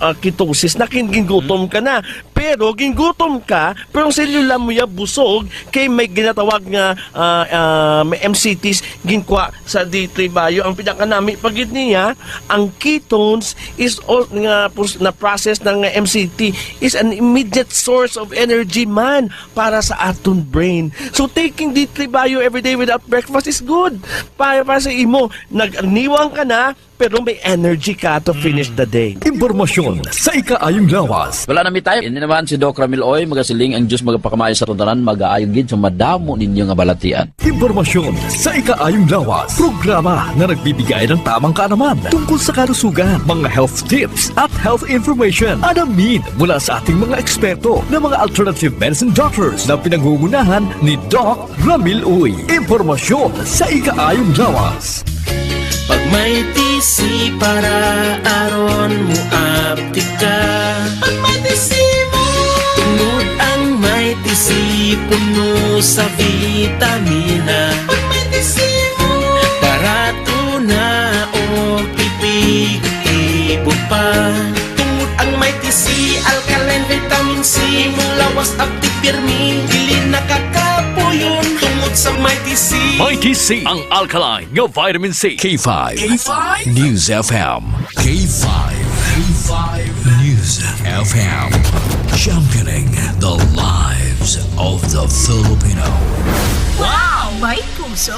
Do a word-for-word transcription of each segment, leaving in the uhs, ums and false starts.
ah, ketosis na kin-, gingutom ka na. Pero gingutom ka, pero ang selula mo ya busog, kay may ginatawag nga, ah, ah, may M C Ts ginkuha sa D three Bio. Ang pinakanami pa gid niya, ang ketones is all, nga pros-, na process ng M C T is an immediate source of energy man para sa aton brain. So taking D three Bio every day without breakfast is good. Para, para sa imo, nagniwang ka na, pero may energy ka to finish the day. Impormasyon sa ikaayong lawas. Wala na mi time. Ini naman si Doc Ramil Oy, magasiling ang Diyos magapakamayo sa tanan, magaayo gid sa madamo ninyo nga balatian. Impormasyon sa ikaayong lawas. Programa na nagbibigay ng tamang kaalaman tungkol sa kalusugan, mga health tips at health information. Alamin mula sa ating mga eksperto na mga alternative medicine doctors na pinangungunahan ni Doc Ramil Uy. Impormasyon sa ikaayong lawas. Pag may T C para aron mo aptika. Pag may T C mo. Tungod ang may T C puno sa vitamina. Pag may T C mo. Barato na o epektibo pa. Tungod ang may T C, alkaline vitamin C, imong lawas aptik pirmi, dili nakakapuyon. Tungod sa may T C. May T C, ang alkaline nga vitamin C. K five. K five. News F M. K five. K five. News F M. Championing the lives of the Filipino. Wow! May puso!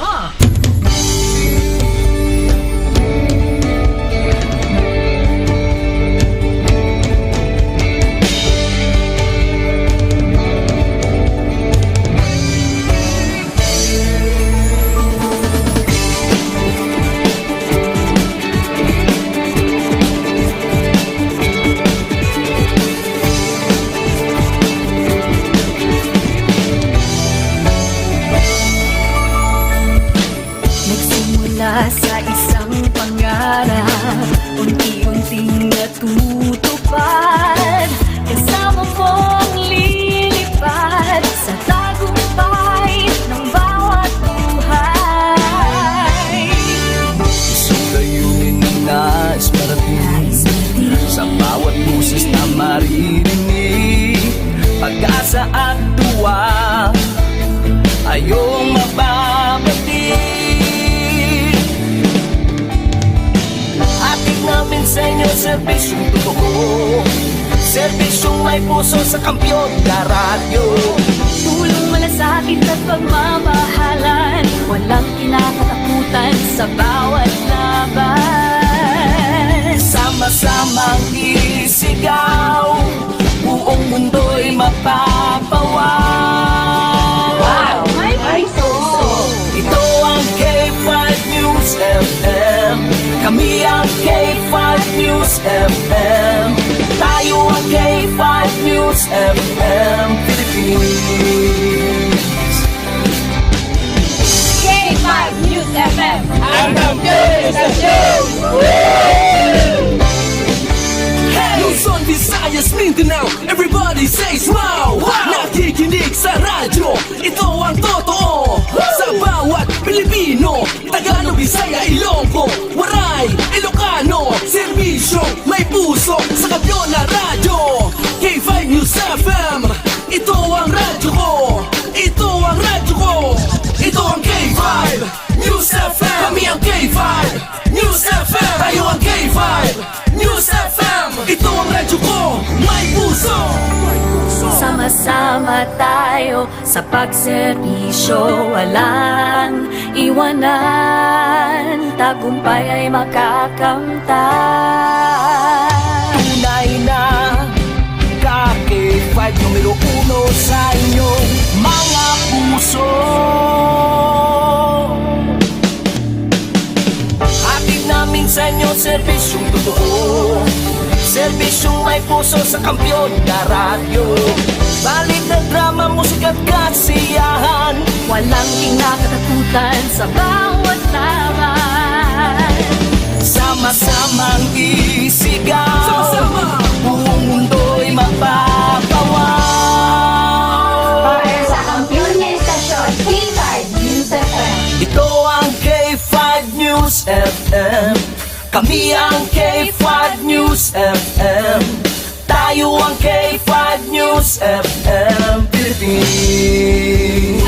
Nagsimula sa isang pangarap, unti-unting natutupad. Kasama mong lilipad sa tagumpay ng bawat buhay. Isang layunin na nais marating sa bawat boses na maririnig. Pag-asa at tuwa, ayong mababati. Hatid namin sa inyo serbisyong totoo, serbisyong may puso sa Kampiyon na Radyo. Tulong, malasakit at pagmamahalan, walang kinakatakutan sa bawat laban. Sama-samang isigaw, buong mundo'y mapapawaw. Wow! May puso! Ito ang K five News F M. Kami ang K five News F M. Tayo ang K five News F M Philippines. K five News F M. Ang kampiyon sa show! Hey! Luzon, Visayas, Mindanao, everybody says wow! Wow! Nakikinig sa radyo, ito ang totoo. Sa bawat Pilipino, Tagalog, Bisaya, Ilonggo, Waray, Ilocano, serbisyo, may puso, sa kampiyon na radyo, K five News F M. Ito ang radyo ko. Ito ang radyo ko. Ito ang K five News F M. Kami ang K five News F M. Tayo ang K five News F M. Ito ang radyo ko. May puso. Sama-sama tayo sa pagserbisyo, walang iwanan, tagumpay ay makakamtan. Tunay na ka K five numero uno sa inyong mga puso. Hatid namin sa inyo serbisyong totoo, serbisyong may puso sa Kampiyon na Radyo. Balita, drama, musika at kasiyahan, walang kinakatakutan sa bawat laban. Sama-samang isigaw, sama-sama, buong mundo'y mapapawaw. Para sa kampiyon nga istasyon, K five News F M. Ito ang K five News F M. Kami ang K five News F M. Tayo ang K five News F M Philippines.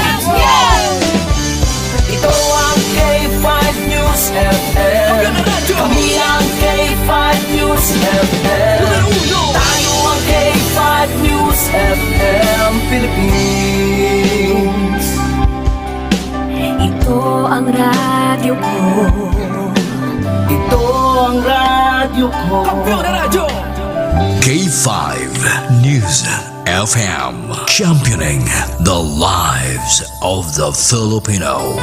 Ito ang K five News F M. Kami ang K five News F M. Tayo ang K five News F M Philippines. Ito ang radyo ko. Ito ang radyo ko. Kampiyon na radyo. K five News F M, championing the lives of the Filipino.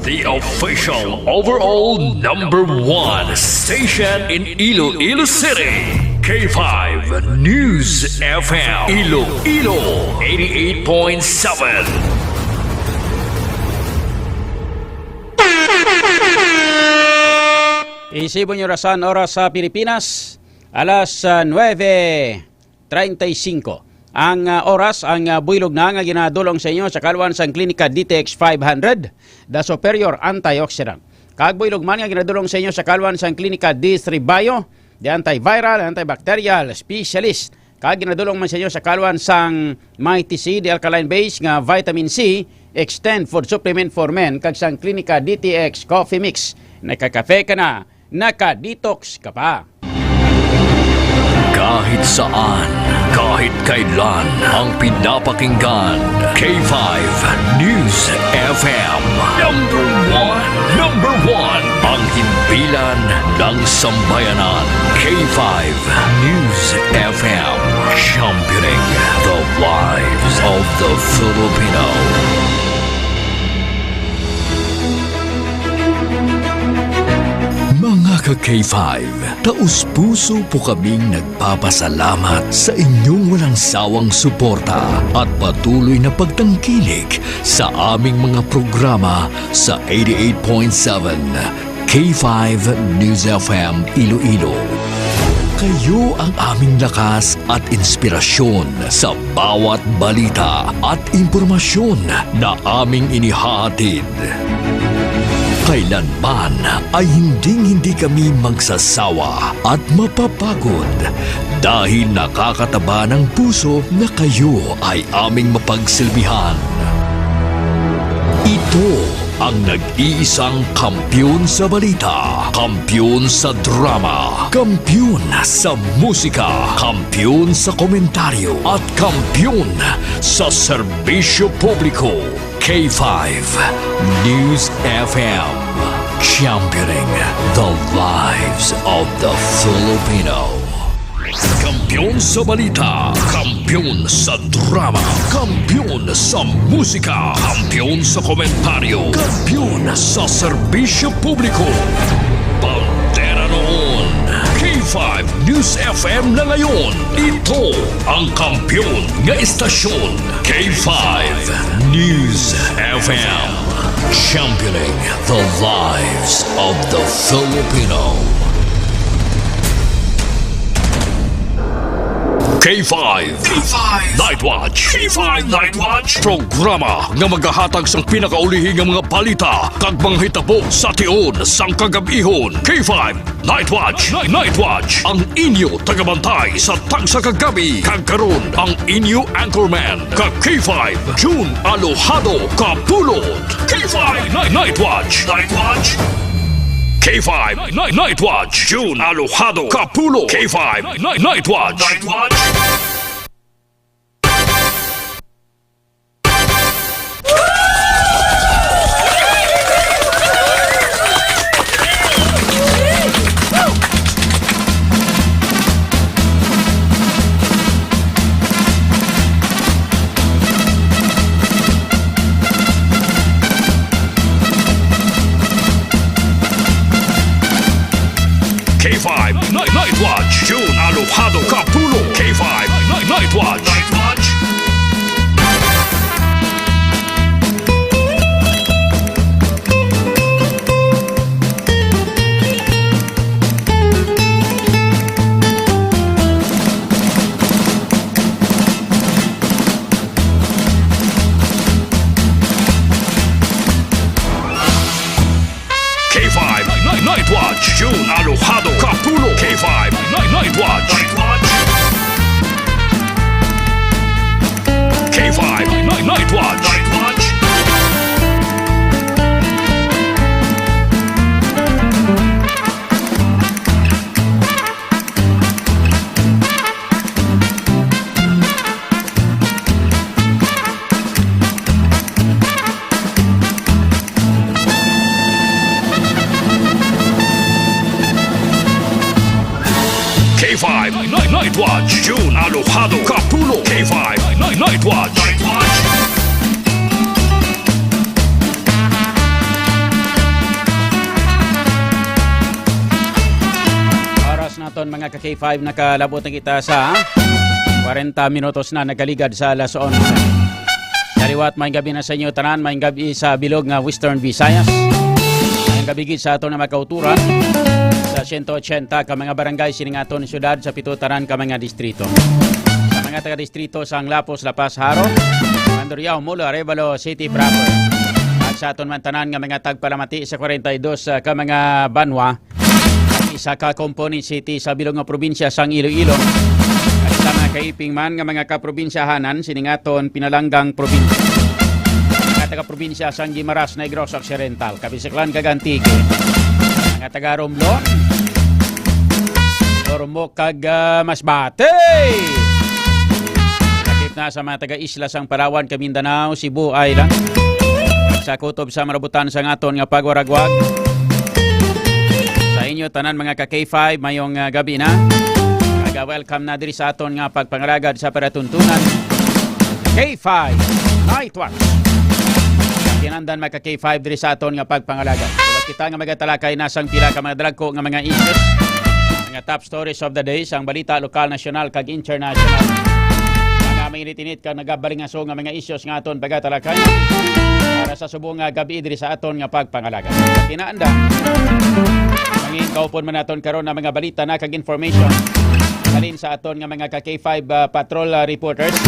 The official overall number one station in Iloilo City, K five News F M, Iloilo, eighty-eight point seven. Isibon yung rasan, oras sa Pilipinas, alas, ah, nuebe treinta y cinco. Ang, ah, oras, ang, ah, buylog na nga ginadulong sa inyo sa kaluan sang Klinika D T X five hundred, the superior antioxidant. Kag buylog man nga ginadulong sa inyo sa kaluan sang Klinika D three Bio, the antiviral, antibacterial specialist. Kag ginadulong man sa inyo sa kaluan sang Mighty C, the alkaline base nga vitamin C, extend food supplement for men, kag sang Klinika D T X Coffee Mix. Nakakape ka na, naka-detox ka pa. Kahit saan, kahit kailan, ang pinapakinggan, K five News F M. Number one, number one, ang himpilan ng sambayanan. K five News F M, championing the lives of the Filipino. Mga ka-K five, taus-puso po kaming nagpapasalamat sa inyong walang sawang suporta at patuloy na pagtangkilik sa aming mga programa sa eighty-eight point seven K five News F M Iloilo. Kayo ang aming lakas at inspirasyon sa bawat balita at impormasyon na aming inihahatid. Kailanman ay hinding-hindi kami magsasawa at mapapagod dahil nakakataba ng puso na kayo ay aming mapagsilbihan. Ito ang nag-iisang kampiyon sa balita, kampiyon sa drama, kampiyon sa musika, kampiyon sa komentaryo, at kampiyon sa serbisyo publiko. K five News F M, championing the lives of the Filipino. Kampiyon sa balita, kampiyon sa drama, kampiyon sa musika, kampiyon sa komentaryo, kampiyon sa serbisyo publiko. Bandera noon, K five News F M na ngayon. Ito ang kampiyon nga estasyon, K five News F M. Championing the lives of the Filipino. K five, K five Night Watch. K five Night Watch. Programa nga magahatag sang pinakaulihi nga mga balita kag mga hitabo sa tion sang kagab-ihon. K five Night Watch. Night Watch, ang inyo tagabantay sa tagsa ka gabi. Kag karon, ang inyo anchorman, ka K five, June Alojado Kapulot. K five Night, Night Watch. Night Watch. K five Night, Night Watch, June Alojado Kapulot. K five Night, Night Watch. Night Watch. K five Night, Night Watch, June Alojado Kapulot. K five Night, Night Watch. Night Watch. June Alojado Kapulo, K five Night, Night Watch. K five Night, Night Watch. K five Night, Night Watch. June Alojado Kapulo. K five Night, Night Watch. Oras naton, mga ka K five, nakalabot na kita sa kwarenta minutos na nagaligad sa alas onse. Sa liwat, maayong gabi na sa inyo tanan, maayong gabi sa bilog nga Western Visayas. Maayong gabi gid sa aton nga mga kauturan sa siyento otsenta ka mga barangay sining aton syudad, sa pito tanan ka mga distrito. Sa mga taga-distrito sang Lapos, La Paz, Jaro, Mandurriao, Molo, Arevalo City proper, at sa aton man tanan nga mga tagpalamati sa kwarenta y dos ka mga banwa, isa ka component city sa bilog nga probinsya sang Iloilo, at sa mga kaiping man nga mga kaprobinsyahanan sining aton pinalanggang probinsya. Mga taga-probinsya sang Guimaras, Negros Occidental, Cabisiclan kag Antique, mga taga-Romblon, Ormoc kag, ah, Masbate. Lakip na sa mga taga-isla sang Palawan kag Mindanao, Cebu Island, sa kutob sa marabutan sang aton nga pagwaragwag. Sa inyo tanan, mga ka K five, mayong, ah, gabi na. Kag, ah, welcome na diri sa aton nga pagpangalagad sa palatuntunan. K five Night Watch. Tinandan, mga ka K five, diri sa aton nga pagpangalagad. Buhat kita nga magatalakay na sang pila ka mga dalagko nga mga issues, mga top stories of the day, sang balita lokal, nasyonal, kag international. Mga mainit-init kag nagabalingaso nga mga issues nga aton pagatalakay para sa subong nga gabi diri sa aton nga pagpangalagad. Tinaanda, mangin kaupon man naton karon ang mga balita na kag information halin sa aton nga mga ka K five, ah, patrol, ah, reporters.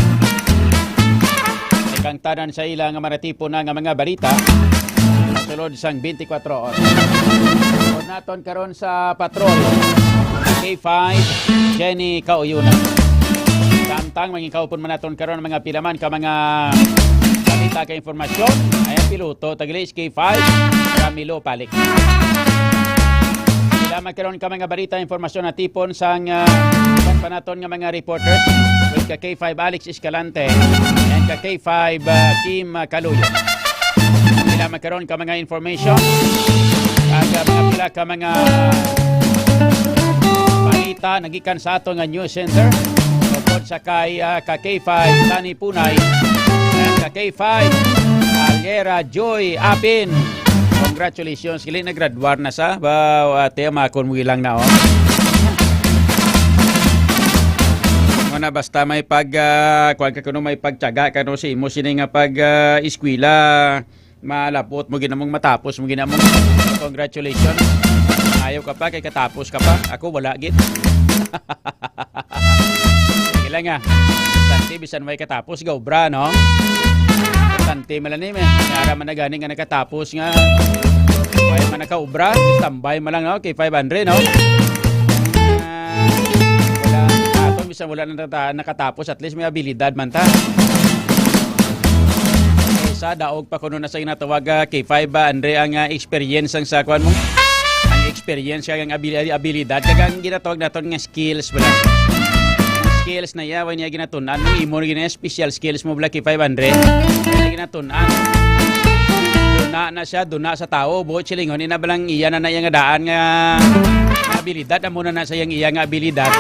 Kag tanan sa ila nga manatipon na nga mga balita sulod sang twenty-four oras. Upod naton karon sa patrol, K five, Jenny Kauyunan. Samtang mangikaupon man naton karon ang mga pila man ka mga balita ka impormasyon, ay ang piloto, tagilis K five, Ramilo Palik. Pila man karon ka mga balita, impormasyon na tipon sang, ah, iban pa naton nga mga reporters, with ka K five Alex Escalante and ka K five, ah, Kim, ah, Caluyo. Pila man karon ka mga information, ag, ah, mga pila ka mga balita nagikan sa ato nga news center. Upod sa kay, ah, ka K five Tani Punay, and ka K five Aliera Joy Apin. Congratulations, gali na graduar na sa. Ba, ate, amakon mo ilang na, oh. Mo na, basta may pag, ah, kuwan ka kuno, may pagtiyaga ka no sa imo sini nga pag, ah, eskwela. Malapot mo ginamong matapos mo ginamong. Congratulations. Ayaw ka pa kay katapos ka pa. Ako wala gid. Sige lang, ah. Importante, bisan may katapos, gaobra, no? Importante man lang ni, eh. May ara man na gani nga nakatapos nga. May man nakaobra, standby man lang, no? K five hundred, no? Ah, wala. Aton, bisan wala na nata-, nakatapos, at least may abilidad man ta. Sa daog pa kuno na sa ginatawag, ah, K five, ah, Andre, ang, ah, experience ang sa kuwan mo. Ang experience kag ang abili-, abilidad kag ang ginatawag naton nga skills, bala. Ang skills na iya, way niya ginatun-an, ang imo gina special skills mo, bala, K five, Andre. Kaya ginatun-an. Duna na siya, duna sa tao, buot silingon, ina balang iya na na iya nga daan nga, nga abilidad, amo na na sa iyang iya nga abilidad.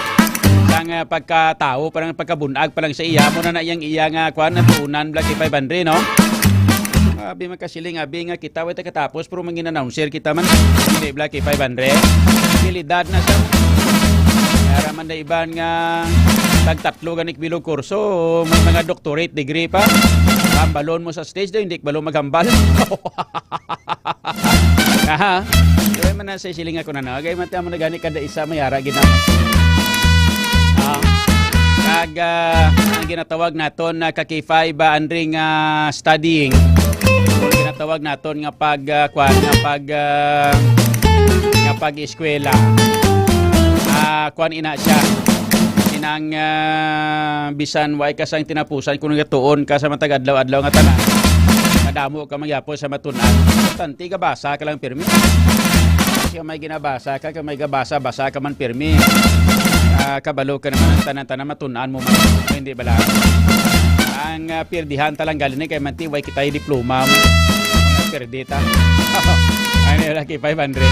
Sang, ah, pagkatao, parang pagkabunag pa lang sa iya, amo na na iyang iya nga, kuwan, natunan, bala, K five, Andre, no? Abi, makasiling, abi nga kita, way ta katapos, pero mangin announcer kita man. Hindi, bala, K five hundred. Abilidad na siya. Kaya man na iban nga tagtatlo ganik bilog kurso, may mga doctorate degree pa. Tambalon mo sa stage daw, hindi ka balo maghambal. Aha. Di ba man na sa siling ako na na? Agay man tamo na gani kada isa may ara gid na. Ah. Kag, ah, ang ginatawag naton na ka K five, ah, Andre, nga studying. Ang ginatawag naton nga pag, ah, kwan, nga pag, ah, nga pag-eskwela. Ah, kuan ina siya. Inang, ah, bisan way ka sang tinapusan, kung nagatuon ka sa matag adlaw-adlaw nga tanan, kadamo ka magyapon sa matun-an. Importante, gabasa ka lang pirmi. Kasi may ginabasa ka, kay may gabasa, basa ka man pirmi. Ah, kabalo ka naman ang tanan-tanan, matun-an mo man. Hindi bala? Ang, ah, pirdihan talang galing ni kay manti, way kita'y diploma mo. Mga pirdi ta. Ano yung laki, five hundred?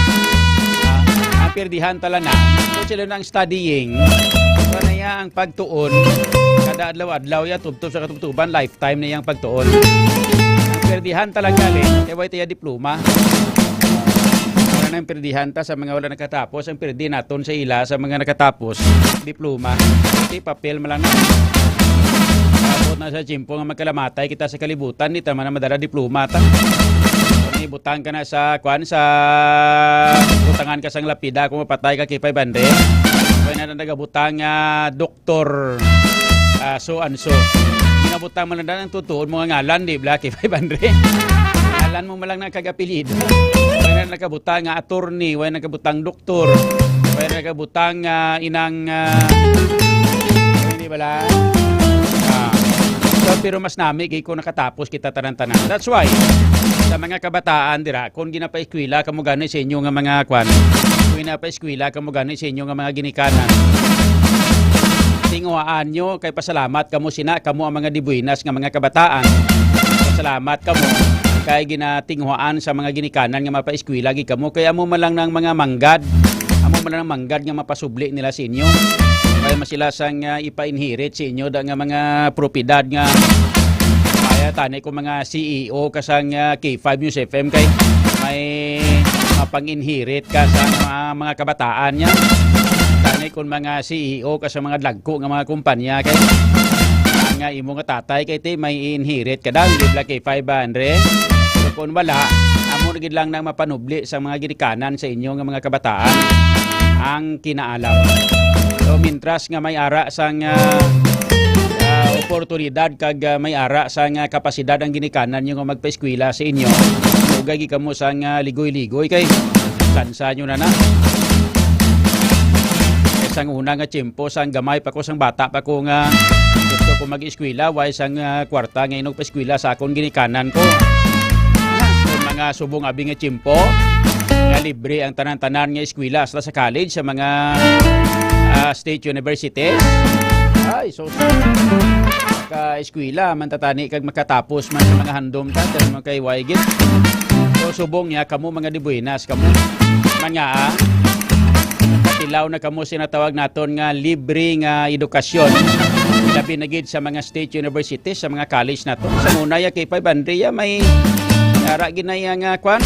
Ah, ang pirdihan tala na, kung sila nang studying, ano ya ang pagtuon, kada adlaw-adlaw ya, tubtob sa katubtoban, lifetime na yang pagtuon. Ang pirdihan talaga, eh, kay way tiya diploma. Wala nang pirdihan ta sa mga wala nakatapos, ang pirdi naton sa ila sa mga nakatapos, diploma. Di papel man lang na. Abot na sa tiyempo nga magkalamatay kita sa kalibutan, di ta man na madala diploma ta. Kung ibutang ka na sa, kwan, sa butangan ka sang lapida, kung mapatay ka, kay five hundred. Kaya na nagabutang nga doktor, ah, so and so. Ginabutang man lang ang tutuon mo nga ngalan, di bala, kay five hundred. Ngalan mo man lang na kag apelyido. Kaya na nagabutang nga attorney, wala nagabutang doktor, wala nagabutang nga inang, ah, di bala? Ah. So, pero mas nami gid kung nakatapos kita tanan-tanan. That's why, sa mga kabataan dira, kung ginapaeskwela kamo gani sa inyo nga mga kwan, kung ginapaeskwela kamo gani sa inyo nga mga ginikanan, tinguhaan nyo kay pasalamat kamo sina, kamo ang mga dibuinas nga mga kabataan. Pasalamat kamo kay ginatinguhaan sa mga ginikanan nga mapaeskwela gid kamo, kay amo man lang nang mga manggad, amo man lang nang manggad nga mapasubli nila sa inyo. Kay masila sang, ah, ipa-inherit sa inyo da nga mga propiedad nga kaya tani ko mga C E O ka sang, ah, K five News F M kay may mapang-inherit ka sa mga, mga kabataan niya. Tani kung mga C E O ka sa mga dagko nga mga kumpanya kay ang, ah, imo nga tatay kay ti may inherit ka daw, di bala, K five, Andre? So, kung wala, amo na gid lang nang mapanubli sa mga ginikanan sa inyo nga mga kabataan ang kinaalam. So, mintras nga may ara sang, ah, ah, oportunidad kag, ah, may ara sang, ah, kapasidad ang ginikanan nyo nga magpaeskwela sa inyo, ugay gid kamo sang, ah, ligoy-ligoy kay sansa nyo na na. Kay sang una nga tiyempo, sang gamay pa ko, sang bata pa ko nga gusto ko mag-eskwela, way sang, ah, kwarta nga inog paeskwela sa akon ginikanan ko. Sa mga subong abi nga tiyempo, nga libre ang tanan-tanan nga eskwela hasta sa college, sa mga, ah, state universities. Ay, so, ka eskwela man tatani kag makatapos man sa mga handom ta, tan mo kay way gid. So, subong niya, kamo mga dibuenas, kamo mga, ah, katilaw na kamo sinatawag naton nga libre nga edukasyon. Labi na gid sa mga state universities, sa mga college nato. Sa una, ya, kay five hundred, ya, may ara ginaya nga kwan.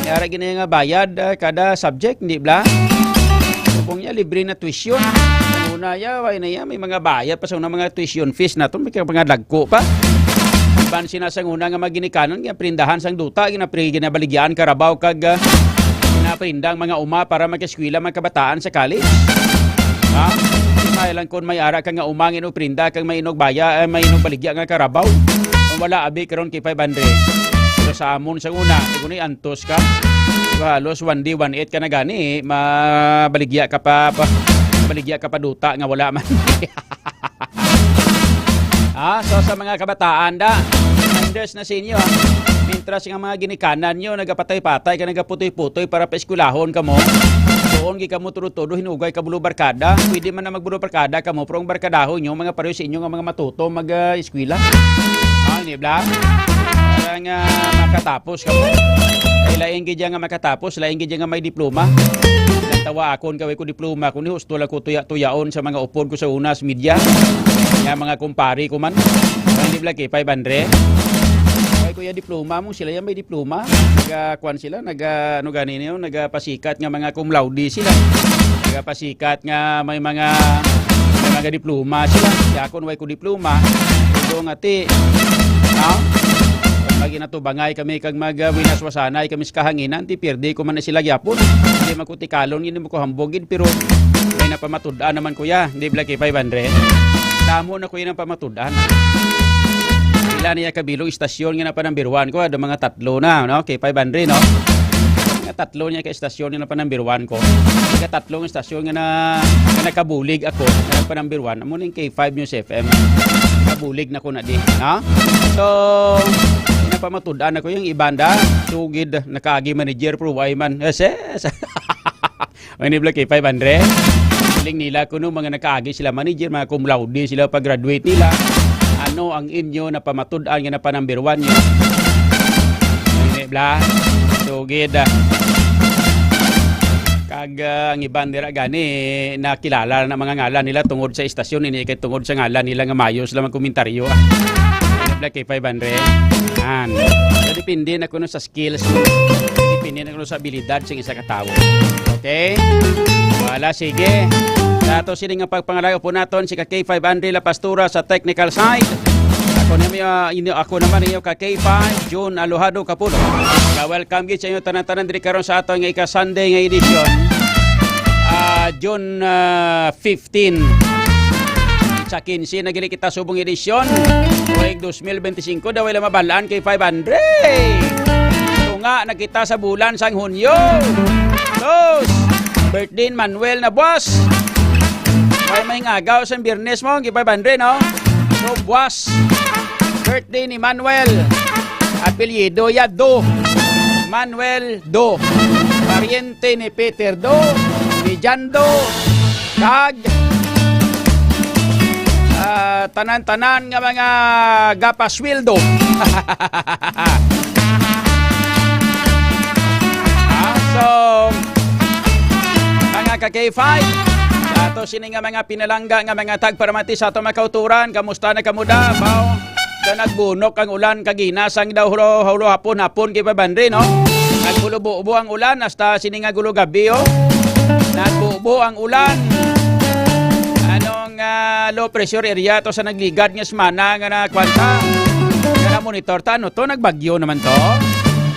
May ara ginaya nga bayad, ah, kada subject, hindi bla? Subong niya, libre na tuition. Sa una, ya, way na ya, may mga bayad pa sa una mga tuition fees nato, may mga dagko pa. Ban sina sa una nga mga ginikanan, nga prindahan sang duta, ginapri-, ginabaligyan, karabaw, kag, ah, ginaprindang mga uma para mag-eskwela, mga kabataan sa college. Ha? May lang kung may ara ka nga uma nga inuprinda, kag may inog baya, eh, may inog baligya nga karabaw. Kung wala, abi, karon kay five hundred. Pero sa amon sa una, kung antos ka, halos one day, one eight ka na gani, eh, mabaligya ka pa, pa, mabaligya ka pa duta nga wala man. Ah, so sa mga kabataan, da, reminders na sa inyo, ha? Mintras nga mga ginikanan nyo, nagapatay-patay ka, nagaputoy-putoy para paeskwelahon kamo. Doon gi kamo tudo-tudo, hinugay ka bulo barkada. Pwede man na magbulo barkada kamo, pero ang barkadahon nyo, mga pareho sa inyo nga mga matuto mag, ah, eskwela. Ah, hindi bla? Para nga makatapos kamo. Ay, lain gid nga makatapos, lain gid nga may diploma. Tawa akon kaway ko diploma, kung husto lang ko tuya-tuyaon sa mga upod ko sa unas media. Nga mga kumpare ko man. Ang di bla kay five hundred. Ay, kuya, diploma mo, sila yan may diploma. Naga, kwan sila, naga, ano gani niyo, nagapasikat nga mga cum laude sila. Nagapasikat nga may mga, may mga diploma sila. Kaya kung way ko diploma, ito nga ti, no? Pag ginatubangay kami kag mag, uh, winaswasanay kami sa kahanginan, ti pierde ko man na sila gyapon. Hindi man ko tikalon, hindi mo ko hambog gid, pero may napamatud-an naman, kuya. Hindi bla kay five hundred. Damo na, kuya, ng pamatud-an. Ila niya kabilog istasyon nga napanambiruan ko, ada mga tatlo na, no? Kay five hundred, no? Mga tatlo niya ka estasyon nga pa number one ko. Ika tatlo nga estasyon nga na, nga nakabulig ako, nga pa number one, amo ning K five News F M. Kabulig na ko na di, ha? So, napamatud-an ako yung ibanda, sugid, nakaagi manager, pero why man? Yes, yes. Ang nibla K five hundred. Feeling nila kuno mga nakaagi sila manager, mga cum laude sila pag-graduate nila. Ano ang inyo na pamatud-an nga na pa number one nyo? Hindi bla. Sugid, ah. Kag, ah, ang iban dira gani nakilala na mga ngalan nila tungod sa istasyon, ini kay tungod sa ngalan nila nga mayo sila magkomentaryo, ah. Hindi bla K five hundred. An. So, depende na kuno sa skills. Depende na kuno sa abilidad sing isa ka tawo. Okay? Wala, sige. Sa ato sini nga pagpangalayo po naton si ka K five Andre La Pastura sa technical side. Ako na mi, ah, inyo, ako naman inyo ka K five, June Alojado Kapulo. Ka welcome gid sa inyo tanan-tanan diri karon sa ato nga ika Sunday nga edisyon. Ah, June, ah, fifteen. Sa quince na gili kita subong edisyon. Tuig dos mil benti singko daw wala mabalaan kay five hundred. Tunga na kita sa bulan sang Hunyo. Sus! Birthday ni Manuel na buwas. May may ngagaw sa Biyernes mo, ang five hundred, no? So, buwas. Birthday ni Manuel. Apelyido ya Do. Manuel Do. Pariente ni Peter Do. Ni John Do. Kag, ah, tanan-tanan nga mga gapasweldo. Ah, so, mga ka K five, sa ato sini nga mga pinalangga nga mga tagparamati sa ato mga kauturan, kamusta na kamo da? Bao? So, nagbunok ang ulan kagina sang daw hulo, hulo hapon, hapon kay Pabandre, no? Nagbulo-bubo ang ulan hasta sini nga gulo gabi, oh. Nagbubo ang ulan. Anong, ah, low pressure area to sa nagligad nga semana nga nakwanta? Nga na-monitor ta, ano to? Nagbagyo naman to?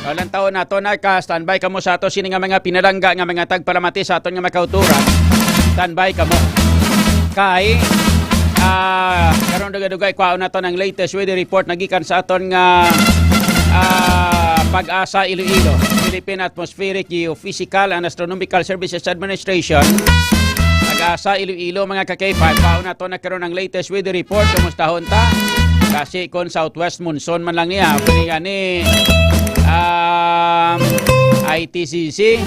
Walang taon na to, nagka-standby kamo sa ato sini nga mga pinalangga nga mga tagpalamati sa aton nga makauturan. Standby kamo. Kay, ah, karon dugay-dugay, kwaon naton ang latest weather report nagikan sa aton nga, ah, Pag-asa Iloilo, Philippine Atmospheric Geophysical and Astronomical Services Administration. Pag-asa Iloilo, mga ka-K five, kwaon naton na karon ang latest weather report. Kumustahon ta? Kasi kon southwest monsoon man lang niya, pwede gani, um, I T C C,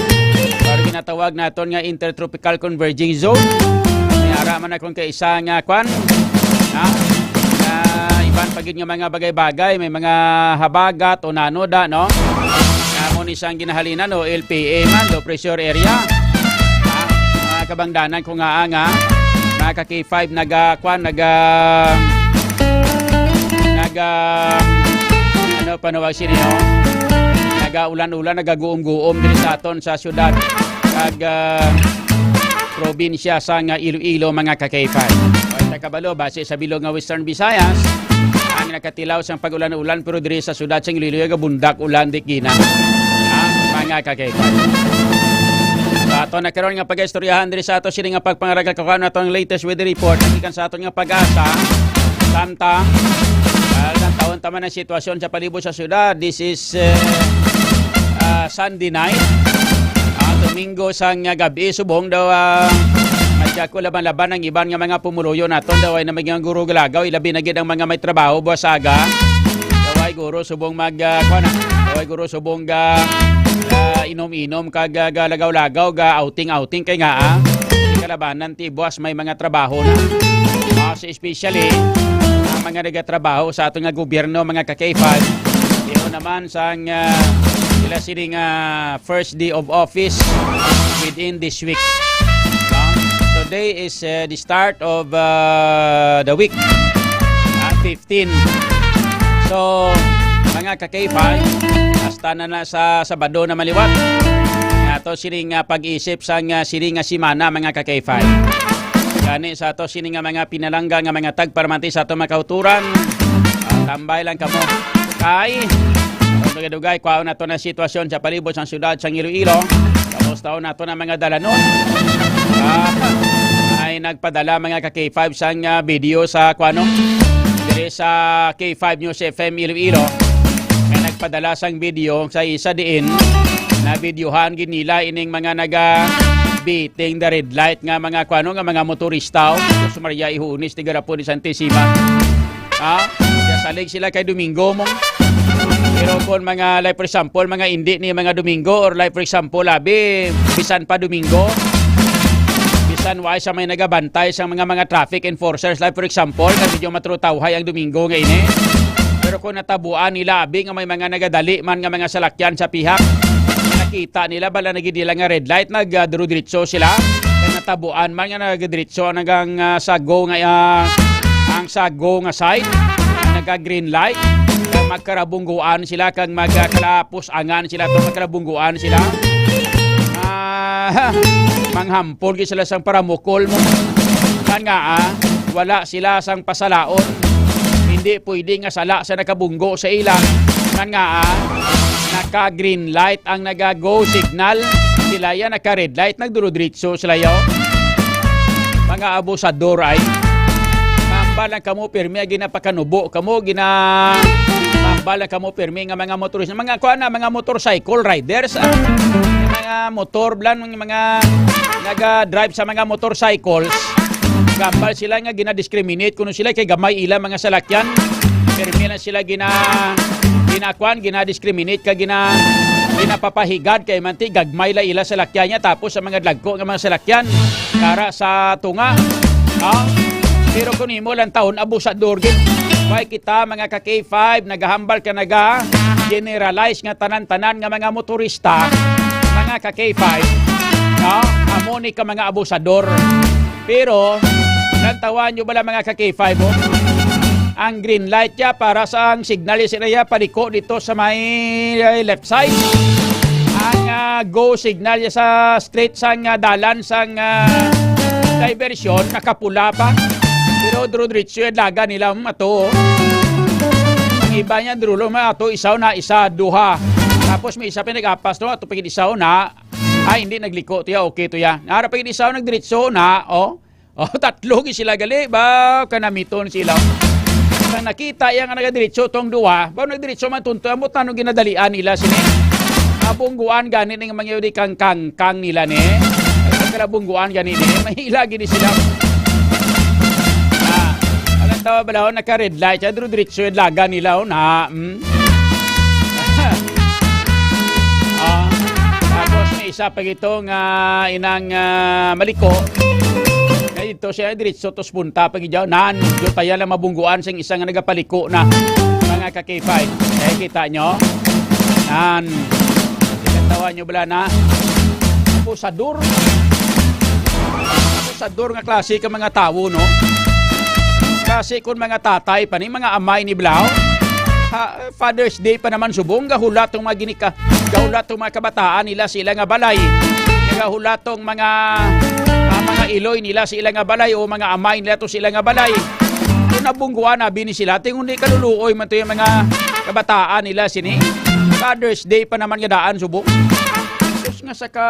or ginatawag naton nga Intertropical Converging Zone. May ara man akong kaisa nga kwan, ha? Nga iban pa gid nga mga bagay-bagay, may mga habagat o nano da, no? Nga amo ni siyang ginahalinan o L P A man, low pressure area. Ha? Mga kabangdanan ko nga, nga, mga ka K five, naga, kwan, naga, naga, ano, panawag sini, no? Naga ulan-ulan, nagaguom-guom diri sa aton sa syudad kag, ah, probinsya sa nga Iloilo, mga ka K five. Sa kabalo, base sa bilog nga Western Visayas, ang nakatilaw sang pag-ulan-ulan, pero diri sa syudad sa Iloilo, gabundak ulan, di gina. Ha? Mga ka K five. Sa ato na karon nga pag-istoryahan diri sa ato sini nga pagpangaragal, kakuha nato ang latest weather report gikan sa aton nga Pag-asa. Samtang, ah, sa taon taman ang sitwasyon sa palibot sa syudad. This is, eh, ah, Sunday night. Ah, Domingo sang, ah, gabi, subong daw, ah, madya ko laban-laban ang iban nga mga pumuluyo naton. Daw ay na mga guro galagaw, ilabi na gid ang mga may trabaho buwas aga. Daw ay guro subong mag, ah, kuwan na. Daw ay guro subong ga, ah, inom-inom kag, ah, ga lagaw-lagaw, ga outing-outing kay nga, ah, kalabanan ti buwas may mga trabaho na. Ah, so especially ang mga nagatrabaho sa aton nga gobyerno, mga ka K five. Pero naman sang, ah, sila sini nga first day of office within this week. Ah, today is, ah, the start of, ah, the week. Ah, fifteen. So, mga ka K five, hasta na na sa Sabado na maliwat. Nga to sini nga pag-isip sa nga sini nga semana, mga ka K five. Gani sa ato sini nga mga pinalangga nga mga tagparamati sa ato mga kauturan, ah, tambay lang kamo. Kay, ang dugay-dugay, kwaon nato na sitwasyon sa palibot sang syudad sang Iloilo. Kamustaon nato na mga dalanon. Ah, ay nagpadala mga ka K five sang, ah, video sa kwano. Diri sa K five News F M Iloilo. May nagpadala sang video sa isa diin Nabidyohan gid nila ining mga naga-beating the red light nga mga kuano, nga mga motorista, oh. Sus Maria, ihunis ti garapon ni Santissima. Ha? Kaya salig sila kay Domingo mo. Pero kung mga, like for example, mga indi ni mga Domingo, or like for example, abi, bisan pa Domingo, bisan wa sa may nagabantay sa mga, mga traffic enforcers, like for example, kay medyo matrutawhay ang Domingo nga ini. Pero kung natabuan nila, abi, nga may mga nagadali man nga mga salakyan sa pihak, nakita nila, bala na gid nila nga red light, nagdiretso sila. Kay natabuan man nga nagdiretso ang nagang, ah, sa go nga, ah, ang sa go nga side, naga green light, kay magkarabungguan sila kag magkalapusangan sila to, magkarabungguan sila. Ah, manghampol gid sila sang paramukol mo. Kan nga, ah, wala sila sang pasalaon. Hindi pwede nga sala sa nakabunggo sa ila. Kan nga, ah, naka green light ang naga go signal. Sila ya naka red light, nagdurudiretso sila ya. Mga abusador ay. Mambal lang kamo pirmi, ginapakanubo kamo, gina-, mambal lang kamo pirmi nga mga motorista, mga kuan na, mga motorcycle riders, ah. Mga motor blan, mga naga-drive sa mga motorcycles. Gambal sila nga gina-discriminate kuno sila kay gamay ila mga salakyan. Pirmi lang sila gina-, ginakuan, gina-discriminate ka gina-, ginapapahigad kay manti gagmay la ila salakyan niya, tapos sa mga dagko nga mga salakyan kara sa tunga. Ha? Pero kung imo lang taon, abusador gid. Why kita mga ka K five nagahambal ka naga generalize nga tanan-tanan nga mga motorista, mga ka K five, no? Amo ni ka mga abusador. Pero, lantawan nyo bala mga ka K five, oh? Ang green light ya para sa ang signal ya sila ya paliko dito sa may, eh, left side. Ang, ah, go signal ya sa straight sang, ah, dalan sang, ah, diversion, nakapula pa. Pero duro-diretso yung laga nila, um, ato, oh. Ang iba niya, drulo, ma, ato, isa na, isa, duha. Tapos may isa pa nag-apas, no? Ato, pagid isa na. Ay, hindi, nagliko to ya, okay to ya. Nara pagid isa, nagdiretso na, oh. Oh, tatlo gi sila gali, ba, kanamiton sila. Sa nakita iya nga nagadiretso tong duha, ba, nagdiretso man tunto, ambot ano ginadalian nila sini. Abungguan gani ning mga yun, di kang kangkang nila ni. Ay, kalabungguan gani ni, mahila gini sila. Ah, alam tawa bala, oh, naka red light, siya, duro-diretso yung laga nila, oh, na, hmm? Ah, tapos may isa pa gito nga inang, ah, maliko. Nga ito siya, diretso to sa punta pa gid, nan, dito tayo lang mabungguan sing isa nga nagapaliko na mga ka K five. Eh, kita nyo? Nan, ikatawa nyo bala na? Abusador. Abusador nga klase ka mga tawo, no? Kasi kung mga tatay pa ni, mga amay ni Blau, ha, Father's Day pa naman subong, gahulat tong mga ginika-, gahulat tong mga kabataan nila sa ila nga balay. Gahulat tong mga, ah, mga iloy nila sa ila nga balay o mga amay nila to sa ila nga balay. Kung nabungguan na bini sila, tingon di kaluluoy man to yung mga kabataan nila sini. Father's Day pa naman nga daan subong. Sus nga sa ka,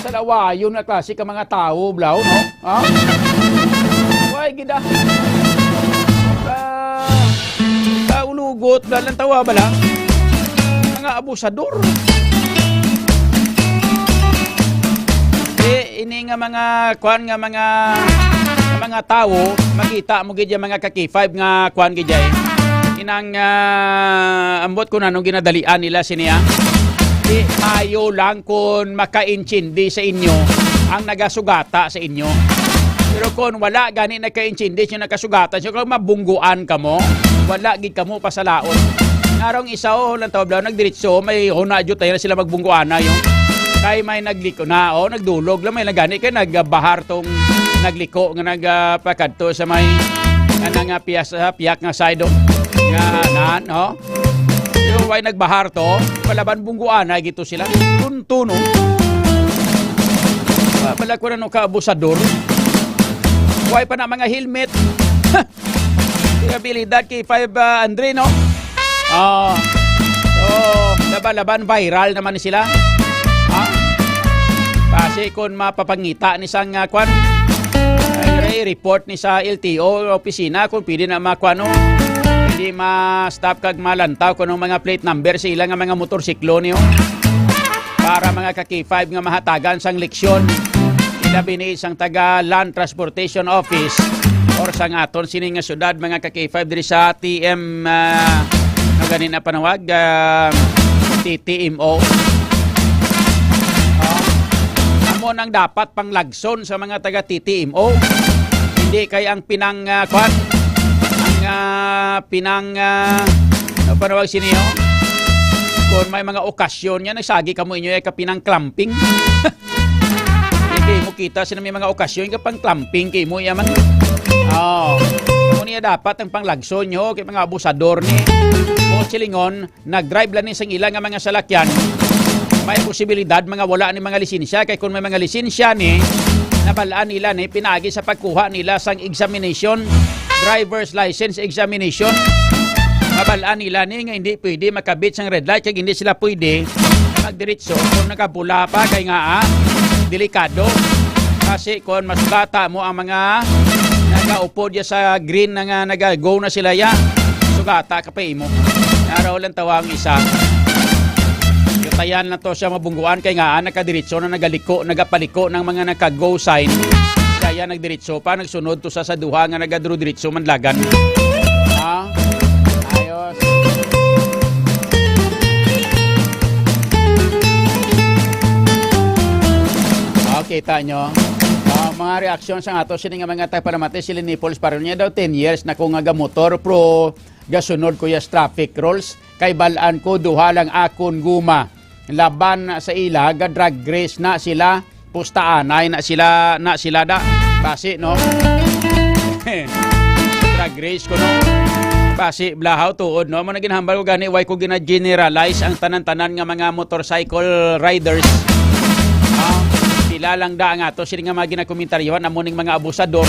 sa lawayon nga klase ka mga tao, Blau, no? Ha? Way gid, ah. Ka, kaulugot, lalantawa bala. Mga abusador. Eh, ini nga mga, kuan nga mga, nga mga tawo, makita mo gid yung mga ka K five nga kuan gid ay. Inang, ah, ambot kung anong ginadalian nila sini, ah. Di, ayo lang kung makaintindi sa inyo ang nagasugata sa inyo. Pero kung wala gani nakaintindi sa inyo, nakasugata sa inyo, kung mabungguan ka mo, wala gid ka mo pasalaon. Narong isa, oh, lang tawag lang, nagdiretso, may huna jud tayo na sila magbungguan na yung kay may nagliko na, oh, nagdulog lang, may nagani kay nagbahar tong nagliko nga nagpakadto sa may, nga nga piyas-, sa piyak nga side, oh. Nga, nan, oh. Pero way nagbahar to, palaban bungguan na gito sila. Tunto, no? Wa pala ko na no ka abusador. Way pa na mga helmet. Abilidad kay five, ah, Andre, no? Ah. So, laban-laban, viral naman ni sila. Ha? Basi kung mapapangita ni sang, ah, kwan, ay, report ni sa L T O opisina kung pwede na makwan, no? Hindi ma-stop kag malantaw kung anong mga plate number sa ilang mga motorsiklo niyo. para mga ka-K five nga mahatagan sang leksyon. Ilabi ni sang taga Land Transportation Office or sang aton sini nga syudad, mga ka-K five, diri sa T M, ah, ano gani na panawag? Ah, T T M O. Ah, amo nang dapat panglagson sa mga taga T T M O. Hindi kay ang pinang, ah, kwan, ang, ah, pinang, ah, ano panawag sini, oh? Kung may mga okasyon niya, nagsagi kamo inyo, eh, ka pinang clamping. Hindi mo kita sila may mga okasyon, ka pang clamping kay mo yaman. Oh. Amo niya dapat ang panglagson nyo kay mga abusador ni. O silingon, nag-drive lang ni sang ila nga mga salakyan. May posibilidad mga wala ni mga lisensya, kay kung may mga lisensya ni, nabalaan nila ni pinaagi sa pagkuha nila sang examination, driver's license examination. Mabalaan nila ni nga hindi pwede makabit sang red light, kay hindi sila pwede magdiretso kung nakapula pa, kay nga, ah, delikado. Kasi kung masugata mo ang mga nagaupo diya sa green na nga naga-go na sila ya, sugata ka pa imo. Naraw lang tawa ang isa. Yutayan na to siya mabungguan kay nga, ah, nakadiretso na nagaliko, nagapaliko ng mga naka-go sign. Kaya nagdiretso pa, nagsunod to sa, sa duha nga nagadro-diretso manlagan. Ah, ayos. Ah, kita nyo. Ah, mga reaksyon sa ato sini nga mga tagpalamati, si Leni Pauls Pareño daw, ten years na ko nga gamotor, pero gasunod ko ya traffic rules. Kay balaan ko, duha lang akon guma. Laban sa ila, ga drag race na sila. Pustaanay na sila, na sila da. Basi, no? Drag race ko, no? Basi, blahaw, tuod, no? Amo na ginhambal ko gani, why ko gina-generalize ang tanan-tanan nga mga motorcycle riders. Ah, sila lang da ang ato, sila nga mga ginakomentaryohan, amo ning mga abusador.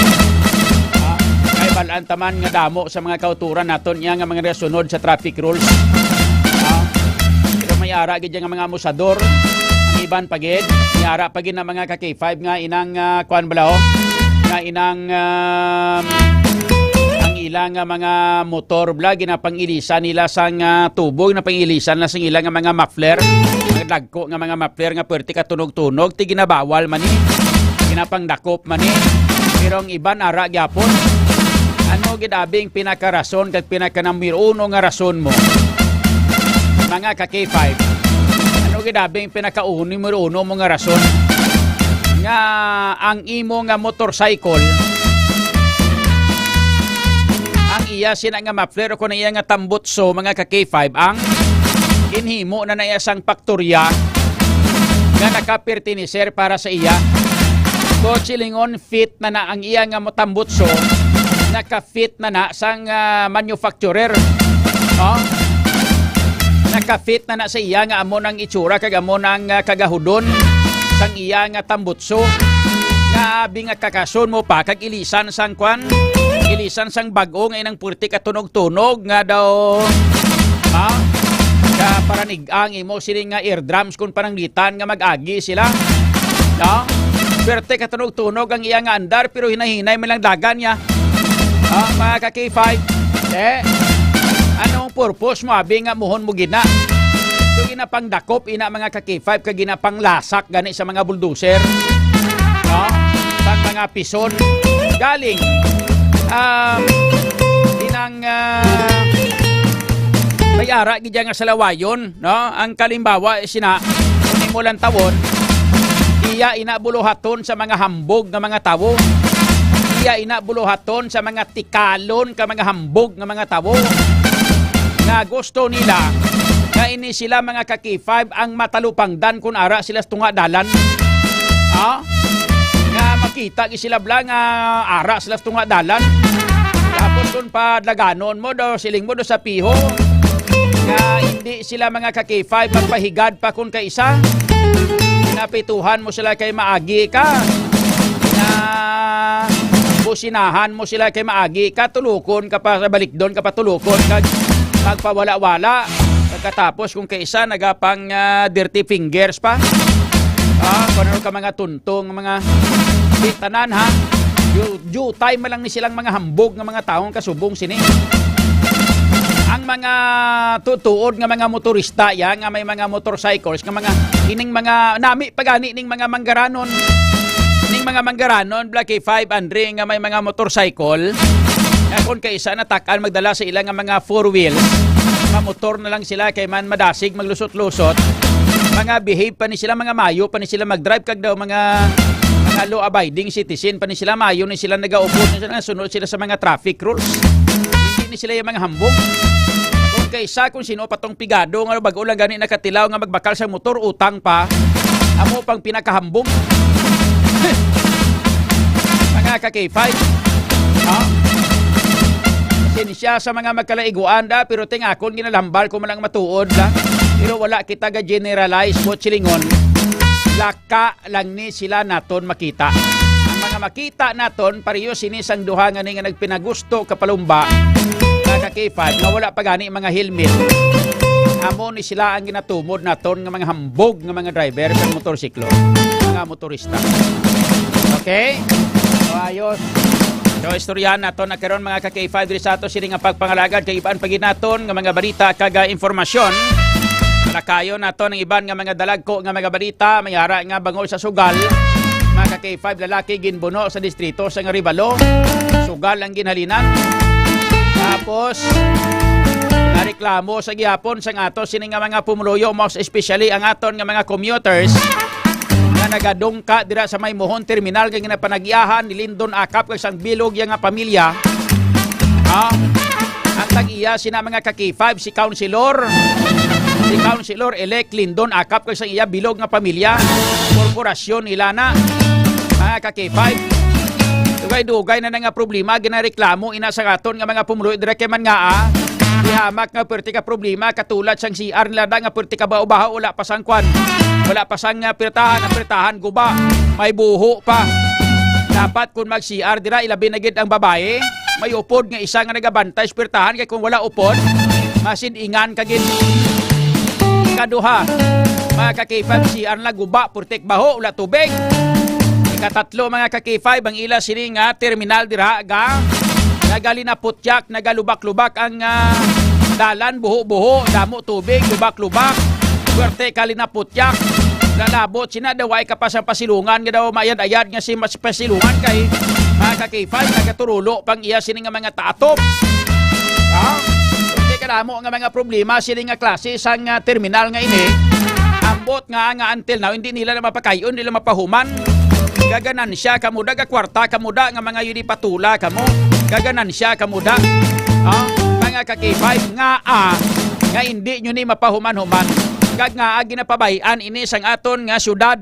Ah, kay balaan taman nga damo sa mga kauturan naton niya nga mga nasunod sa traffic rules. Ah, pero may ara gid nga mga abusador. Ang iban pa gid, may ara pa gid na mga ka-K five nga inang, ah, kuan bala, oh, nga inang, ah, ang ila nga mga motor bala, ginapangilisan nila sang, ah, tubo, ginapangilisan na sang ila nga mga muffler, mga dagko nga mga muffler nga pwerte ka tunog-tunog, ti ginabawal man ni, ginapangdakop man ni. Pero ang iban ara gyapon. Ano gid abi ang pinakarason kag pinaka number uno nga rason mo? Mga ka-K five, ano gid abi ang pinaka-uno, numero uno mo nga rason nga ang imo nga motorcycle, ang iya sina nga muffler o kung iya nga tambutso, mga ka-K five, ang ginhimo na na iya sang paktorya nga nakapertiniser para sa iya? Kung silingon, fit na na ang iya nga motambutso, naka-fit na na sang, ah, manufacturer. No? Naka-fit na na sa iya nga amo nang itsura kag amo nang, ah, kagahudon sang iya nga tambutso. Nga abi nga kakason mo pa kag ilisan sang kwan, ilisan sang bag-o nga inang puwerte ka tunog-tunog nga daw, ha? Sa paranig-ang imo sini nga eardrums kung pananglitan nga mag-agi sila. No? Puwerte ka tunog-tunog ang iya nga andar, pero hinay-hinay man lang dagan niya. Ah, mga ka-K five, eh, anong purpose mo, abi nga muhon mo gina? So, ginapangdakop ina, mga ka-K five, kag ginapanglasak gani sa mga bulldozer. No? Sa mga pison. Galing, um, inang, ah, may ara gid nga salawayon, no? Ang kalimbawa, sina, kung imo lang tawon, iya ina buluhaton sa mga hambog nga mga tawo. Iya ina buluhaton sa mga tikalon ka mga hambog nga mga tawo nga gusto nila nga ini sila mga ka-K five ang matalupangdan kun ara sila sa tunga dalan. Ha? Nga makita gi sila bala nga ara sila sa tunga dalan. Tapos kun padlaganon mo daw, siling mo daw sa piho nga hindi sila mga ka-K five magpahigad pa kun kaisa. Napituhan mo sila kay maagi ka. Na businahan mo sila kay maagi ka, tulukon ka pa, balikdon ka pa, tulukon kag magpawala-wala. Pagkatapos kung kaisa nagapang, ah, dirty fingers pa. Ah, kung ano ka mga tuntong, mga di tanan, ha? Yu-, jutay man lang ni silang mga hambog nga mga taong kasubong sini. ang mga tutuod nga mga motorista ya, nga may mga motorcycles, nga mga, ining mga nami pa gani ning mga manggaranon, ning mga manggaranon, Black K five, Andre, nga may mga motorcycle, nga kung kaisa natak-an magdala sa ila nga mga four wheel, mamotor na lang sila kay man madasig maglusot-lusot. Mga behave pa ni sila, mga mayo pa ni sila magdrive, kag daw mga, mga law-abiding citizen pa ni sila, mayo ni sila nagaupod, ni sila, sunod sila sa mga traffic rules. Hindi ni sila yung mga hambog. Kung kaisa, kung sino pa tong pigado nga bago lang gani nakatilaw nga magbakal sa motor, utang pa, amo pang pinakahambog. Mga ka-K five. Ha? Sinsya sa mga magkalaiguan da, pero ting akon ginalambal ko man lang matuod da. Pero wala kita ga-generalize, Bot Silingon. Laka lang ni sila naton makita. Ang mga makita naton, pareho sini sang duha nga ni nga nagpinagusto kapalumba, mga ka-K five, nga wala pa gani mga helmet. Amo ni sila ang ginatumod naton nga mga hambog nga mga driver sa motorsiklo, mga motorista. Okay? So, ayos. So, istoryahan naton na karon, mga ka-K five, diri sa ato sini nga pagpangalagad kay iban pa gid naton nga mga balita kag, ah, impormasyon. Lakayon naton ang iban nga mga dalagko nga mga balita, may ara nga bangod sa sugal, mga ka-K five, lalaki ginbuno sa distrito sa Arevalo. Sugal ang ginhalinan. Tapos, nareklamo sa gihapon sang ato sini nga mga pumuluyo, most especially ang aton nga mga commuters nga nagadungka dira sa may Mohon Terminal nga ginapanagyahan ni Lindon Akap kag sang bilog ya nga pamilya. Ah, ang tag-iya sina, mga ka-K five, si Councilor, si Councilor-elect Lindon Akap kag sang iya bilog nga pamilya, korporasyon nila na, mga ka-K five. Dugay-dugay na na nga problema, ginareklamo ina sa aton nga mga pumuluyo dira kay man nga, ah, dihamak nga perti ka problema, katulad sang C R nila da nga perti ka baho-baho, wala pa sang kwan, wala pa sang, ah, pirtahan, ang pirtahan guba, may buho pa. Dapat kung mag-C R dira, ilabi na gid ang babae, may upod nga isa nga nagabantay sa pirtahan, kay kung wala upod, masin-ingan ka gid. Ikaduha, mga ka-K five, C R na guba, putik baho, wala tubig. Ikatatlo, mga ka-K five, ang ila sini nga terminal dira ga nagalinaputyak, nagalubak-lubak ang, ah, dalan, buho-buho, damo tubig, lubak-lubak. Swerte ka linaputyak. Lalabot sina daw ay kapas ang pasilungan nga daw mayad-ayad nga si mas pasilungan kay mga ka-K five, nagaturulo pang iya sini nga mga taatop. Ha? Hindi ka damo nga mga problema sini nga klase sang, ah, terminal nga ini. Ambot nga, nga until now, hindi nila na mapakayon, nila mapahuman. Gaganansya kamo da, gakwarta kamo da, nga mga yun ipatula kamo. Gaganansya kamo da. Ha? Mga ka-K five, nga, ah, nga hindi nyo ni mapahuman-human. Kag nga, ah, ginapabayan ini sang aton nga syudad.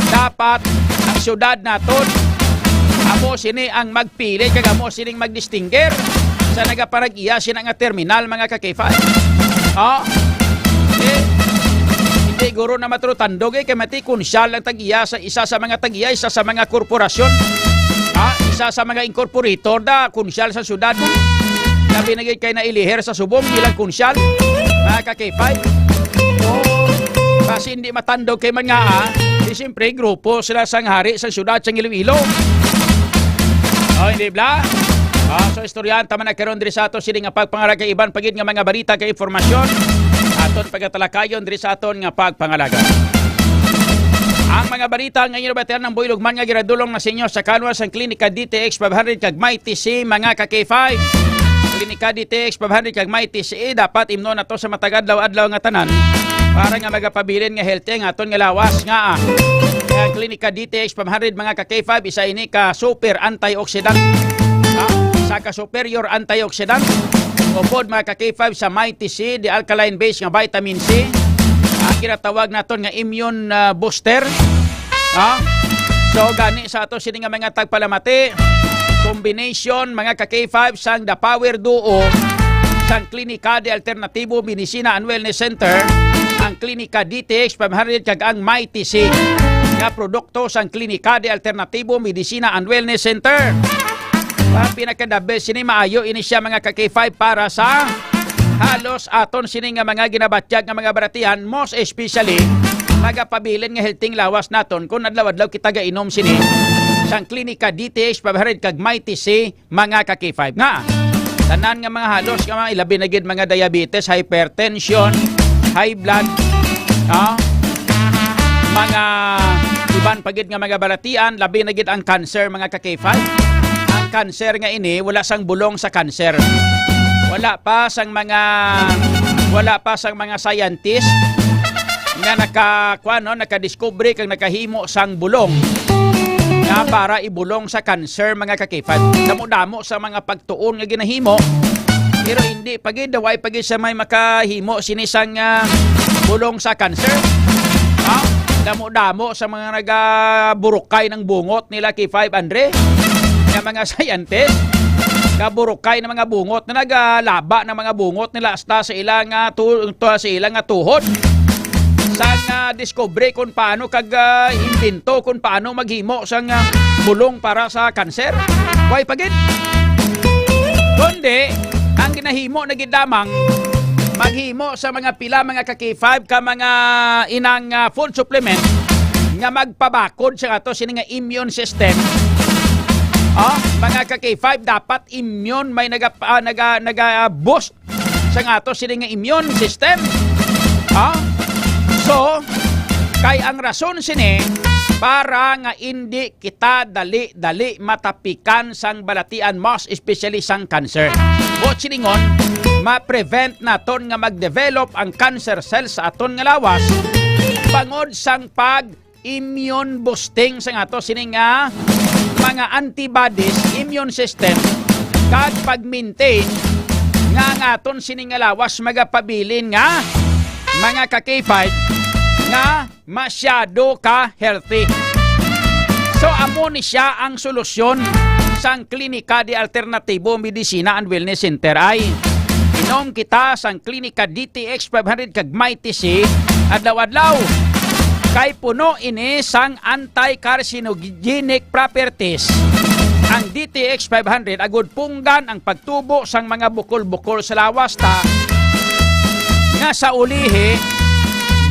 Dapat ang syudad naton amo sini ang magpili kag amo sining magdistinguish sa nagapanag-iya sina nga terminal, mga ka-K five. Oh. Eh, hindi guro na matrutandog eh, kay mati kunsyal ang tag-iya sa isa sa mga tag-iya, isa sa mga korporasyon. Ha? Isa sa mga incorporator da, kunsyal sa syudad. Labi na gid kay nailihir sa subong bilang kunsyal. Mga ka-K five. Oh. Basi hindi matandog kay man nga, ah, di siyempre grupo sila sang hari sa syudad sang Iloilo. Oh, hindi bla? Ah, so istoryahan ta man na karon diri sa ato sini nga pagpangalagad kay iban pa gid nga mga balita kay impormasyon. Aton pagatalakayon diri sa aton nga pagpangalagad. Ang mga balita nga inyo nabatian ang buylog man nga giradulong na sa inyo sa kanwa sang Klinika D T X five hundred kag Mighty C, mga ka-K five. Klinika D T X five hundred kag Mighty C, dapat imnon nato sa matag adlaw-adlaw nga tanan para nga magapabilin nga healthy ang aton nga lawas nga, ah, kaya ang Klinika D T X five hundred, mga ka-K five, isa ini ka super antioxidant. Ha? Isa ka superior antioxidant. Upod, mga ka-K five, sa Mighty C, the alkaline base nga vitamin C. Ang ginatawag naton nga immune, ah, booster. Ha? So, gani sa ato sini nga mga tagpalamati, combination, mga ka-K five, sang The Power Duo, sang Klinika de Alternativo Medicina and Wellness Center, ang Klinika D T X five hundred kag ang Mighty C nga produkto sang Klinika de Alternativo Medicina and Wellness Center. Ang pinaka-the best sini, maayo ini siya, mga ka-K five, para sa halos aton sini nga mga ginabatyag nga mga baratihan, most especially magapabilin nga healthy lawas naton kung adlaw-adlaw kita gainom sini sang Klinika D T H five hundred kag Mighty C, mga ka-K five. Nga Tanan nga mga halos nga mga, ilabi na gid mga diabetes, hypertension, high blood, ah, mga iban pa gid nga mga balatian, labi na gid ang cancer, mga ka-K five. Ang cancer nga ini, wala sang bulong sa cancer. Wala pa sang mga, wala pa sang mga scientist nga naka, kuwan, no, nakadiskubre kag nakahimo sang bulong nga para ibulong sa cancer, mga ka-K five. Damo-damo sa mga pagtuon nga ginahimo, pero hindi pa gid, way pa gid sa may makahimo sini sang, ah, bulong sa cancer. Ha? Damo-damo sa mga nagaburukay ng bungot nila, K five, Andre, nga mga scientist, kaburukay ng mga bungot na nagalaba ng mga bungot nila hasta sa ilang, ah, tu-, tu-, sa ilang, ah, tuhod. Sa nga discovery kung paano kag, ah, imbento kung paano maghimo sang, ah, bulong para sa cancer. Way pa gid. Kundi, ang ginahimo na gid lamang, maghimo sa mga pila, mga ka-K five, ka mga inang, ah, food supplement nga magpabakod sa ato sini nga immune system. Oh, mga ka-K five, dapat immune, may naga-, ah, naga-, naga-boost sa ato sini nga immune system. Ha? So, kay ang rason sini para nga indi kita dali-dali matapikan sang balatian, most especially sang cancer. Buot silingon, ma-prevent naton nga mag-develop ang cancer cells sa aton nga lawas bangod sang pag immune boosting sa ato sini nga mga antibodies, immune system, kag pag-maintain nga ang aton sini nga lawas magapabilin nga mga ka-K five nga masyado ka healthy. So, amo ni siya ang solusyon sang Klinika de Alternativo Medicina and Wellness Center ay inom kita sang Klinika D T X five hundred kag Mighty C adlaw-adlaw. Kay puno ini sang anti-carcinogenic properties ang D T X five hundred, agud punggan ang pagtubo sang mga bukol-bukol sa lawas ta, nga sa ulihi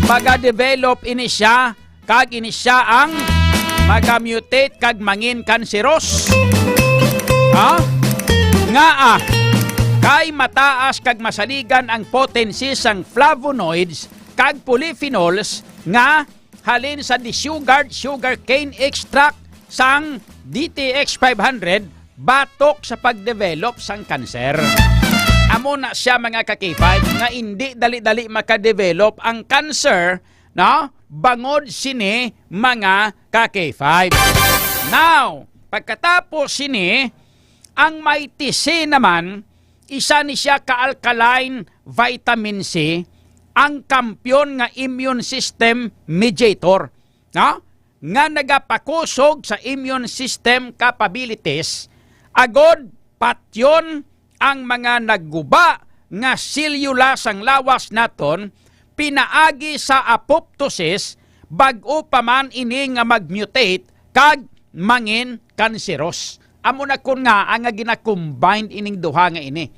maga-develop ini siya, kag ini siya ang maga-mutate kag mangin kanseros. Ha? Ngaa? Kay mataas kag masaligan ang potency sang flavonoids kag polyphenols nga halin sa desugared sugarcane extract sang D T X five hundred batok sa pag-develop sang kanser. Amo na siya, mga ka-K five, nga indi dali-dali maka-develop ang kanser, no? Bangod sini, mga ka-K five. Now, pagkatapos sini, ang Mighty C naman, isa ni siya ka alkaline vitamin C, ang kampiyon nga immune system mediator, no? Nga nagapakusog sa immune system capabilities, agod patyon ang mga nagguba nga selyula sang lawas naton pinaagi sa apoptosis, bag-o pa man ini nga mag-mutate kag mangin kanseros. Amo na kon ngaa nga gina-combine ining duha nga ini.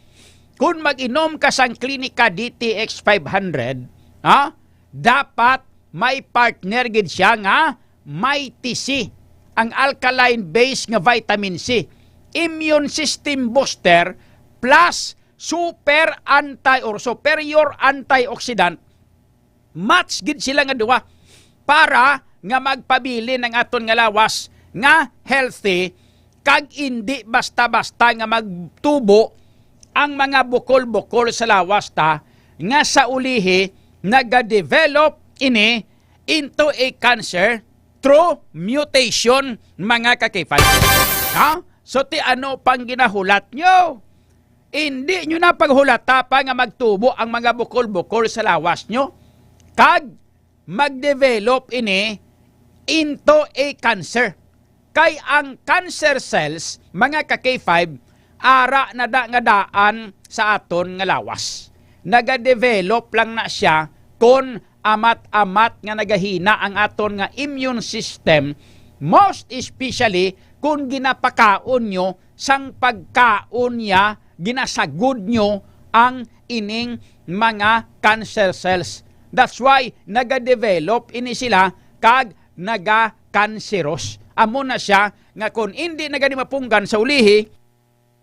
Kon mag-inom ka sang Klinika D T X five hundred, ha, dapat may partner gid siya nga Mighty C, ang alkaline base nga vitamin C, immune system booster plus super anti or superior antioxidant, match gid sila nga duha para nga magpabilin ang aton nga lawas nga healthy, kag indi basta-basta nga magtubo ang mga bukol-bukol sa lawas ta, nga sa ulihi nagadevelop ini into a cancer through mutation, mga ka-K five. Ha? So, ti ano pang ginahulat nyo? Indi nyo na paghulata pa nga magtubo ang mga bukol-bukol sa lawas nyo, kag mag-develop ini into a cancer. Kay ang cancer cells, mga ka-K five, ara na da nga daan sa aton nga lawas. Nagadevelop lang na siya kon amat-amat nga nagahina ang aton nga immune system, most especially kon ginapakaon nyo sang pagkaon niya, ginasagod nyo ang ining mga cancer cells. That's why nagadevelop ini sila kag nagakanseros. Amo na siya nga kon indi na gani mapunggan sa ulihi,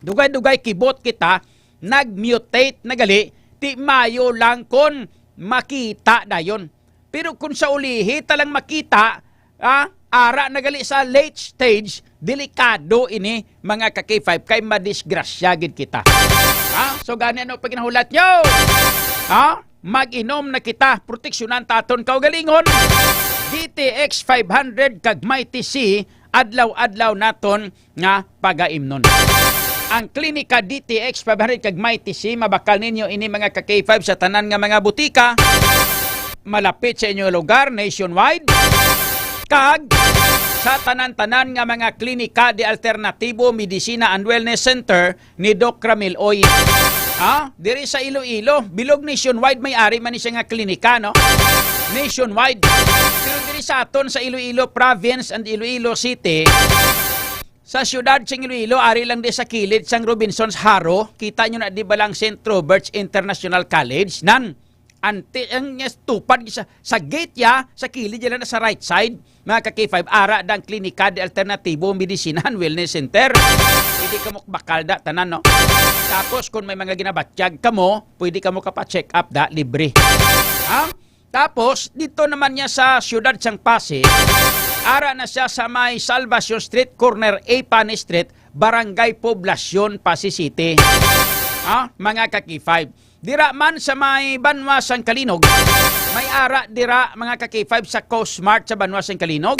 dugay-dugay kibot kita nag-mutate na gali, ti mayo lang kon makita dayon. Pero kung sa ulihi ta lang makita, ah, ara na gali sa late stage, delikado ini, mga ka-K five, kay madisgrasya gid kita. Ha? So, gani, ano pa ginahulat nyo? Ha? Mag-inom na kita, proteksyonan ta aton kaugalingon. D T X five hundred kag Mighty C, adlaw-adlaw naton nga pagaimnon. Ang Klinika D T X five hundred kag Mighty C, mabakal ninyo ini, mga ka-K five, sa tanan nga mga butika, malapit sa inyo lugar, nationwide, kag sa tanan-tanan nga mga klinika de alternatibo, medisina and wellness center ni Doc Ramil Oy. Ha? Diri sa Iloilo, bilog nationwide may ari man ni siya nga klinika, no? Nationwide. Pero diri sa aton sa Iloilo Province and Iloilo City, sa siyudad sang Iloilo, ari lang di sa kilid sang Robinsons Haro, kita nyo na di ba lang Saint Robert's International College? Nan, anti, ang yes, tupad sa, sa gate ya, sa kilid ya lang na sa right side, mga ka-K five, ara dang klinika de alternatibo, medisina and wellness center. Pwede kamo bakal da tanan, no? Tapos kung may mga ginabatyag kamo, pwede kamo kapa-check up da, libre. Ha? Tapos, dito naman niya sa siyudad sang Passi, ara na siya sa may Salvacion Street, corner A Pani Street, Barangay Poblacion, Passi City. Ha? Mga ka-K five. Dira man sa may Banwa sang Kalinog, may ara dira, mga ka-K five, sa Cosmart sa Banwa sang Kalinog.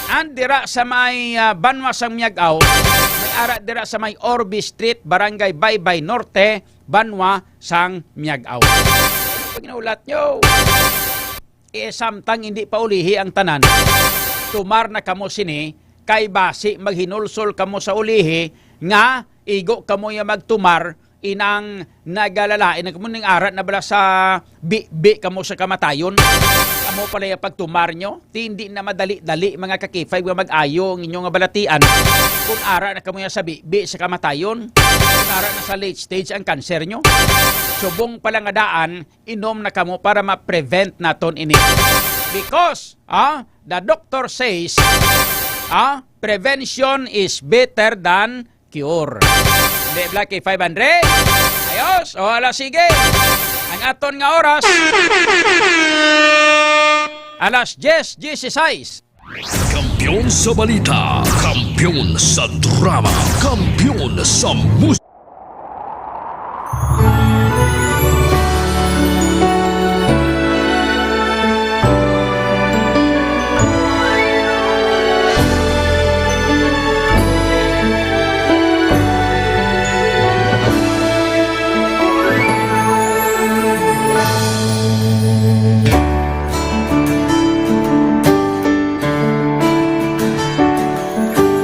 And dira sa may, ah, Banwa sang Miag-aw, may ara dira sa may Orbe Street, Barangay Baybay Norte, Banwa sang Miag-aw. Ano pa ginahulat nyo? Eh, samtang hindi pa ulihi ang tanan, tumar na kamo sini, kay basi maghinulsol kamo sa ulihi nga igo kamo ya magtumar, inang nagalalain na kamo, ning ara na bala sa bibi kamo sa kamatayon. Amo pala yung pagtumar nyo. Ti hindi na madali-dali, mga ka-K five, nga mag-ayo ang inyong balatian. Kung ara na kamo ya sa bibi sa kamatayon, kung ara na sa late stage ang cancer nyo, subong pala nga daan, inom na kamo para ma-prevent naton ini. Because, ah, the doctor says, ah, prevention is better than cure. Hindi, Black K five hundred. Ayos. O, ala, sige. Ang aton nga oras, alas diyes dieciséis. Kampiyon sa balita, kampiyon sa drama, kampiyon sa musika.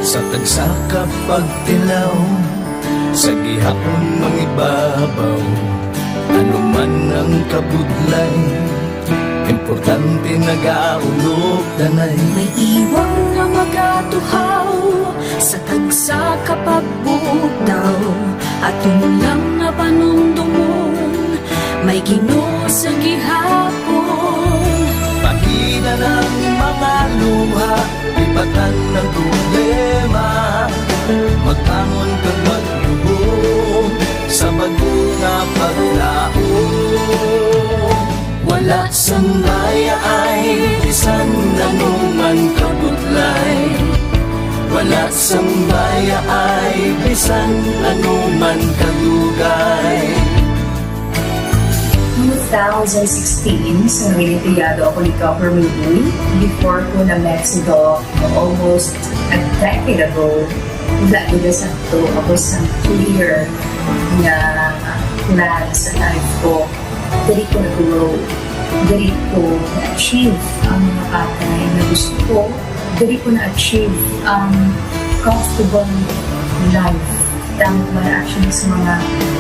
Sa tagsa ka pagtilaw, sa gihapon mangibabaw, ano man ang kabudlay, importante nagaulog danay. May iwang nga magatuhaw sa tagsa ka pagbutaw, aton lang nga panumdumon, may Ginoo sa gihapon. Pahina ang mga luha, lipatan ang problema. Magbangon kag magluhod sa bag-o nga paglaom. Wala sang mayaay bisan ano man kabudlay. Wala sang mayaay bisan ano man kadugay. Two thousand sixteen, sa naging empleyado ako ni Governor Lee, before ko na-met si Doc almost a decade ago. Wala gid sa to, ako sa clear nga plan sa life ko. Diri ko nag-grow. Diri ko na-achieve ang mga bagay na gusto ko. Diri ko na-achieve ang comfortable life. Tama man actually sa mga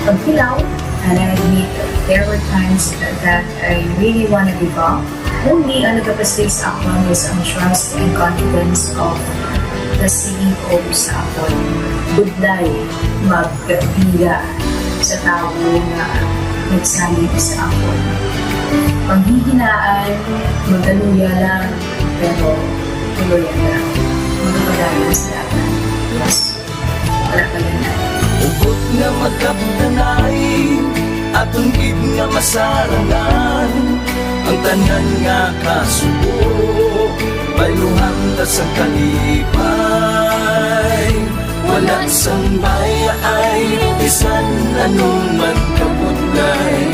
pagtilaw, and I admit there were times that I really wanna give up. Only ang nagapastay sa akon was ang trust and confidence of the C E O sa akon. Budlay magpila sa tawo nga nagsalig sa akon. Panghihinaan, magkaluya lang, pero tuloy lang. Magpadayon sa dalan. Yes. Wala pa yun. Hugot nga magkapdanay, Tungkid nga masarangan ang tanan nga kasubo, bayluhan ta sa kalipay. Wala sang bayaay bisan anuman kabudlay.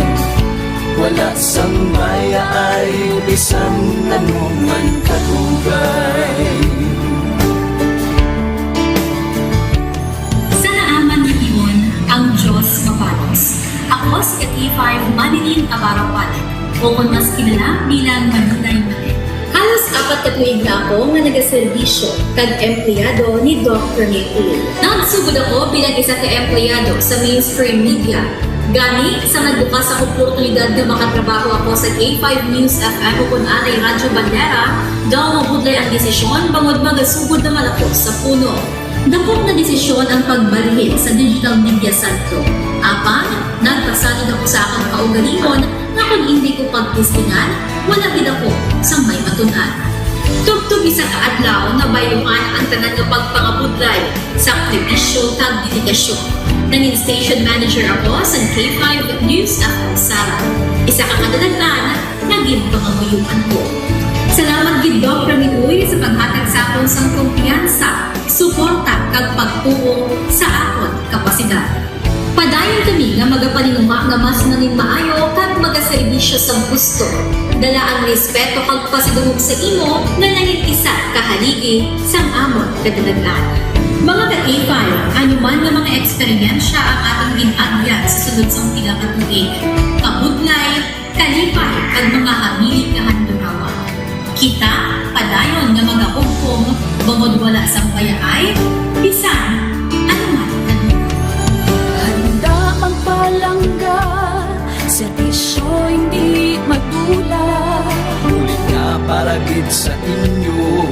Wala sang bayaay bisan anuman kadugay. Sa naaman nga tion, ang Dios mabalos. Ako si K five Manilyn Abarawan, o kon mas kilala bilang Manilay Manilay. Halos apat ka tuig na ako nga nagaserbisyo kag empleyado ni Doc Rene Uy. Nagsugod ako bilang isa ka empleyado sa mainstream media. Gani, sa nagbukas ang oportunidad nga makatrabaho ako sa K five News F M o kon anay Radyo Bandera, daw mabudlay ang desisyon bangod magasugod naman ako sa puno. Dakop nga desisyon ang pagbalhin sa digital media sentro. Apan, nagpasalud ako sa akon kaugalingon nga kon indi ko pagtistingan, wala gid ako sang may matun-an. Tubtob isa ka adlaw, nabayluhan ang tanan nga pagpangabudlay, sakripisyo, kag dedikasyon. Nangin station manager ako sa K five News F M Sala. Isa ka kadalag-an nga ginpangamuyoan ko. Salamat gid, Doc Rene Uy, sa paghatag sa akon sang kumpiyansa, suporta, kag pagtuo sa akon kapasidad. Padayon kami nga magapaninguha nga mas nangin maayo kag magaserbisyo sang husto. Dala ang respeto kag pasidungog sa imo nga nangin isa ka haligi sang amon kadalag-an. Mga ka-K five, ano man nga mga eksperyensya ang aton gin-agyan sa sulod sang pila ka tuig, kabudlay, kalipay, kag mga hamilit nga handurawa, kita padayon nga magahugpong bangod wala sang bayaay bisan ano man. Handa magpalangga, serbisyo hindi magdula. Bulig nga para gid sa inyo,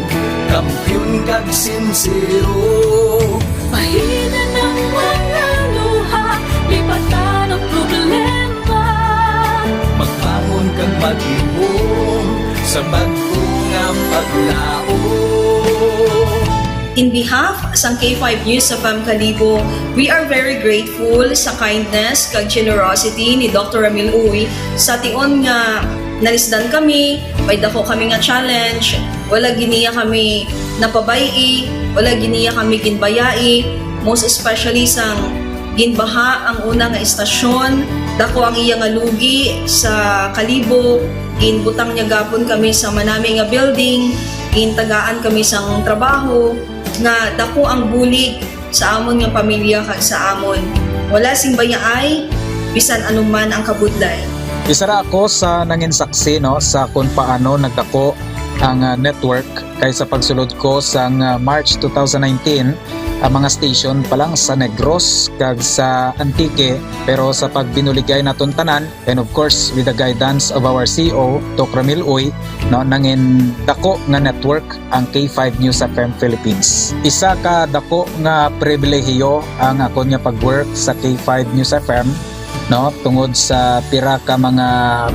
kampiyon kag sinsero. Bahinan ang mga luha, lipatan ang problema. Magbangon kag maghihom sa bag-o nga paglaom. In behalf sang K five News F M Kalibo, we are very grateful sa kindness kag generosity ni Doctor Ramil Uy. Sa tion nga nalisdan kami, may dako kami nga challenge, wala gid niya kami napabay-i, wala gid niya kami ginbayai, most especially sang ginbaha ang una nga istasyon, dako ang iya nga lugi sa Kalibo, ginbutang niya gapon kami sa manami nga building, gintagaan kami sang trabaho, nga dako ang bulig sa amon nga pamilya kag sa amon. Wala sing bayaay bisan anuman ang kabudlay. Isa ra ako sa nangin saksi, no, sa kung paano nagdako ang, ah, network, kay sa pagsulod ko sang, ah, March two thousand nineteen, ang mga station pa lang sa Negros kag sa Antique, pero sa pagbinuligay naton tanan, and of course, with the guidance of our C E O, Doc Ramil Uy, no, nangin dako nga network ang K five News F M Philippines. Isa ka dako nga pribilehiyo ang akon nga pag-work sa K five News F M, no, tungod sa pira ka mga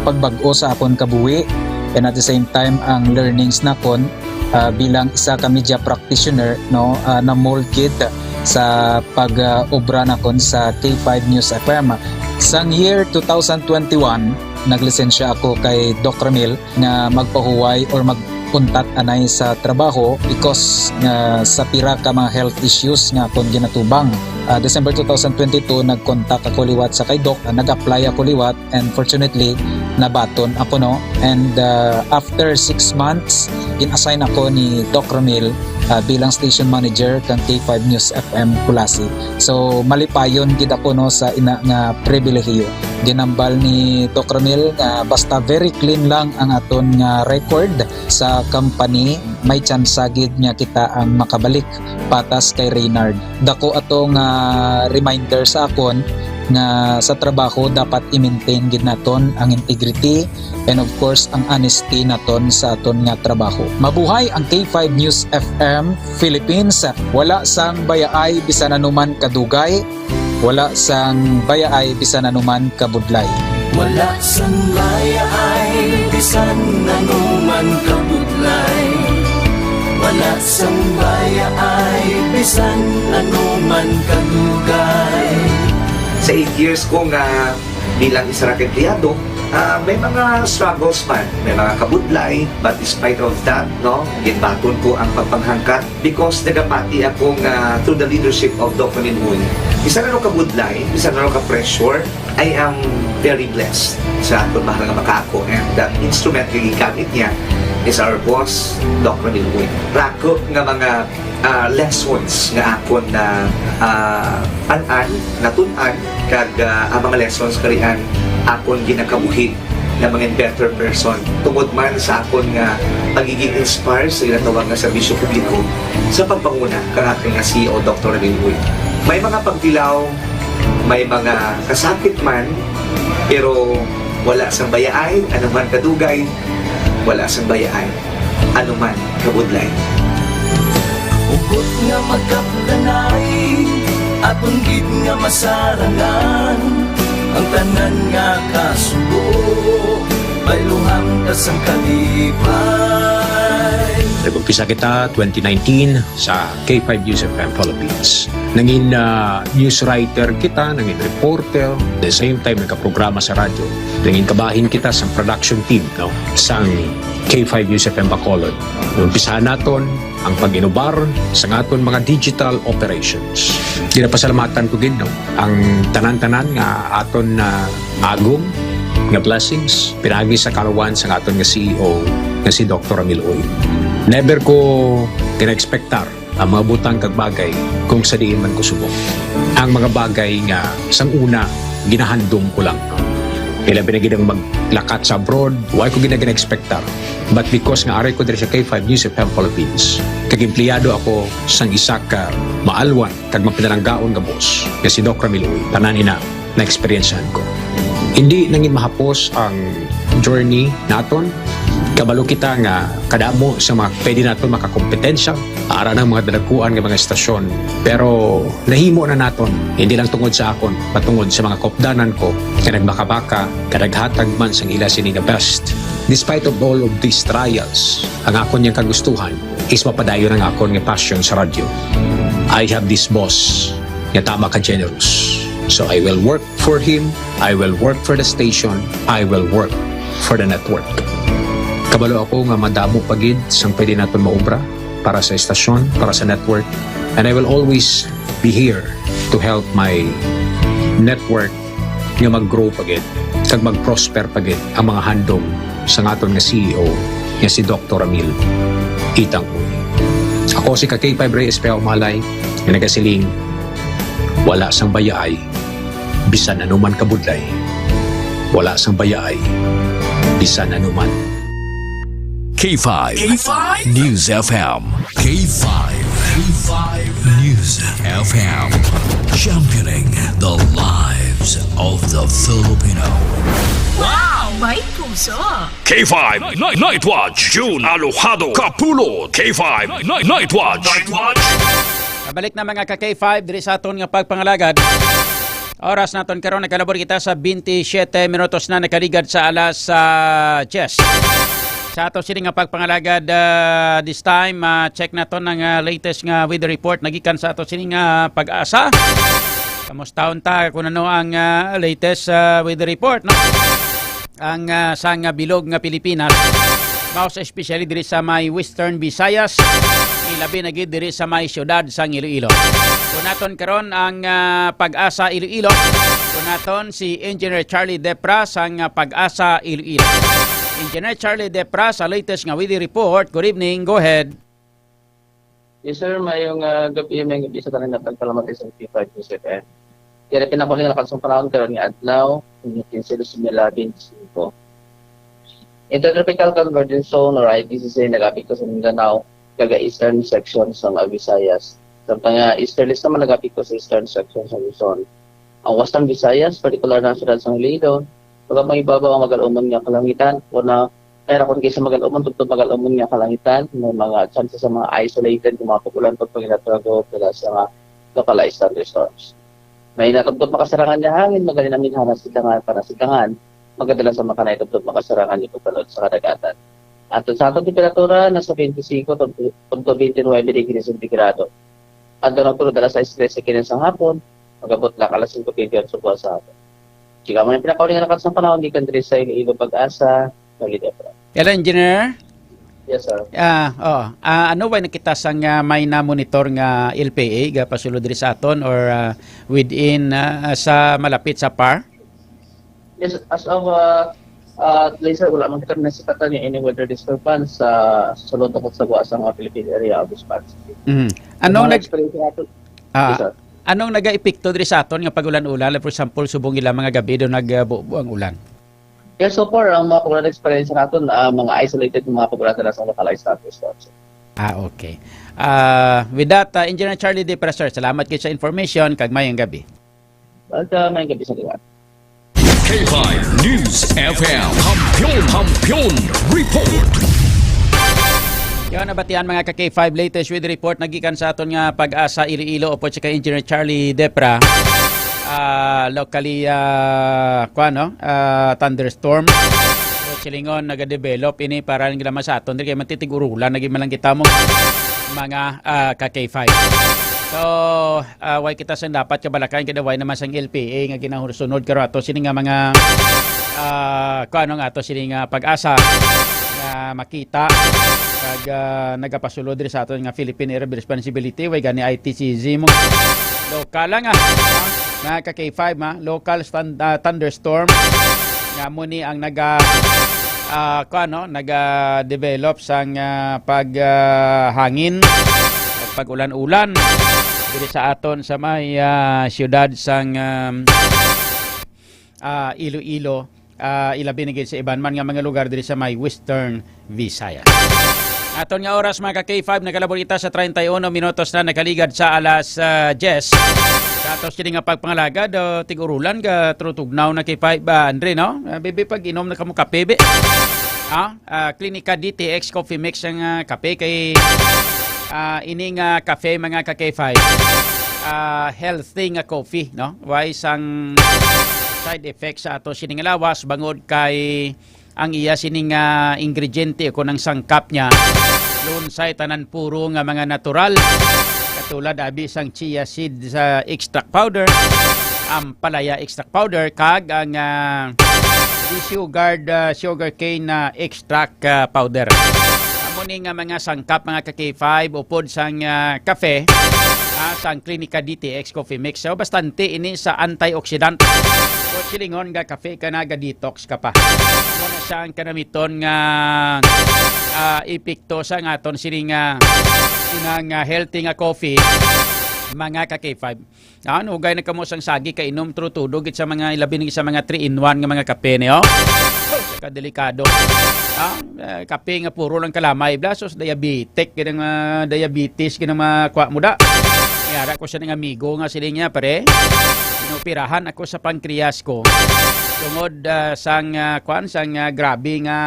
pagbag-o sa akon kabuhi, and at the same time, ang learnings nakon, ah, bilang isa ka media practitioner, no, ah, na-mold gid sa pag, ah, obra nakon sa K five News F M. Sang year two thousand twenty-one, naglisensya ako kay Doc Ramil nga magpahuway or mag-untat anay sa trabaho because nga sa pira ka mga health issues nga akon ginatubang. Ah, December two thousand twenty-two, nag-contact ako liwat sa kay Doc, ah, nag-apply ako liwat, and fortunately, nabaton ako, no? And, ah, after six months, gin-assign ako ni Doc Ramil, ah, bilang station manager kang K five News F M Culasi. So, malipayon gid ako, no, sa ina nga pribilehiyo. Ginambal ni Doc Ramil nga basta very clean lang ang aton nga record sa company, may tsansa gid nga kita ang makabalik patas kay Reynard. Dako ato nga reminder sa akon nga sa trabaho dapat i-maintain gid naton ang integrity and of course ang honesty naton sa aton nga trabaho. Mabuhay ang K five News F M Philippines. Wala sang bayaay bisan anuman kadugay, wala sang bayaay bisan anuman kabudlay. Wala sang bayaay bisan anuman kabudlay. Wala sang bayaay bisan anuman kadugay. Sa eight years ko nga Bilang isa ra ka empleyado, ah, may mga struggles man, may mga kabudlay, but despite of that, no, ginbaton ko ang pagpanghangkat because nagapati ako nga through the leadership of Doc Ramil Uy, bisan ano kabudlay, bisan ano ka-pressure, I am very blessed sa aton mahal nga makaako, and the instrument nga gigamit niya is our boss, Doc Ramil Uy. Rako nga mga ah, lessons nga akon na, ah, an-an, natun-an, kag, ah, ang mga lessons karian akon ginakabuhi na mga better person tungod man sa akon nga pagiging inspire sa ginatawag nga serbisyo publiko sa pagpanguna kang akon nga C E O, Doktor Ramil Uy. May mga pagtilaw, may mga kasakit man, pero wala sang bayaay, anuman kadugay, wala sang bayaay, anuman kabudlay. Ukot nga magkaplanay, aton gid nga masarangan, ang tanan nga kasubo, bayluhan ta sang kalipay. Nag-umpisa kita twenty nineteen sa K five News F M Philippines. Nangin ah, news writer kita, nangin reporter, the same time nagkaprograma sa radyo. Nangin kabahin kita sa production team, no, sang K five News F M Bacolod. Umpisahan naton ang pag-inubar sa aton mga digital operations. Ginapasalamatan ko gid, no, ang tanan-tanan nga aton na agom nga blessings pinaagi sa karawan sa aton nga C E O nga si Doktor Ramil Uy. Never ko gina-expectar ang mga butang kag bagay kung sa diin man ko subong. Ang mga bagay nga sang una ginahandom ko lang. Ilabi na gid ang maglakat sa abroad, wa ko gid na gina-expectar. But because nga ari ko diri sa K five News F M Philippines, kag empleyado ako sang isa ka maalwan kag mapinalanggaon nga boss nga si Doc Ramil Uy, tanan ina na-experiencehan ko. Hindi nangin mahapos ang journey naton. Kabalo kita nga kadamo sa mga pwede naton makakompetensya ara ng mga dalaguan nga mga estasyon. Pero nahimo na naton, hindi lang tungod sa akon, patungod sa mga kopdanan ko nga nagbakabaka, nga naghatag man sang ila sini nga best. Despite of all of these trials, ang akon yang kagustuhan is mapadayon ang akon nga passion sa radyo. I have this boss nga tama ka generous. So I will work for him, I will work for the station, I will work for the network. Kabalo ako nga madamo pa gid sang pwede naton maubra para sa estasyon, para sa network, and I will always be here to help my network nga mag-grow pa gid kag mag-prosper pa gid ang mga handom sa aton nga C E O nga si Doktor Ramil Itang Uy. Ako si ka K five Reyes Pea Umalay nga nagasiling, wala sang bayaay bisan anuman kabudlay, wala sang bayaay bisan anuman. K five K five News F M. K five K five News F M. Championing the lives of the Filipino. Wow! May puso! K five Night, Night Watch, June Alojado Kapulot. K five Night, Night Watch. Night Watch. Kabalik na, mga ka K five, diri sa aton nga pagpangalagad. Oras naton karon, nagkalabor kita sa twenty-seven minutos na nakaligad sa alas ah, diyes. Sa ato sini nga pagpangalagad ah, this time, ah, check naton ang ah, latest nga weather report nagikan sa ato sini nga Pag-asa. Kamustahon ta kung ano ang ah, latest ah, weather report, no? Ang ah, sang ah, bilog nga Pilipinas, most especially diri sa may Western Visayas, ilabi na gid diri sa may siyudad sang Iloilo. Kunaton karon ang ah, Pag-asa Iloilo. Kunaton si Engineer Charlie Depra sang ah, Pag-asa Iloilo. Engineer Charlie Depra sa latest nga weather report. Good evening. Go ahead. Yes, sir. Mayong ah, gabi, mayong gabi sa tanan nga pagpalamat sa P five News F M. Kaya pinakuling na sa panahon karon nga adlaw, Hunyo quince, dos mil labinti singko. Intertropical Convergence Zone or I T C Z nagapekto sa Mindanao, kag eastern section sa Visayas. Samtang nga easterlies naman nagapekto sa eastern section sa Luzon. Ang Western Visayas, partikular na ang siyudad sa Iloilo, ug ang mga ibabaw ang magal-umon nga kalangitan, o na kaya ra kung sa magal-umon, tubtob magal-umon nga kalangitan, may mga chances sa mga isolated nga mga pag-ulan pag pagkinatrago, pila sa mga localized thunderstorms. May natubtob makasarangan nga hangin, magaling ang minhana sa silangan, panasilangan, magadala sa makanay tubtob makasarangan, ipagbalot sa kadagatan. At sa atong temperatura, nasa twenty-five to twenty-nine degrees centigrado. Adlaw nagtulo, alas sais trese kini sang hapon, magabot lang alas singko twenty-eight sa buwan sa hapon. Chika, may pinakauling nga nakat sa panahon, gikan diri sa Iloilo Pag-asa, Cali, Debra. Hello, Engineer. Yes, sir. Ah, oh. Ah, ano ba nakita sang, ah, may na-monitor nga L P A ga pasulod diri sa aton or, ah, within, ah, sa malapit sa par? Yes, as of, uh, uh, today, sir, wala man kita nasipatan yung any weather disturbance sa sulod ako sa guwa sa mga Philippine area of response. Mm. Anong Mga nag-, experience natin, ah, yes, sir. Anong nagaepekto diri sa aton nga pag-ulan-ulan? Like, for example, subong ila mga gabi do nagbubo ang ulan? Yes, so far, ang mga pag-ulan experience natin, ah, mga isolated nga mga pag-ulan na sa localized thunderstorms. Ah, okay. Ah, with that, ah, Engineer Charlie Depra, sir, salamat kayo sa information, kag mayong gabi. Welcome, mayong gabi sa liwat. K five News F M. Kampiyon, Kampiyon Report. Yan, nabatian, mga ka K five, latest weather report nagikan sa aton nga Pag-asa Iloilo, upod si kay Engineer Charlie Depra. Ah, locally, ah, kuwan, no? Ah, thunderstorm. So, silingon, nagadevelop ini para lang ginaman sa aton. Diri kay matitig-urulan, naging malang kita mo, mga, ah, ka K five. So, ah, way kita sang dapat kabalakayan, kay way naman sang L P A nga ginasunod karon ato sini nga mga, ah, kuan nga ato sini nga Pag-asa nga makita kag, ah, nagapasulod diri sa aton nga Philippine Area of Responsibility, way gani I T C Z mo. Lokal lang, ah, mga ka K five, ma, local stand, ah, thunderstorm nga mo ni ang naga, ah, kuan, no, naga-develop sang, ah, pag, ah, hangin at pag-ulan-ulan diri sa aton sa may, ah, siyudad sang, um, ah, Iloilo, ah, ilabi na gid sa iban man nga mga lugar diri sa may Western Visayas. Aton nga oras, mga ka K five, nakalabot kita sa treinta y uno minutos na nakaligad sa alas, ah, diyes. Sa ato sini nga pagpangalagad, ah, tig-urulan ka trutugnaw na K five, ah, Andre, no? Ah, bibi, pag inom na kamo kape, bi. Ah, ah, Klinika D T X Coffee Mix ang, ah, kape kay, ah, ini nga kape, mga ka K five, ah, healthy nga coffee, no? Way sang side effects sa ato sini nga lawas bangod kay ang iya sini nga ingrediente o kung ang sangkap niya, lunsay tanan puro nga mga natural. Katulad abi sang chia seed sa extract powder, ampalaya extract powder, kag ang, ah, desugared, ah, sugarcane na extract, ah, powder. Amo ni nga mga sangkap, mga ka K five, upod sang, ah, kafe, ah, sang Klinika D T X Coffee Mix. So, bastante ini sa antioxidant. So, silingon nga kafe ka na, ga-detox ka pa. Amo na siya ang kanamiton nga, ah, epekto sa nga aton sini nga, inang, ah, healthy nga coffee, mga ka K five. Ah, nugay na kamo sang sagi kainom, trutudog gid sa mga, ilabi na gid sa mga three-in-one nga mga kape ni, oh. Sa kadelikado. Ah, eh, kape nga puro lang kalamay, blasos, diabetic, gid ang, ah, diabetes, gid ang mga kwa mo da. Yara ko sa ning amigo nga siling niya, "Pare, inoperahan ako sa pancreas ko. Tungod, ah, sang, ah, kwan, sang, ah, grabe nga,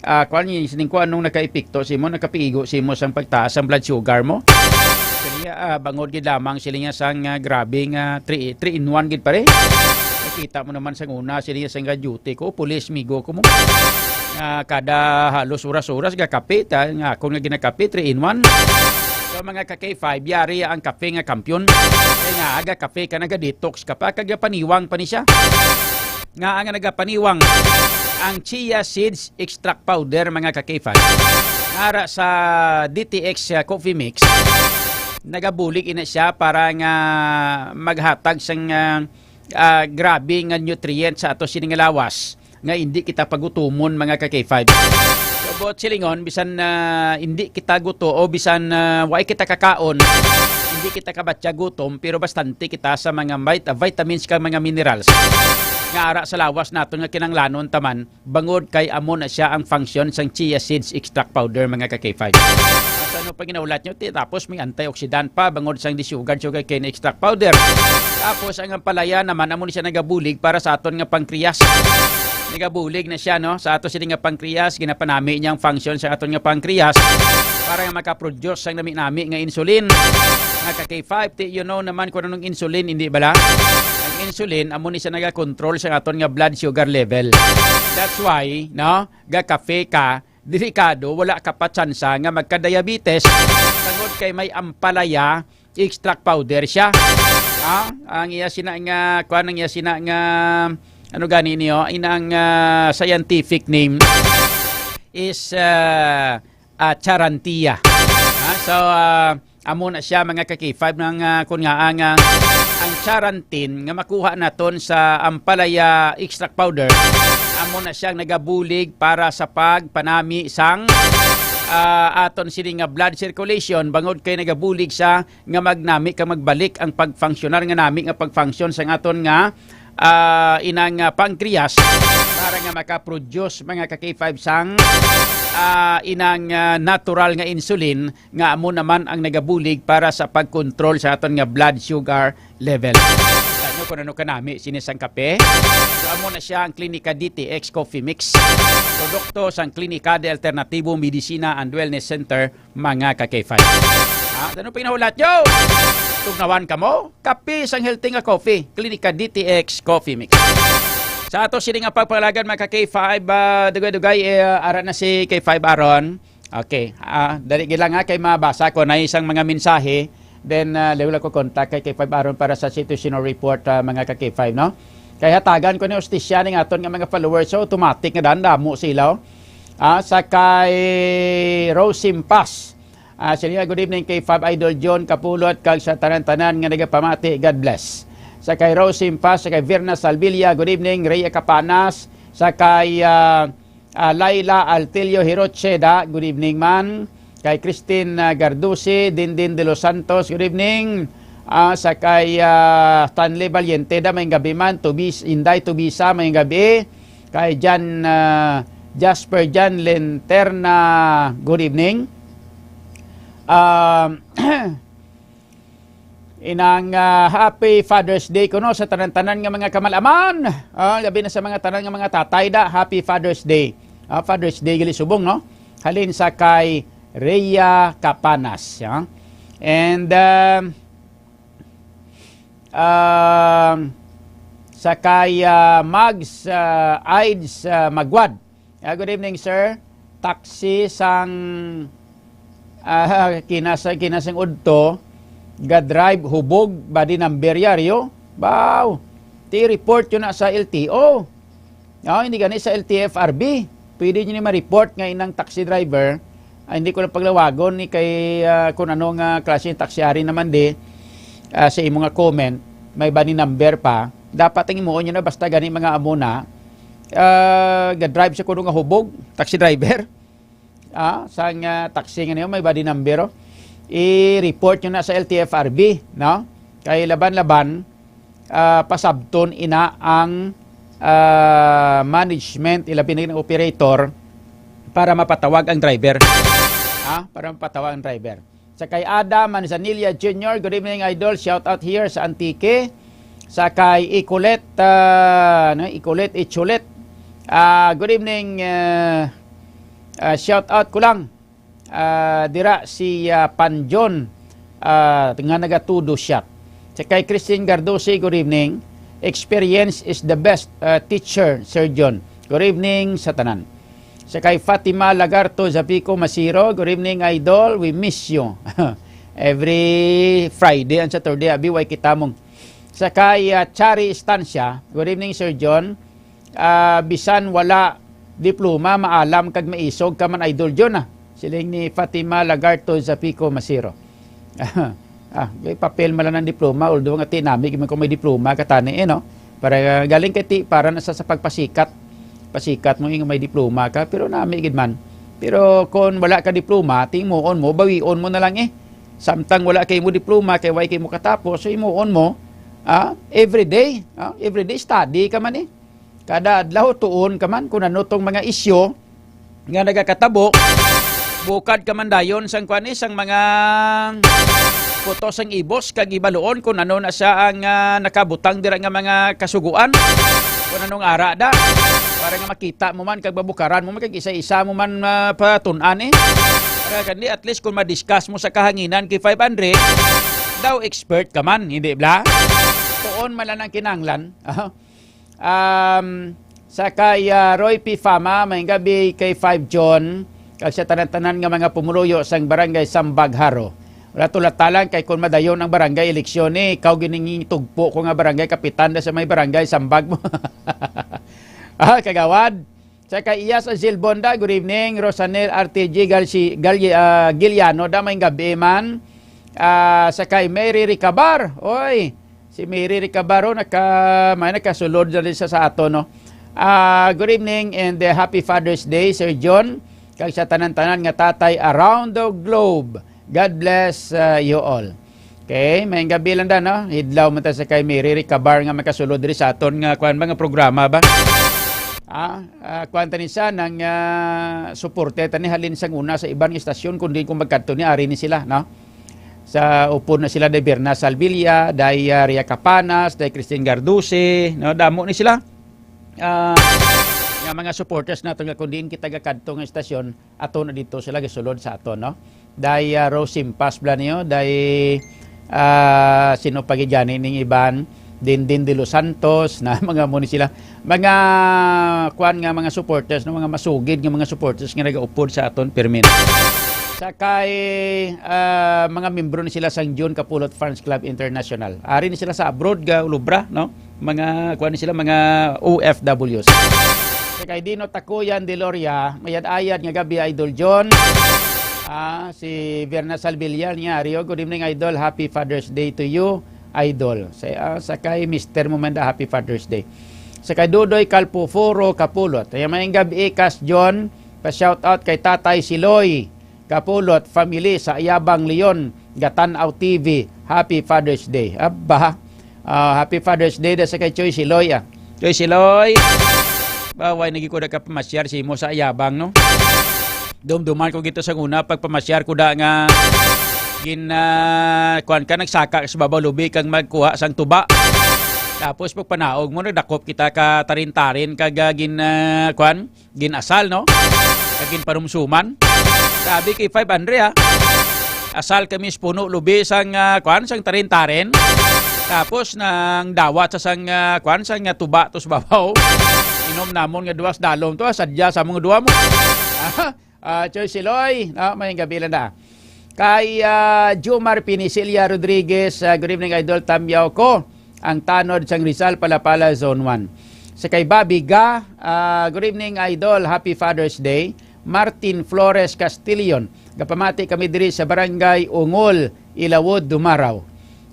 ah, kwan, ni sining ko anong nakaepekto simo, nakapigo simo sang pagtaas ang blood sugar mo." Siling niya, ah, bangod gid lamang siling niya sang, ah, grabe nga three, three in one gid, pare. Nakita mo naman sang una, siling niya sang duty ko, pulis, migo ko mo. Ah, kada halos oras-oras, gakape, ta, nga ako nga ginakape, three in one. So, mga ka K five, yari ang kape nga kampiyon. Kaya nga, aga kape ka, naga-detox ka pa, kag paniwang pa ni siya. Nga ang nagapaniwang ang chia seeds extract powder, mga ka K five. Nara sa D T X, uh, Coffee Mix, nagabulig ina siya para nga maghatag sang, uh, uh, grabe nga nutrient sa ato sini nga lawas nga hindi kita pagutumon, mga ka K five. So, buot silingon, bisan, uh, hindi kita guto o bisan, uh, wa kita kakaon, hindi kita kabatya gutom, pero bastante kita sa mga vit-, vitamins kag mga minerals nga ara sa lawas naton nga kinanglanon taman, bangod kay amo na siya ang function sang chia seeds extract powder, mga ka K five. Sa ano pa ginahulat nyo, ti-, tapos may antioxidant pa, bangod sang disugar, sugarcane extract powder. Tapos ang ampalaya naman, amo ni siya nagabulig para sa aton nga pancreas. Nagabulig na siya, no? Sa ato sini nga pancreas, ginapanami niya ang function sa aton nga pancreas para nga makaproduce sang nami-nami nga insulin. Nga ka K five, ti, you know naman kung anong insulin, hindi bala? Ang insulin, amo ni siya nagakontrol sa aton nga blood sugar level. That's why, no? Gakafe ka, delikado, wala ka pa tsansa nga magka-diabetes tungod kay may ampalaya extract powder siya. Ah, ang iya sina nga, kuan, ang iya sina nga, ano gani niyo, inang, ah, scientific name is, ah, ah, charantia. Ah, so, ah, amo na siya, mga ka-K five, nang, ah, kun nga ang, ah, ang charantin nga makuha naton sa ampalaya extract powder, amo na siyang nagabulig para sa pagpanami sang, ah, aton sini nga blood circulation, bangod kay nagabulig sa nga magnami kag magbalik ang pagfunctional nga nami nga pagfunction sang aton nga, ah, inang, ah, pancreas para nga makaproduce, mga ka-K five, sang, ah, inang, ah, natural nga insulin nga amo naman ang nagabulig para sa pagkontrol sa aton nga blood sugar level. Kita nyo kung ano kanami sini sang kape? So, amo na siya ang Klinika D T X Coffee Mix. Produkto sang Klinika de Alternativo Medicina and Wellness Center, mga ka-K five. Ha? Ano pa yung nahulat nyo? Tugnawan ka mo? Kape sang healthy nga coffee. Klinika D T X Coffee Mix. Sa ato sini nga pagpangalagan, mga ka-K five, ah, dugay-dugay, eh, ara na si K five Aaron. Okay. Ah, dali gid lang, ha, kay mabasa ko na isang mga mensahe. Then, ah, liwala ko contact kay K five Aaron para sa situational report, ah, mga ka-K five, no? Kay hatagan ko ni ustisya ning aton nga mga followers. So, automatic nga dan, damo sila, oh. Ah, sa kay Rose Simpas. Ah, siya, "Good evening, K five Idol John Kapulot, kag sa tanan-tanan nga nagapamati. God bless." Sa kay Rose Simpas, sa kay Virna Salvilla, "Good evening, Rhea Capanas." Sa kay, ah, ah, Laila Altilio Hirocheda, "Good evening, man." Kay Christine, ah, Gardusi, Dindin de los Santos, "Good evening." Ah, sa kay, ah, Stanley Valiente da, "May gabi, man." Tubis-, Inday Tubisa, "May gabi." Kay Jan, ah, Jasper Jan Linterna, "Good evening." Um, inang, ah, Happy Father's Day kuno sa tanan-tanan nga mga kamalaman. Ah, labi na sa mga tanan nga mga tatay da, Happy Father's Day. Ah, Father's Day gali subong, no? Halin sa kay Rhea Capanas, ya. And, um, um, sa kay, ah, Mags, ah, Ides, ah, Magwad. Ah, good evening, sir. Taxi sang, ah, kinasa-, kinasang udto, ga-drive hubog, body number yari, oh. Wow. Ti report yun na sa L T O. Oh, hindi gani sa L T F R B. Pwede nyo ni ma-report nga inang taxi driver. Ah, hindi ko lang paglawagon ni kay, ah, kung ano nga klase ng taxi ari naman di, ah, sa imo nga comment, may body number pa. Dapat ang imuon nyo na basta gani mga amo na, ah, ga-drive sa kuno nga hubog, taxi driver. Ah, sang, ah, taxi nga niyo, may body number, oh. I-report nyo na sa L T F R B, no? Kay laban-laban, ah, pasabton ina ang, ah, management, ilabi na ang operator, para mapatawag ang driver. Ha? Para mapatawag ang driver. Sa kay Ada Manzanilla Junior, "Good evening, Idol. Shout out here sa Antique." Sa kay Icolet, ah, ano, Icolet, Ichulet. Ah, good evening, ah, ah, shout out ko lang. Ah, dira si, ah, Panjon, ah, nga nagatudo siya. Sa kay Christine Gardosi, "Good evening. Experience is the best, ah, teacher, Sir John. Good evening sa tanan." Sa kay Fatima Lagarto Zapico Masiro, "Good evening, Idol. We miss you." Every Friday and Saturday, abi, way kita mong. Sa kay, ah, Chari Estancia, "Good evening, Sir John. Ah, bisan wala diploma, maalam kag maisog ka man, Idol John, ah." Siling ni Fatima Lagarto Zapico Masiro. Ah, may papel man lang ang diploma, although nga ti nami man kung may diploma ka tani, eh, no? Para, ah, galing kay ti, para na sa, sa pagpasikat. Pasikat mo yung may diploma ka, pero nami gid man. Pero kung wala ka diploma, ti imuon mo, bawion mo na lang, eh. Samtang wala kay mo diploma, kay way kay mo katapos, so imuon mo, ah, everyday, ah, everyday study ka man, eh. Kada adlaw tuon ka man kung ano tong mga isyu nga nagakatabo, bukad ka man dayon sang, kuan, eh, sang mga puto sang ibos, kag ibaluon kung ano na sa ang, ah, nakabutang dira nga mga kasuguan, kung anong ara da, para nga makita mo man kag mabukaran mo man kag isa-isa mo man, ah, patun-an, eh. Para kandi at least kung ma-discuss mo sa kahanginan kay five hundred, daw expert ka man, hindi bla? Tuon man lang ang kinahanglan. Um, sa kay, ah, Roy P. Fama, may gabi kay five John, kag sa tanan-tanan nga mga pumuluyo sang Barangay Sambag Haro. Wala, tulata lang kay kung madayon ang barangay eleksyon, eh, ikaw gining tugpo ko nga barangay kapitan da sa may barangay, sambag mo. Ah, kagawad. Sa kay Iyas Azil Bonda, good evening. Rosanel R T G Galsi-, Gal-, ah, Giliano, da may gabi man. Ah, sa kay Mary Ricabar, oy, si Mary Ricabar, oh, naka-, may nakasulod na rin sa, sa ato, no? Ah, good evening and, eh, happy Father's Day, Sir John. Kag sa tanan-tanan nga tatay around the globe. God bless, uh, you all. Okay, may gabi lang da, no? Hidlaw man ta sa kay Mary Ricabar nga makasulod diri sa aton nga, kuwan, mga programa ba? Ah, ah, kuwan ta ni siya nang, ah, suporte ta ni halin sang una sa iban nga istasyon, kundi kung magkadto ni ari ni sila, no? Sa upod na sila day Berna Salvilla, day, ah, Ria Capanas, day Christine Garduce, no? Damo ni sila. Ah, nga mga supporters nato nga kung diin kita gakadto nga istasyon, ato na dito sila gisulod sa ato, no? Day, ah, Rose Simpas bala niyo, day, ah, sino pa gid gani ning iban, Dindin de los Santos, na mga mo ni sila. Mga, kuwan nga mga supporters, no? Mga masugid nga mga supporters nga nagaupod sa aton pirmi. Sa kay, ah, mga membro ni sila sang June Kapulot Fans Club International. Ari ni sila sa abroad, ga ulubra, no? Mga, kuwan ni sila, mga O F Ws. Sa kay Dino Takuyan de Loria, mayad-ayad nga gabi, Idol John. Ah, si Verna Salvillar niya, Ario, good evening, Idol. Happy Father's Day to you, Idol. Sa, ah, sa kay Mister Mumanda, happy Father's Day. Sa kay Dudoy Calpuforo Kapulot, ay may gabi, Kas John, pa-shout out kay Tatay Siloy Kapulot family sa Ayabang, Leon, gatan-aw T V. Happy Father's Day. Aba, ah, happy Father's Day da sa kay Choy Siloy, ah. Choy Siloy, ba, way nagi ko da ka pamasyar si mo sa Ayabang, no? Dumduman ko gito sa una, pagpamasyar ko da nga gin, ah, kuwan ka, nagsaka ka sa babaw lubi kang magkuha sang tuba. Tapos pagpanaog mo, nagdakop kita ka tarin-tarin kag, ah, gin, ah, kuwan, gin-asal, no? Kag ginparumsuman. Sabi kay Five Andre, ha? Asal kami sa puno lubi sang, ah, kuwan, sang tarin-tarin. Tapos nang dawat sa sang, ah, kuwan, sang, ah, tuba to sa babaw. Inom namon nga duwas dalom to, ah, sadya sa mong duwa mo. Ah, ah, Choy Siloy, no? May gabi lang da. Kay, ah, Jomar Pinisilia Rodriguez, ah, good evening, Idol. Tamyaw ko ang tanod sang Rizal, Palapala, Zone one. Sa kay Bobby Ga, ah, good evening, Idol. Happy Father's Day. Martin Flores Castillon, gapamati kami diri sa Barangay Ungol, Ilawod, Dumaraw.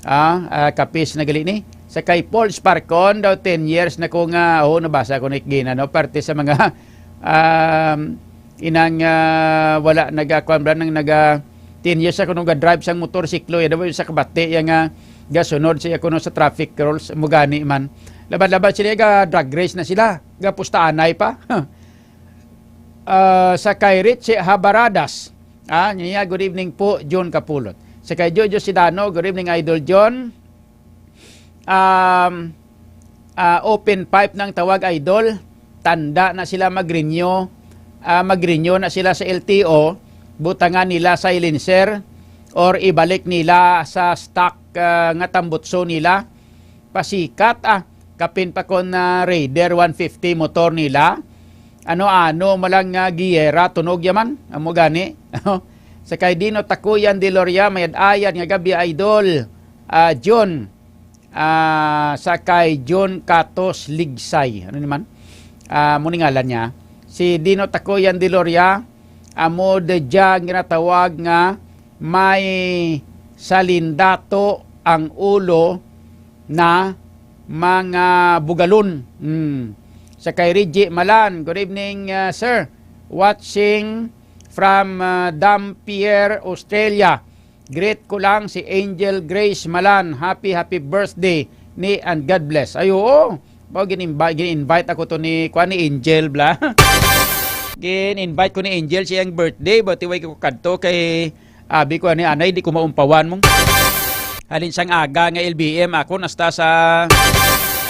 Ah, ah, kapis na gali ni. Sa kay Paul Sparcon, daw ten years na ko nga, oh, nabasa ko ni gina, no? Parte sa mga, um, inang, ah, wala nagakuan ba nang naga ten years ako nung ga-drive sang motorsiklo, ya daw sa kabati, ya nga gasunod siya kuno sa traffic rules, mo gani man. Laban-laban sila, ga drag race na sila, ga pustaanay pa. Ah, sa kay Richie Habaradas, ah, niya, good evening po, John Kapulot. Sa kay Jojo Sidano, good evening, Idol John. Um, ah, open pipe nang tawag, Idol. Tanda na sila mag-renew. Ah, mag-renew na sila sa L T O. Butangan nila silencer or ibalik nila sa stock, ah, nga tambutso nila. Pasikat, ah. Kapin pa kon na Raider one fifty motor nila. Ano-ano mo lang nga giyera, tunog yaman. Amo gani. Sa kay Dino Takuyan de Loria, mayad-ayad nga gabi, Idol. Ah, John. Ah, sa kay John Katos Ligsay. Ano naman? Ah, mo ni ngalan niya. Si Dino Takuyan de Loria, amo de dya ginatawag nga may salindato ang ulo na mga bugalon. Hmm. Sa kay Reggie Malan, good evening, ah, sir. Watching from, ah, Dampier, Australia. Greet ko lang si Angel Grace Malan. Happy, happy birthday ni and God bless. Ay, oo. Mao, gin-imbi-, gin-invite ako to ni, kuan, ni Angel bla. Gin-invite ko ni Angel siyang birthday, but way ko kadto kay abi ko ani, anay, di ko maumpawan mong. Halin sang aga nga L B M ako, nasta sa,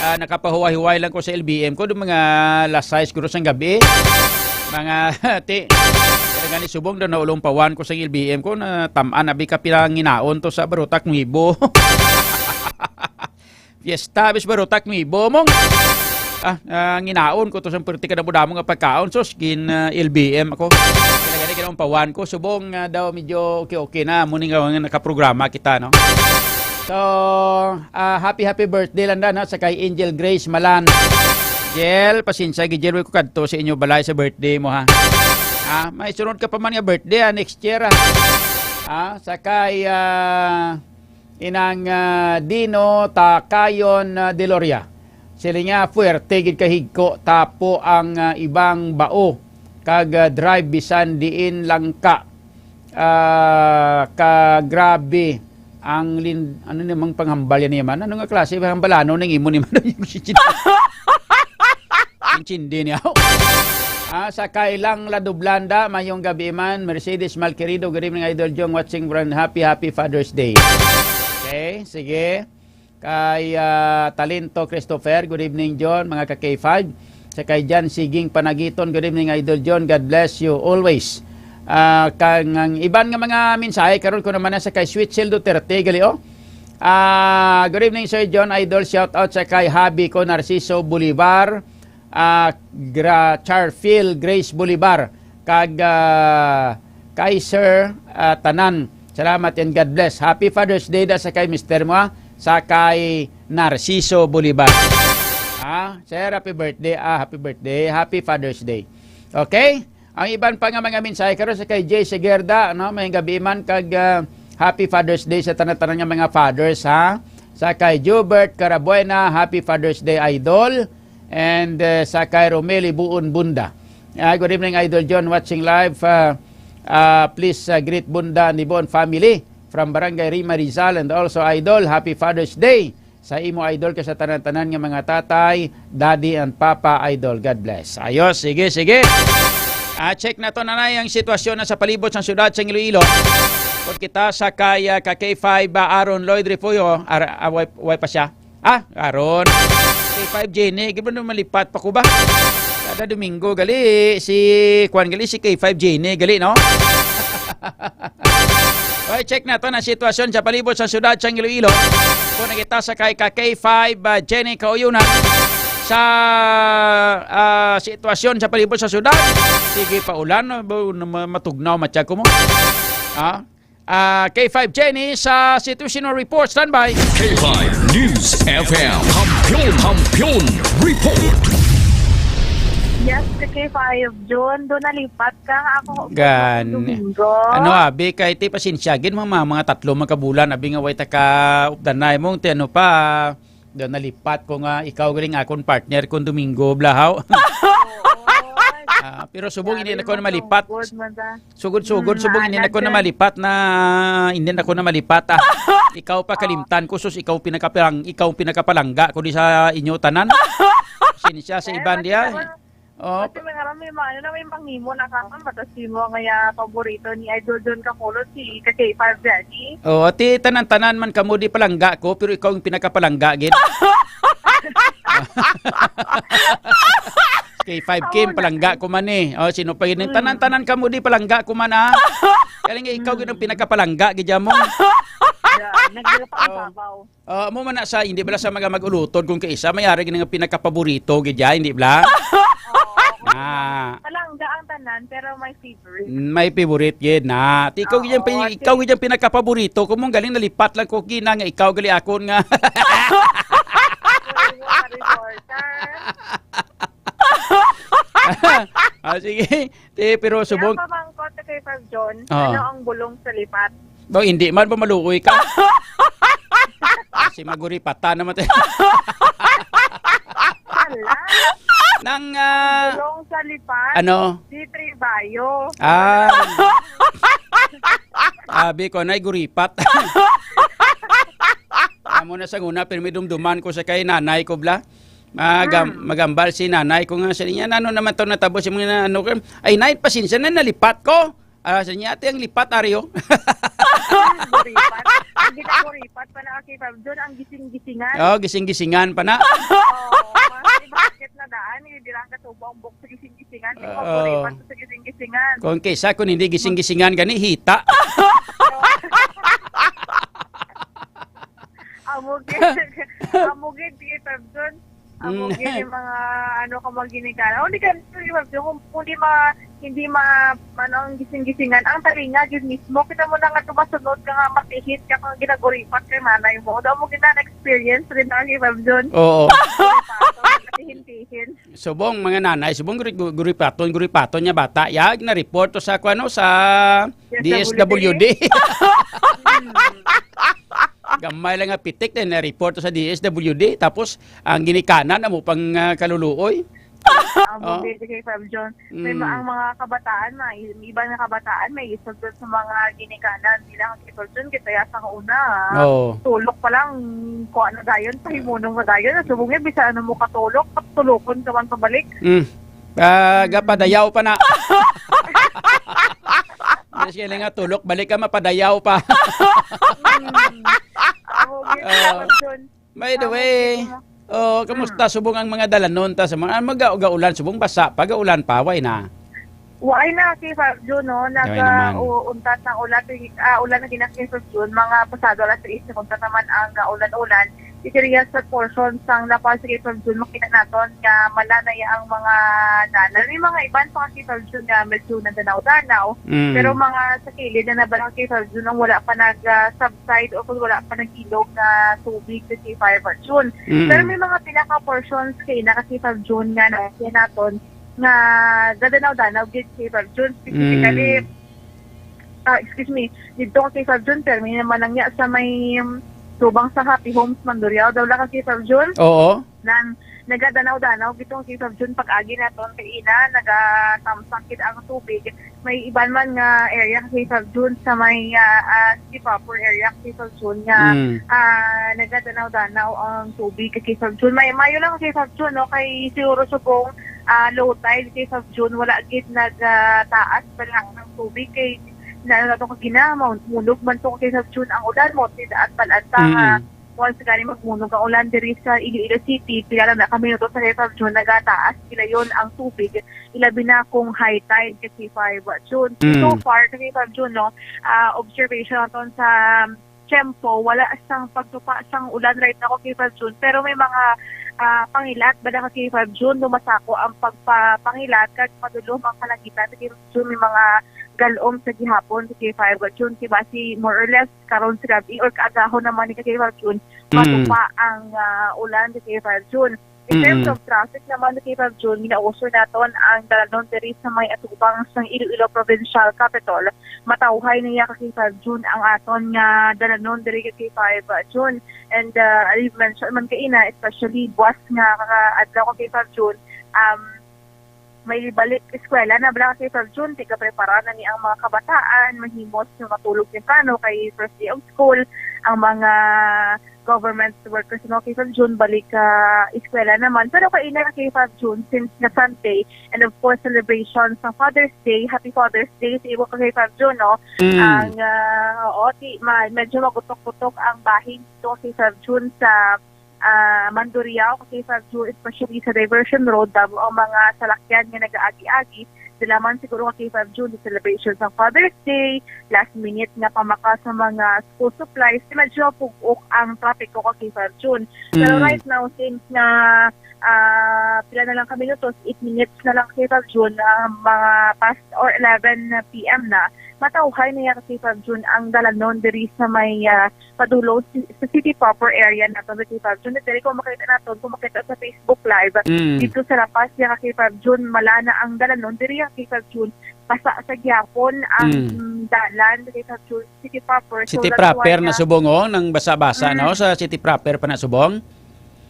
ah, nakapahuway-huway lang ko sa L B M ko, do mga alas sais guro sang gabi. Mga ti, kaya gani subong daw naulumpawan ko sa L B M ko, na taman abi ka pinanginaon to sa Barutak Nuevo. Fiesta, bis Barutak Nuevo mong. Ah, ah, nginaon ko to sa perti ka damo-damo nga pagkaon, sus, gin, ah, L B M ako. Kaya gani, Ang pawan ko, subong nga daw medyo okay-okay na. Muni nga, nga nakaprograma kita, no? So, ah, happy, happy birthday lang da, no? Sa kay Angel Grace Malan. Jel, pasensya, gi Jel, way ko kadto sa inyo balay sa birthday mo, ha? Ah, may sunod ka pa man nga birthday, ah, next year, ah. Ah, sa kay, ah, inang, ah, Dino Takayon, ah, Deloria. Sila nga, puwerte gid kahigko, tapo ang, ah, ibang bao, kag, ah, drive bisan diin lang ka. Ah, ka grabe ang lin-, ano namang panghambal yan, man? Ano nga klase hambalanon ning imo ni man? Intindi niya. Ah, sa kailang Ladoblanda, mayong gabi man. Mercedes Malquerido, good evening, Idol Jong, watching from happy, happy Father's Day. Okay, sige. Kay, ah, Talento Christopher, good evening, John, mga ka K five. Sa kay Jan Siging Panagiton, good evening, Idol John, God bless you always. Ah, kang ang iban nga mga mensahe, karon ko naman na sa kay Sweet Sel Duterte, gali, oh. Ah, good evening, Sir John, Idol, shout out sa kay Habi ko, Narciso Bolivar, ah, Gra-, Charfil Grace Bolivar, kag, ah, kay Sir, ah, tanan. Salamat and God bless. Happy Father's Day da sa kay mister mo, ah, sa kay Narciso Bolivar. Ah, sir, happy birthday. Ah, happy birthday. Happy Father's Day. Okay? Ang iban pa nga mga mensahe karon sa kay Jay Segerda, no? May gabi man kag, ah, happy Father's Day sa tanan-tanan nga mga fathers, ha? Sa kay Jubert Carabuena, happy Father's Day, Idol. And, uh, sa kay Romeli Buon Bunda. Ah, good evening, Idol John, watching live. Uh, uh, please, uh, greet Bunda and the Buon family from Barangay Rima Rizal, and also, Idol, happy Father's Day sa imo, Idol, ka sa tanan-tanan nga mga tatay, daddy, and papa, Idol. God bless. Ayos, sige, sige. Ah, check na to, nanay, ang sitwasyon na sa palibot sa siyudad sa Iloilo. Kung kita sa kay, ah, ka K five, ah, Aaron Lloyd Refugio, ar-, ah, way, way pa siya. Ah, karon. K five Jenny, gid man malipat pa ko ba? Kada Domingo gali si kuan gali si K five Jenny gali, no? Oy, check na to na sitwasyon sa palibot sa siyudad sa Iloilo. Kung nakita sa kay ka K five, ah, Jenny Kauyunan sa, ah, sitwasyon sa palibot sa siyudad, sige pa ulan, no? Bo-, na-, ma-, matugnaw, matiyag ko mo. Ah, Ah, K five Jenny sa situational report. Standby. K five News F M. Kampiyon, Kampiyon Report. Yes, ka K five June. Doon nalipat ka nga ako. Gani. Domingo. Ano, abi, kay ti pasensya gid, mga, mga tatlo man ka bulan, abi nga way ta ka updanay mong ti ano pa. Do nalipat ko nga ikaw galing akon partner kon Domingo, blahaw. Oo. Ah, pero subong hindi Grabe na ko na man, malipat. Tungkod man ta. Sugod-sugod, Mm, subong hindi na ko na nandyan. Malipat na, hindi na ko na malipat, ah. Ikaw pa Oo. Kalimtan ko, sus, ikaw pinakapalang-, ikaw pinakapalangga ko di sa inyo tanan. Sinsya sa Eh, iban mati diya. Naman, Oh, mati pa- may nga may mga, ano na, may panghimo na ka, mata si mo nga ya paborito ni Idol John Kakulot, si ka K five Jenny. Oh, ati tanan-tanan man kamo di palangga ko, pero ikaw ang pinakapalangga gid. K five Kim, palangga ko man eh. Oh, sino pa gid? Mm. Tanan-tanan kamo di palangga ko man, ah. Kaya nga ikaw gid ang pinakapalangga gid mo. Yeah, nagdala pa ang Oh. Sabaw. Ah, amo man na sa, hindi bala sa mga mag-ulutod kung kaisa, may ari gid nga pinakapaborito gid ya, hindi bala? Oo. Ah. Palangga ang tanan, pero may favorite. Mm, may favorite gid na. Ti ikaw Oo, gid ang pin-, ti- ikaw gid ang pinakapaborito. Kung mong galing nalipat lang ko gina nga ikaw gali akon nga. Sorry mo, ka reporter. Ah, sige. Ti, pero Kaya subong ang pamangkot kay Pag John, Ah. Ano ang bulong sa lipat? Daw, hindi man ba maluoy ka? Kasi maguripata naman tayo. Hala. Nang, ah, Bulong sa lipat, ano? Di tribayo. Ah. Sabi ko, nay, guripat. Amo na sa una, pero may dumduman ko sa kay nanay ko, bla. Magam-, Hmm. Magambal si nanay ko nga sa niya, "Ano naman to natabo si mga ano ko?" "Ay, nay, pasensya na, nalipat ko." Ah, sa niya, "Ate, ang lipat, Ario." Guripat. Ang ginaguripat pa na kay Fab John, ang gising-gisingan. Oh, gising-gisingan pa na. Oo, mas bakit na daan, eh, di lang katubo ang buhok sa gising-gisingan. Di Oo. Guripat sa gising-gisingan. Kung kaysa, kung hindi gising-gisingan, gani, hita. Amo gid. Amo gid, kay Fab John. Amo Mm. gid yung mga, ano, ka mga ginikanan. O, di ka, kung, kung di ma-, hindi ma-, ano, ang gising-gisingan. Ang talinga, yun mismo. Kita mo na nga tumasunod ka nga, matihit ka kung ginaguripat kay nanay mo. Daw mo gina-experience rin na, Kay Fab Jun. Oo. Guripaton, matihin-tihin. Subong, mga nanay, subong guri-, gu-, guripaton, guripaton niya bata. Yag, na-report to sa, kuwano, sa D S W D. D S W D. Gamay lang nga pitik, then na-report to sa D S W D. Tapos, ang ginikanan, amo pang, ah, kaluluoy. Amo Oh. gid, Kay Fab Jun. May ma-, Mm. ang mga kabataan, may iban nga kabataan, may isog sa mga ginikanan. Bilang Kay Fab Jun, kita ya sa una, ah. Oo. Tulok pa lang, kuha na dayon, pahimunong na dayon. Ang subong niya, bisan ano mo katulok, patulokon ka man pabalik. Mm. Ah, gapadayaw pa na. Yes, kaya nga tulok, balik ka, mapadayaw pa. Mm. Amo gid, Kay Ah. Fab Jun. By the Amo way, gid, oh, kamusta Mm. subong ang mga dalanon ta sa mga, ah, maga-, gaulan, subong basa pa, gaulan pa, way na? Way na, Kay Fab Jun, no? Way naman. Nag-, ah, u-, untat ang ulan, ah, ulan na gina-, Kay Fab Jun, mga pasado alas sais, nag-untat naman ang, ah, ulan-ulan. Diri sa portion sang La Paz, Kay Fab Jun, makita naton nga mala na ya ang mga dalan. May mga iban pa, Kay Fab Jun, nga medyo nagdanaw-danaw. Mm. Pero mga sa kilid na nabalang, Kay Fab Jun, ang wala pa nag, ah, subside o kung wala pa nagilog na tubig sa Kay Fab Jun. Mm. Pero may mga pila ka portions kay na, Kay Fab Jun, nga na, naton nga dadanaw-danaw gid, Kay Fab Jun. Specifically, Mm. ah, excuse me, dito, Kay Fab Jun, pero may naman lang niya sa may, um, tubang sa Happy Homes, Mandurriao daw lang, Kay Fab Jun. Oo. Nan, nagadanaw-danaw gid tong Kay Fab Jun pag-agi naton kay ina, nagatamsak gid ang tubig. May iban man nga area, Kay Fab Jun, sa may, ah, ah, City proper area, Kay Fab Jun, nga, Mm. ah, nagadanaw-danaw ang tubig, Kay Fab Jun. May, mayo lang, Kay Fab Jun, no, kay siguro subong, ah, low tide, Kay Fab Jun, wala gid nag, ah, taas pa lang ang tubig kay na, na, na, gina, munog man to, Kay Fab Jun, ang ulan mo, tidaat pa lang ta, Mm. Once gani magmunog ang ulan diri sa Iloilo City, pila lang na ka minuto sa Kay Fab Jun, nagataas gilayon ang tubig, ilabi na kung high tide, Kay Fab Jun. Mm. So far, Kay Fab Jun, no, ah, observation naton sa tiyempo, wala sang pagtupa sang ulan right now, Kay Fab Jun. Pero may mga, ah, pangilat ba na, Kay Fab Jun, lumasako ang pagpapangilat kag madulom ang kalangitan, Kay Fab Jun. May mga gal-om sa gihapon, Kay Fab Jun. Kay basi, more or less, karon sa gabi or kaagahon naman ni, Kay Fab Jun, Mm. matupa ang, ah, ulan, Kay Fab Jun. In terms Mm. of traffic naman, Kay Fab Jun, ginausor naton ang dalanon diri sa may atubang sang Iloilo Provincial Capitol. Matawhay na iya, Kay Fab Jun, ang aton nga dalanon diri, Kay Fab Jun. And, ah, I mentioned man kaina, especially buwas nga kaka-, adlaw, Kay Fab Jun, um, may balik eskwela na bala, Kay Fab Jun, di ka prepara na ni ang mga kabataan, mahimos nga matulog temprano kay first day of school, ang mga government workers, no, Kay Fab Jun, balik ka eskwela naman. Pero kaina, Kay Fab Jun, since nga Sunday, and of course, celebration sa Father's Day, Happy Father's Day sa imo, Kay Fab Jun, no? Mm. Ang, ah, oo, ti-, ma-, medyo magutok-gutok ang bahin dito, Kay Fab Jun, sa ah, Mandurriao, Kay Fab Jun, especially sa Diversion Road, damo ang mga salakyan nga nagaagi-agi. Dala man siguro, Kay Fab Jun, sa celebration sa Father's Day, last minute nga pamaka sa mga school supplies, di medyo pug-ok ang trapiko, Kay Fab Jun. Pero Mm. right now, since nga, ah, pila na lang ka minutos, eight minutes na lang, Kay Fab Jun, ah, mga past or eleven P M na, matawhay na iya, Kay Fab Jun, ang dalanon diri sa may, ah, padulong si-, sa city proper area naton, Kay Fab Jun. Diri kung makita naton, kung makita sa Facebook Live, Mm. dito sa La Paz, iya, Kay Fab Jun, mala na ang dalanon diri, Kay Fab Jun. Basa sa gihapon ang Mm. dalan, Kay Fab Jun, city proper. So, City that's proper why na na subong, oh, nang basa-basa, Mm. no? Sa city proper pa na subong?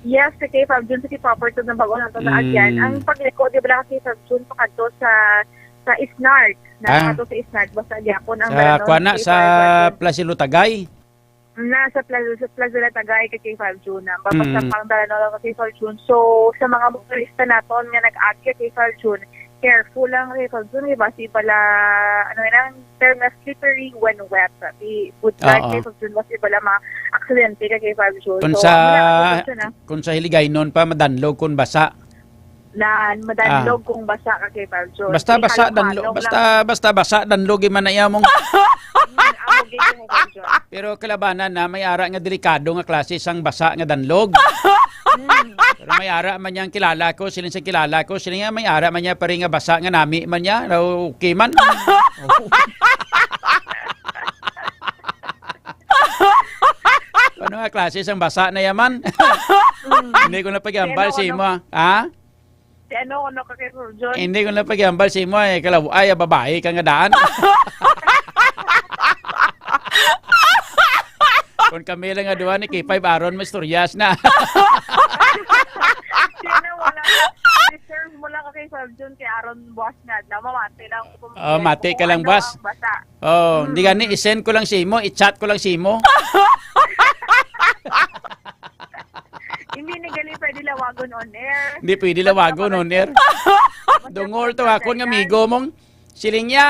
Yes, Kay Fab Jun, city proper to ng bago naton na Mm. agyan. Ang pagliko, di ba, Kay Fab Jun, pakadto sa, sa Isnard. Ah. Nakadto sa Isnard, basa gihapon ang Sa, dalanon, kuwan na, Kay sa Fab Jun. Plaza Lutagay? Nasa Plaza, sa Plaza Lutagay, Kay Fab Jun, ah. Basta Mm. pang dalanon lang, Kay Fab Jun. So, sa mga motorista naton nga nag-agi, Kay Fab Jun, careful lang, Kay Fab Jun. Kay basi bala, ano yun, ang term na slippery when wet. Di, good luck, Oo. Kay Fab Jun, basi bala ma-aksidente ka, Kay Fab Jun. Kung So, sa, ano lang, Kay Fab Jun, ah. kung sa Hiligaynon pa, madanlog kung basa. Nan, madanlog Ah. kung basa ka, Kay Fab Jun. Basta Di basa, halo-halo danlo-, lang. basta, basta basa, danlogi man na iya mong Mm, amo gid, Kay Fab Jun. Pero kalabanan na, may ara nga delikado nga klase sang basa nga danlog. Mm, Pero may ara man niya ang kilala ko, siling sa kilala ko, siling niya may ara man niya pare nga basa nga nami man niya, raw okay man. Ano nga klase sang basa na yaman? Hindi ko na paghambal Sino sa imo, ah. Ha? Si ano, ano ka kay Sir John? Hindi ko na paghambal sa imo, eh. Kalaw-, ay, babae ka nga daan. Kung kami lang nga duha ni K five aron masturyas na. Sino mo lang, reserve mo lang ka kay Sir John, kay Aaron, boss nga, na mamati lang kung Oh, mati ka lang, ano boss. Ang basa. Oh, hindi gani, i-send ko lang sa imo, i-chat ko lang sa imo. Hindi ni gali pwede lawagon on air. Hindi pwede lawagon on air. Dungol to akon nga amigo mong siling niya,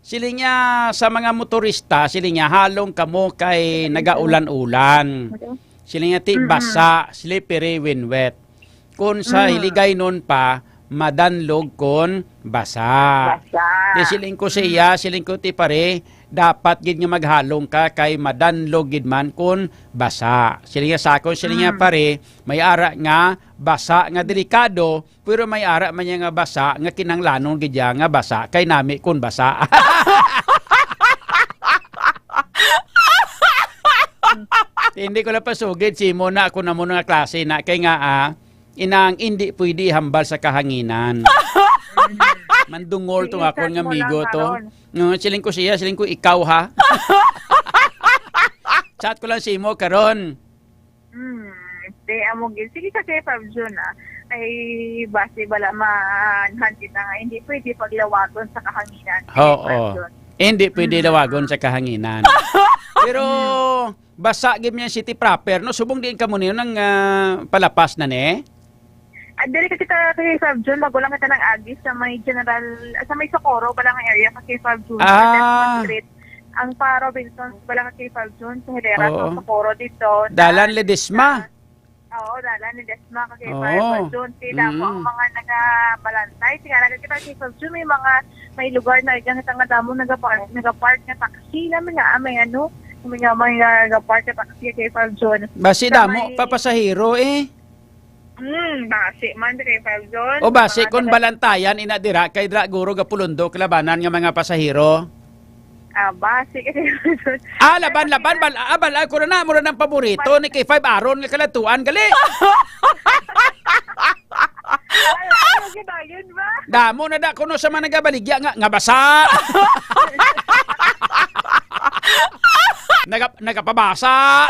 siling niya sa mga motorista, siling niya, "Halong kamo kay nagaulan-ulan." Siling niya, "Ti basa, slippery when wet." Kun sa Hiligaynon pa, madanlog kon basa. Basa. Di siling ko sa iya, siling ko, "Ti pare, dapat gid nga maghalong ka kay madanlog gid man kon basa." Siling niya sa akon, siling niya, "Pare, may ara nga basa nga delikado, pero may ara man niya nga basa nga kinahanglanon gid ya nga basa kay nami kon basa." Hindi ko lang pasugid si mo na ako na mo nga klase na kay nga, ah, inang hindi pwede hambal sa kahanginan. Mandungol to Sige, akon chat nga mo lang amigo to. Karon. No, siling ko siya, siling ko ikaw ha. Chat ko lang si mo karon. Hmm, te, amo gid. Sige ka kay Fab Jun, ah. Ay, base bala maanhan kita nga hindi pwede paglawagon sa kahanginan. Oo. Fab Jun. Hindi pwede Mm. lawagon sa kahanginan. Pero, basa gid niya city proper, no? Subong diin ka mo niyo nang, ah, palapas na ni? Ah, diri ka kita kay Fab Jun, bago lang kita nang agi sa may General, ah, sa may Socorro, bala nga area ka kay Fab Jun. Ah. Sa Desmond Street. Ang pa Robinson, bala ka kay Fab Jun, sa Hilera, Oo. sa Socorro dito. Dalan Ledesma. Oo, dalan Ledesma ka kay Oo. Fab Jun. Sila po ang Mm. mga nagabalantay. Tingala ka kita kay Fab Jun, may mga, may lugar na igang nga damo nagapark, nagapark nga taxi na mga, ah, may ano, may nga, may nagapark nga taxi kay Fab Jun. Basi Sa damo may pa pasahero eh. Hmm, basi man kay Fab Jun. O basi Mga kun taga- balantayan ina dira kay dira guro gapulundok labanan nga mga pasahero. Ah, basi kay Fab Jun. Ah, laban, laban, bal, ah, bal, ah, kuno na, mura ng paborito ni K five Aaron nga kalatuan, gali. Ay, ano, gidayon ba? Damo na da kuno sa mga nagabaligya nga, nga basa. Naga-, nagapabasa.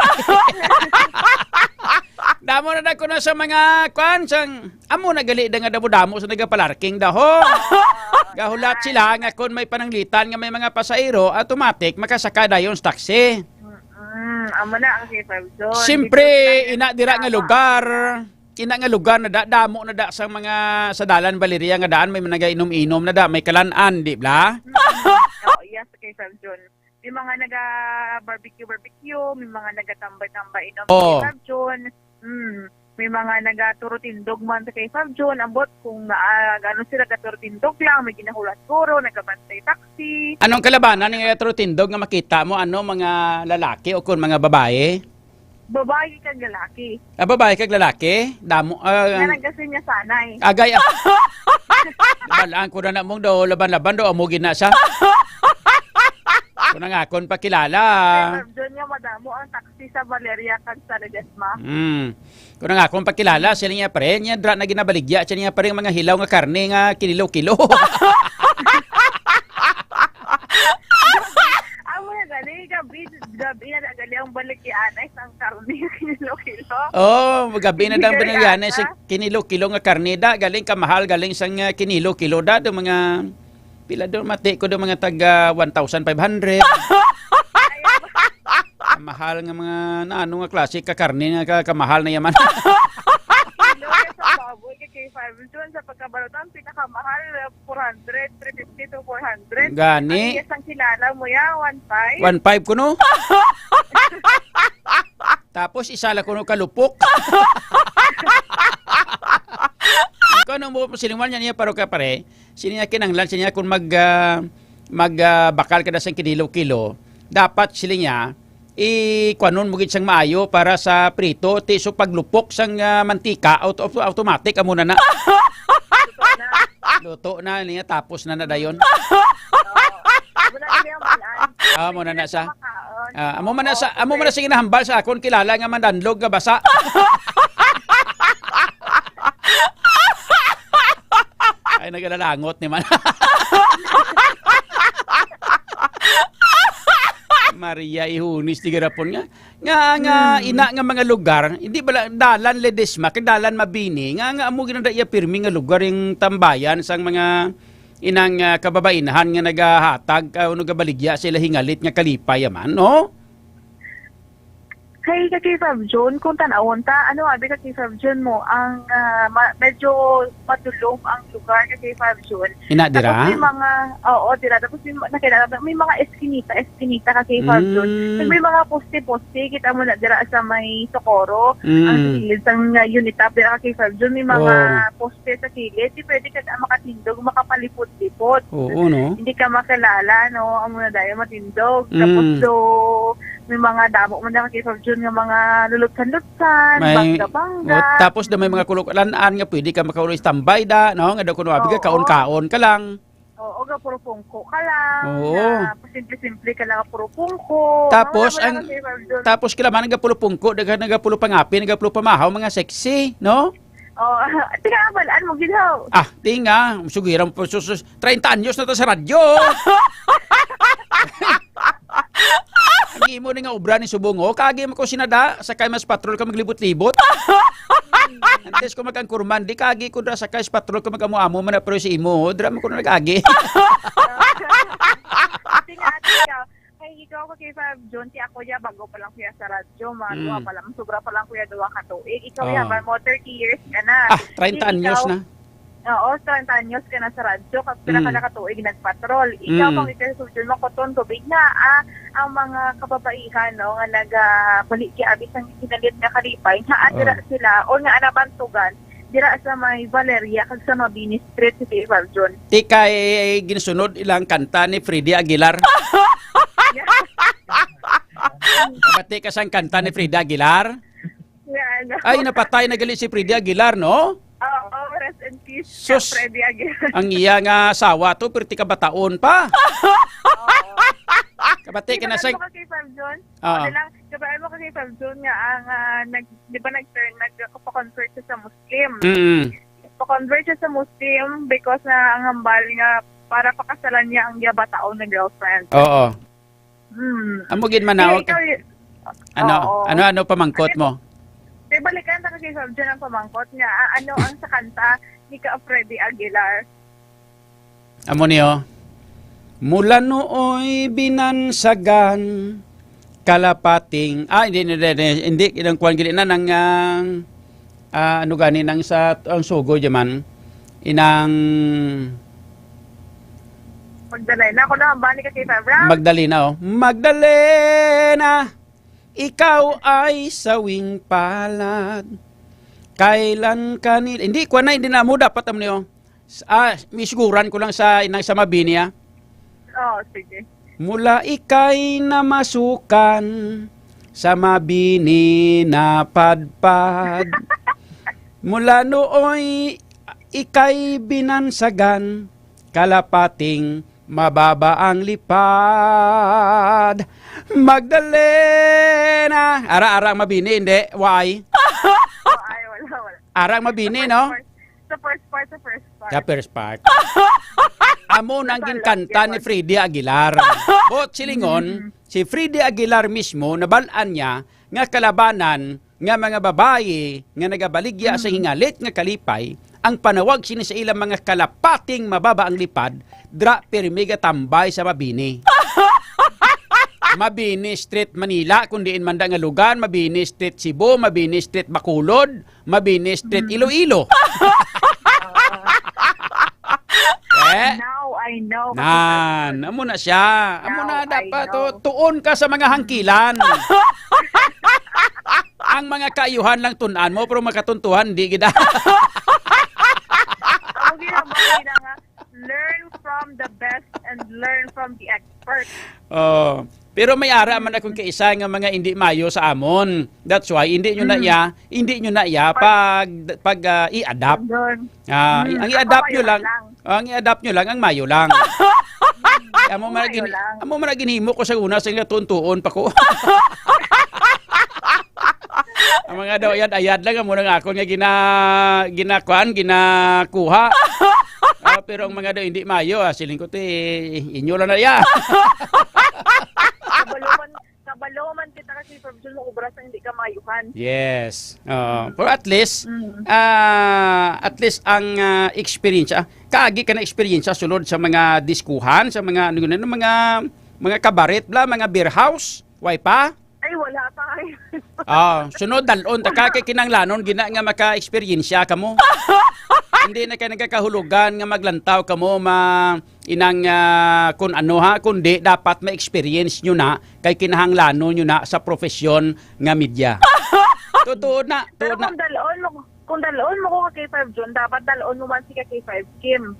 Damo na da kuno sa mga, kwan, sang, amo na gali da nga damo-damo sa nagapalarking da, ho. Gahulat sila nga kung may pananglitan nga may mga pasahero, automatic makasaka dayon sa taxi. Mm, amo na ang kay Fab Jun. Siyempre, Dito lang ina dira nga tama. lugar, ina nga lugar na da, damo na da sa mga, sa dalan Valeria nga daan, may mga nagainom-inom na da, may kalan-an, di ba? Mm, oo, yes, kay Fab Jun. May mga naga-barbecue, barbecue, may mga nagatambay-tambay, inom, Oh. Fab Jun. Mm, may mga nagaturo tindog man sa kay Fab Jun. Ambot kung naa, ano sila, gaturo tindog lang, may ginahulat guro, nagabantay taxi. Anong kalabanan nga gaturo tindog nga makita mo? Ano, mga lalaki o kung mga babae? Babae kag lalaki. Ah, babae kag lalaki? Damo, ah, Nga nagkasinya sanay. Agay, ah. Balaan ko na na mong daw, laban-laban daw, amo gina siya. Kung ang akon pakilala. Kay Fab Jun nga madamo ang taxi sa Valeria kag sa Ledesma. Hmm. Kung ang akon pakilala, siya niya pare, niya dra na ginabaligya, siya niya pare, mga hilaw nga karne nga kinilo-kilo. Amo na gali, gabi, gabi na gali ang baligya, anay, sang karne nga kinilo-kilo. Oh, gabi na Hindi dang gali binigyan ata. Sa kinilo-kilo nga karne da, galing kamahal, galing sang, ah, kinilo-kilo da, do mga pila do, mati ko do mga tag, ah, one thousand five hundred. Mahal nga mga, na, ano nga klase ka karne nga ka-, kamahal na yaman. Kilo sa baboy kay K five Jun sa pagkabalutan, pinakamahal, four hundred, three fifty to four hundred. Gani. Ang iyas ang kilala mo ya, one five. One five kuno? Tapos isa la kuno kalupok. Ikaw nang mo silingan niya, niya paro ka pare. Sini niya kinanglan, sini niya kung mag, ah, mag, ah, bakal ka na sa kinilo-kilo. Dapat sila niya, i-kuanon mo gid sang maayo para sa prito, ti so paglupok sang, ah, mantika, auto-, auto-, automatic amo na na. Luto na. Luto na niya, tapos na na dayon. Oo. Wala na yung malan. Ah, mo na na sa Makaon. Ah, amo man na Oo, sa, amo man na kasi sige nahambal sa akon kilala nga mandanlog nga basa. Ay, nagalalangot ni man. Maria Ihunis, di garapon nga. Nga, nga, Hmm. ina nga mga lugar, hindi bala, dalan Ledesma, kag dalan Mabini, nga, nga amo ginadaiya pirmi nga lugar yung tambayan sang mga inang, ah, kababainhan nga nagahatag, ah, o nagabaligya sa ila hingalit nga kalipay, man, no? Kay ka K five June, kung tanawon ta, ano abi ka K five June mo, ang, ah, ma-, medyo madulom ang lugar ka K five June. Ina dira? Tapos may mga, oo, dira. Tapos may ma-, nakilala, may mga eskinita, eskinita ka K five June. Mm. Tapos may mga poste-poste, kita mo na dira sa may Socorro, Mm. ang kilid sang, ah, Unitap, dira ka K five June, may mga Oh. poste sa kilid. Di pwede ka na makatindog, makapalipot-lipot. Oo, no? Hindi ka makilala, no? Amo na dahil matindog. Mm. Tapos do, may mga damo man na ka K five June nga mga lulutsan-lutsan, May, bangga-bangga. Oh, tapos na may mga kulukulan-an nga pwede ka makaulo standby da, no? Nga daw kuno abi ka, Oo. kaon-kaon ka lang. Oo, ga puro pungko ka lang, Oo. na pasimple-simple ka lang, puro pungko. Tapos Mga wala ang, ka K five June. tapos kila man nagapulo pungko, naga-, nagapulo pangapi, nagapulo pamahaw, mga sexy, no? Oh, tinga, balaan mo gid, ho. Ah, tinga, sugiran po, sus, sus, treinta anyos na ta sa radyo. Ang imo ni nga obra ni subong, oh, kagi mo ko sinada, sakay mas patrol ka maglibot-libot. Antes ko magkangkurman, di kagi ko dra sakay sa patrol ko mag-amo-amo man na, pero si imo, oh, dra mo ko na nag-agi. Tinga, tinga. Kay ikaw ka K five June, ti ako ya, bago pa lang kuya sa radyo, mga Mm. duha pa lang, sobra pa lang kuya duha ka tuig. Ikaw ya, Oh. ba mo, thirty years ka na. Ah, treinta Di anyos ikaw, na. Oo, treinta anyos ka na sa radyo, kag pila ka Mm. na ka tuig nagpatrol. Ikaw, Mm. kung ikaw K five June, makuton ko big na, ah, ang mga kababaihan, no, nga naga-, bali, giabis ang hinalit nga kalipay, nga adira Ah. sila, o nga anabantugan, dira sa may Valeria kag sa Mabini Street, si K five June. Ti kay ginsunod ilang kanta ni Freddy Aguilar. Kabati ka sang kanta ni Freddy Aguilar? Nga ano? Ay, napatay na gali si Freddy Aguilar, no? Oo, rest in peace, Sus, Freddy Aguilar. Ang iya nga asawa to, pirti ka bataon pa. Oo. Kabati ka na sa K five June? Oo. Ano lang, kabay mo ka K five June nga ang, ah, nag-, di ba nag-turn, nagpa-convert siya sa Muslim. Mm. Pa-convert siya sa Muslim because na ang hambal nga para pakasalan niya ang iya bataon na girlfriend. Oo. Hmm. Amo gid man na, Kaya okay. ikaw y-, Ano, oo. ano, ano pamangkot Ano mo? Di balikan ta kasi sa dyan ang pamangkot nga, ah, ano ang sa kanta ni ka Freddy Aguilar? Amo niyo. Mula nooy binansagan, kalapating, ah, hindi, hindi, hindi, hindi, inang kuwan gid na nang, ah, ah, ano gani nang sa, ang sugo dyan man, inang Magdalena, ako na, ang bani ka, Tita Bra? Magdalena, oh. Magdalena, ikaw ay sawing palad. Kailan ka ni-, hindi, kuwan na, hindi na mo dapat, amo niyo. S-, ah, misiguran ko lang sa inang sa Mabini, ah. Oo, sige. Mula ikay namasukan, sa Mabini napadpad. Mula nooy ikay binansagan, kalapating mababa ang lipad. Magdalena. Ara, ara ang Mabini, hindi. Why? Ay, wala, wala. Ara ang Mabini, no? Sa first part, sa first part. Sa first part. Amo nang Sa ginkanta ni Lagyan. Freddy Aguilar. But silingon, Mm. si Freddy Aguilar mismo, nabal-an niya nga kalabanan nga mga babayi nga nagabaligya sa Mm. hingalit nga kalipay, ang panawag sini sa ilang mga kalapating mababa ang lipad, dra pirmi gatambay sa Mabini. Mabini Street, Manila, kung diin man da nga lugar, Mabini Street, Cebu, Mabini Street, Bacolod, Mabini Street, Mm. Iloilo. Eh? Now I know. Nan, amo na siya. Amo Now na I dapat, know. oh, tuon ka sa mga hangkilan. Ang mga kaayuhan lang tun-an mo, pero makatuntuhan, di gid. Ang ginagawa nila nga, learn from the best and learn from the expert. Oh. Pero may ara man akong kaisa nga mga hindi mayo sa amon. That's why hindi nyo na Mm. iya, hindi nyo na iya pag pag, ah, i-adapt. Doon. Ah, Mm. ang Ako i-adapt nyo mayo lang, lang. Ang i-adapt nyo lang ang mayo lang. Amo man Mayo ginhi-, lang. amo man ginhimo ko sa una sa nga tuon-tuon pa ko. Ang mga daw ayad-ayad lang amo nang akon nga gina-, ginakuan, ginakuha. Ah, pero ang mga daw hindi mayo, ah, siling ko, "Ti, inyo lang na iya." Kabalo man, kabalo man kita kasi, Sir Jun, maubra sa hindi ka maayuhan. Yes. Oo. Mm. Pero at least, Mm. ah, at least ang, ah, experience, ah, kaagi ka na experience sulod sa mga diskuhan, sa mga, ano yun, ano, mga, mga kabaret bla, mga beer house, way pa? Ay, wala pa kayo. Ah, sunod, dalon ta ka, kay kinahanglanon gina nga maka-eksperyensya kamo. Hindi na kayo nagkakahulugan nga maglantaw kamo ma-, inang, ah, kun ano ha, kundi dapat ma-experience nyo na, kay kinahanglanon nyo na sa profesyon nga media. Totoo na, Pero totoo na. kung dalon mo, kung dalon mo ko ka K five Jun, dapat dalon mo man si ka K five Kim.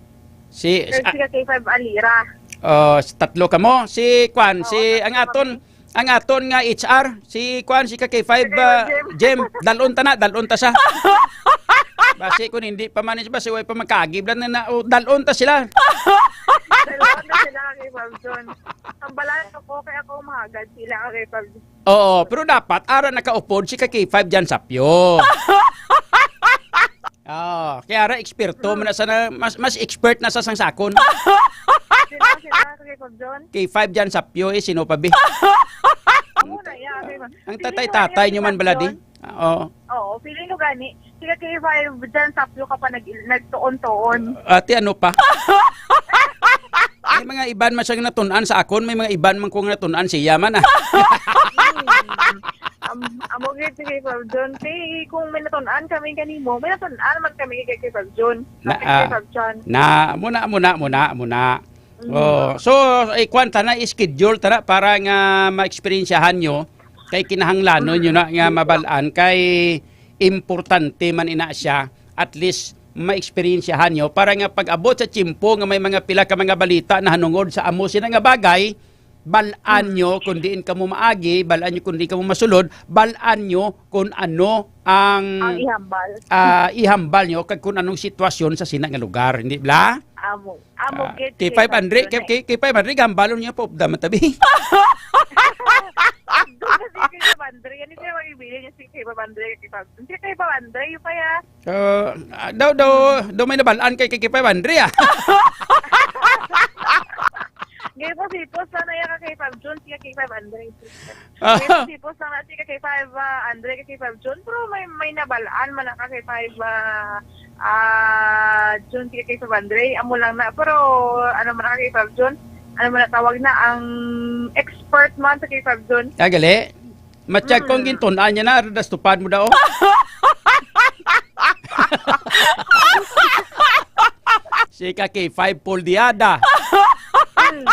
Si, Pero ah, si ka K five Alira. Oh, si tatlo kamo. Si Kwan, Oo, si, ang tatlo aton, kami. Ang aton nga H R, si Kwan, si ka K five, Si Kuya ah, Jim. Jim. Dalon ta na, dalon ta siya. Basi kung hindi pa man, basi way pa magkagib lang na, na, oh, dalon ta sila. Dalon na sila ka K five Jun. Ang balay ko, kaya ako mahagad sila ka K five Jun. Oo, pero dapat ara nakaupod si ka K five dyan sa pyo. Oo, kaya ara eksperto man na sana, mas, mas expert na sa sangsakon. Sino, sino, ka K five Jun? K five dyan sa pyo, eh, sino pa, bi? Amo na, yeah, okay, ma'am. Ang Feeling ko, tatay-tatay nyo man bala, di? Jun. Oo. Oo, feeling ko gani. Sige, K five, dyan sa pyo ka pa nag-, nagtuon-tuon. Ate, ano pa? May mga iban man siyang natun-an sa akon, may mga iban man kong natun-an siya man, ah. Hmm. Am-, amo gid, sige, K five Jun. Kay kung may natun-an kami kanimo, may natun-an man kami kay K five Jun. Na, Kay ah, K five Jun. na, muna, muna, muna, muna. Mm. Oh, so, eh, kwan, tana, schedule, tana, para nga ma-experiensyahan nyo, kay kinahanglanon nyo na nga Mm. mabal-an, kay importante man ina siya, at least, ma-experiensyahan nyo, para nga pag-abot sa tiyempo nga may mga pila ka mga balita na hanungod sa amo sina nga bagay, bal-an Mm. nyo kung diin kamo maagi, bal-an nyo kung diin kamo masulod, bal-an nyo kung ano ang, Ang ihambal. ah, ihambal nyo kag kung anong sitwasyon sa sina nga lugar, hindi bla? Amo, amo Ah, gid, K five Andre, K five K-, Andre. K-, K five Andre, gambalon niya po, dama tabi. Doon na si K five Andre, ano siya mag-ibili niya si K five Andre, K five, si K five Andre, yung kaya. Ah, ah, daw, daw, daw may nabalaan kay, kay K five Andre, ah. Gay po, si post na na yung ka K five Jun, si K five Andre. Ah. Gay po, si post na na si ka K five, ah, Andre, ka K five Jun, pero may, may nabalaan man na ka K five, ah, ah, Jun, si ka K five Andre, amo lang na. Pero, ano man na ka K five Jun, ano man na tawag na, ang expert man sa K five Jun. Ah, gali? Matyag kong Mm. gintun-an niya na, radas tupad mo daw. Si ka K five Puldiada. Mm.